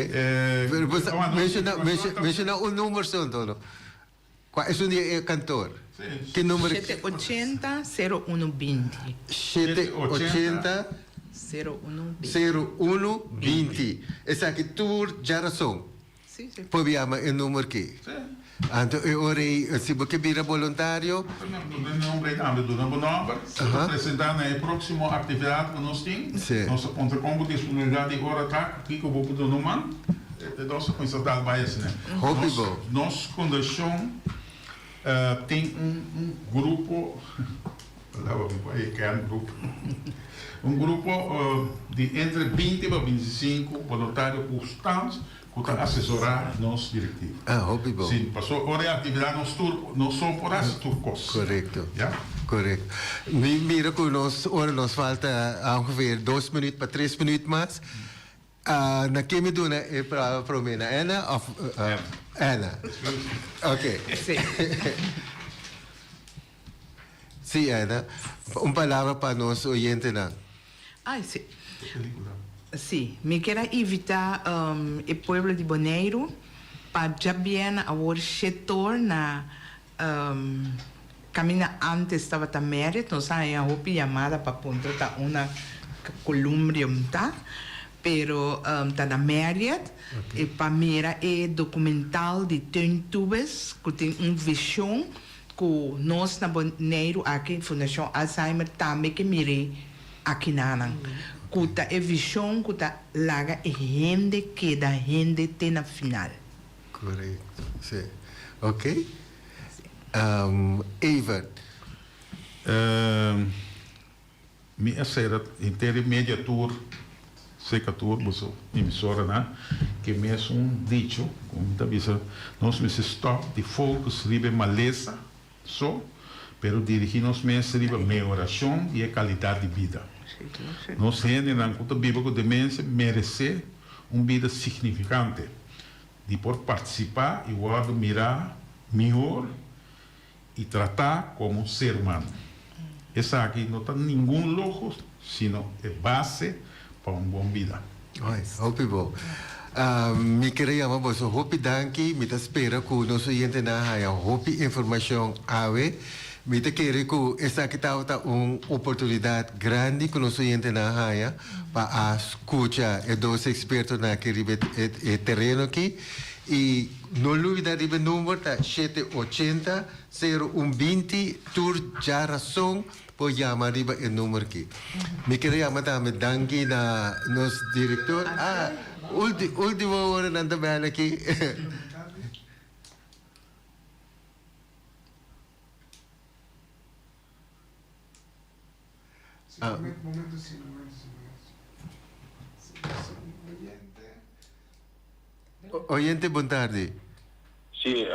S11: Pero bo sa menshoná menshoná un number so anto no. Kua esun di e kantor? Ki number?
S13: 780 0120.
S11: 780 0120. Esaki tur djarason por yama e number ki. Anto e ora ei si bo ke bira boluntario.
S12: Duna e nomber ei tambe. Duna bo nomber. Bo ta presenta na e proximo actividad cu nos tin. Nos ta puntra con bo disponibilidad di ora ta, kico bo por duna un man. E dos a cuminsa dal bai asina.
S11: Hopi bo.
S12: Nos fundashon tin un grupo, palabra mi por e kerngroep, un grupo di entre 20 pa 25 boluntario kustant ku ta asesorá nos direktiva.
S11: Ah, hopi bo.
S12: Si, pasobra ora e aktividat nos tur, nos so por hasi tur kos.
S11: Korekto.
S12: Ya.
S11: Korekto. Mi mira ku nos ora nos falta ongeveer dos minuut pa tres minuut mas. Na ken mi duna e palabra prome? Na Anna of Anna? Ok. Sí, Anna. Un palabra pa nos oyentenan.
S13: Ay, sí. Sí, mi kier a invita e pueblo di Boneiru pa djabièrnè awor shetor na Caminda antes tabata Marriott, nos a haña hopi yamada pa puntra ta una Columbrium ta, pero ta na Marriott e pa mira e documental di Teun Toebes cu tin un vision cu nos na Boneiru aki, Fundacion Alzheimer tambe ke mir'é aki nanan, cu ta e vision cu ta laga e hende keda hende te na final.
S11: Correcto, si. Ok. Evert.
S12: Mi a sera henter e media tur, seca tur boso emisoranan, ke mesun dicho ku mi ta bisa, nos mester stop di focus riba e malesa so, pero dirigi nos mes riba mehorashon di e kalidat di bida. Nos hendenan ku ta biba ku demensia meresé un bida signifikante. Di por partisipá i wòrdu mirá mihor i tratá komo ser humano. Esaki no ta ningun luho, sino e base pa un bon bida.
S11: Oi, hopi bo. Mi kere yama boso hopi danki. Mi ta spera ku nos oyentenan haña hopi informashon awe. Mi ta kere ku esaki tabata un oportunidat grandi ku nos oyentenan haña pa a skucha e dos ekspertonan aki riba e tereno aki. I no lubida riba e number ta shete ochenta, sero un binti tur djarason por yama riba e number aki. Mi kere yama tambe danki na nos director. Ah, ulti, ultimo ora nan ta bel aki. Ah. Oyente, bon tardi.
S14: Sí,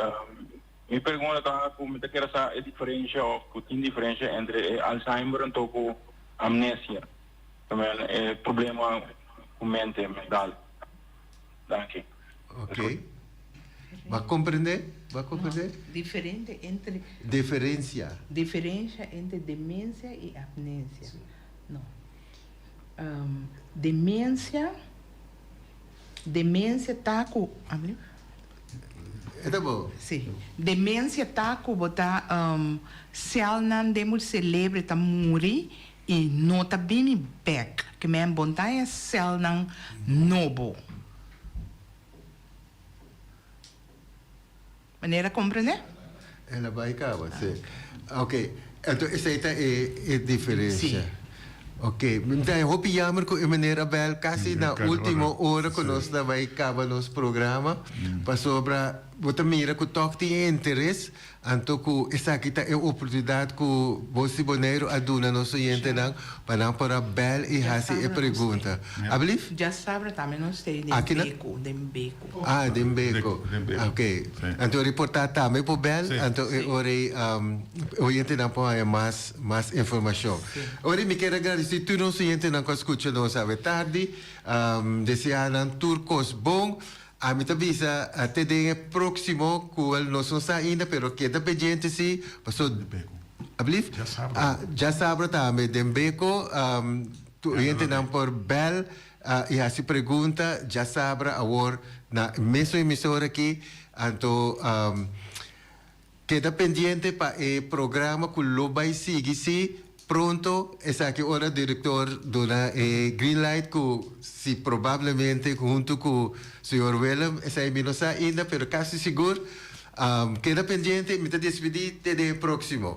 S14: mi pregunta ta ku mi ta kere sa e diferensha of ku tin diferensha entre e Alzheimer anto ku amnesia. Tamen e problema ku mente, mental. Danki.
S11: Ok. Bo a komprende? Bo a komprende?
S13: No, diferente entre.
S11: Diferensia.
S13: Diferensha entre demensia i amnesia. No. Demensia. Demensia ta ku
S11: E ta bo?
S13: Si. Demensia ta ku bo ta sèlnan den bo selebre ta muri i no ta bini bèk. Ke men bo no ta haña sèlnan nobo. Manera komprendé?
S11: El a bai kaba, si. Ok, anto esei ta e e diferensha.
S13: Si.
S11: Ok, mi ta hopi jammer ku e meneer a bel kasi na ultimo ora ku nos ta bai kaba nos programa, pasobra bo ta mira ku tòg tin e interes, anto ku esaki ta e oportunidat ku Bos di Boneiru a duna nos oyentenan pa nan por a bel i hasi e pregunta. Ablief?
S13: Djasabra tambe nos ta den Beko, den Beko.
S11: Ah, den Beko. Ok. Anto reportá tambe por bel, anto e ora ei oyentenan por haña mas mas informashon. Ora ei mi kier a gradisí tur nos oyentenan ku a skucha nos awe tardi. Deseá nan tur kos bon. Ami ta bisa te den e próksimo ku wel nos no sa ainda pero keda pendiente si paso Ablief? Ah, djasabra tambe den Beko tur oyentenan por bel. I hasi pregunta djasabra awor na e mesun emisora aki, anto keda pendiente pa e programa ku lo bai sigui si pronto esaki ora direktor duna e green light ku si probablemente huntu ku señor Willem esei mi no sa ainda pero kasi sigur keda pendiente mi ta despidi te den e proksimo.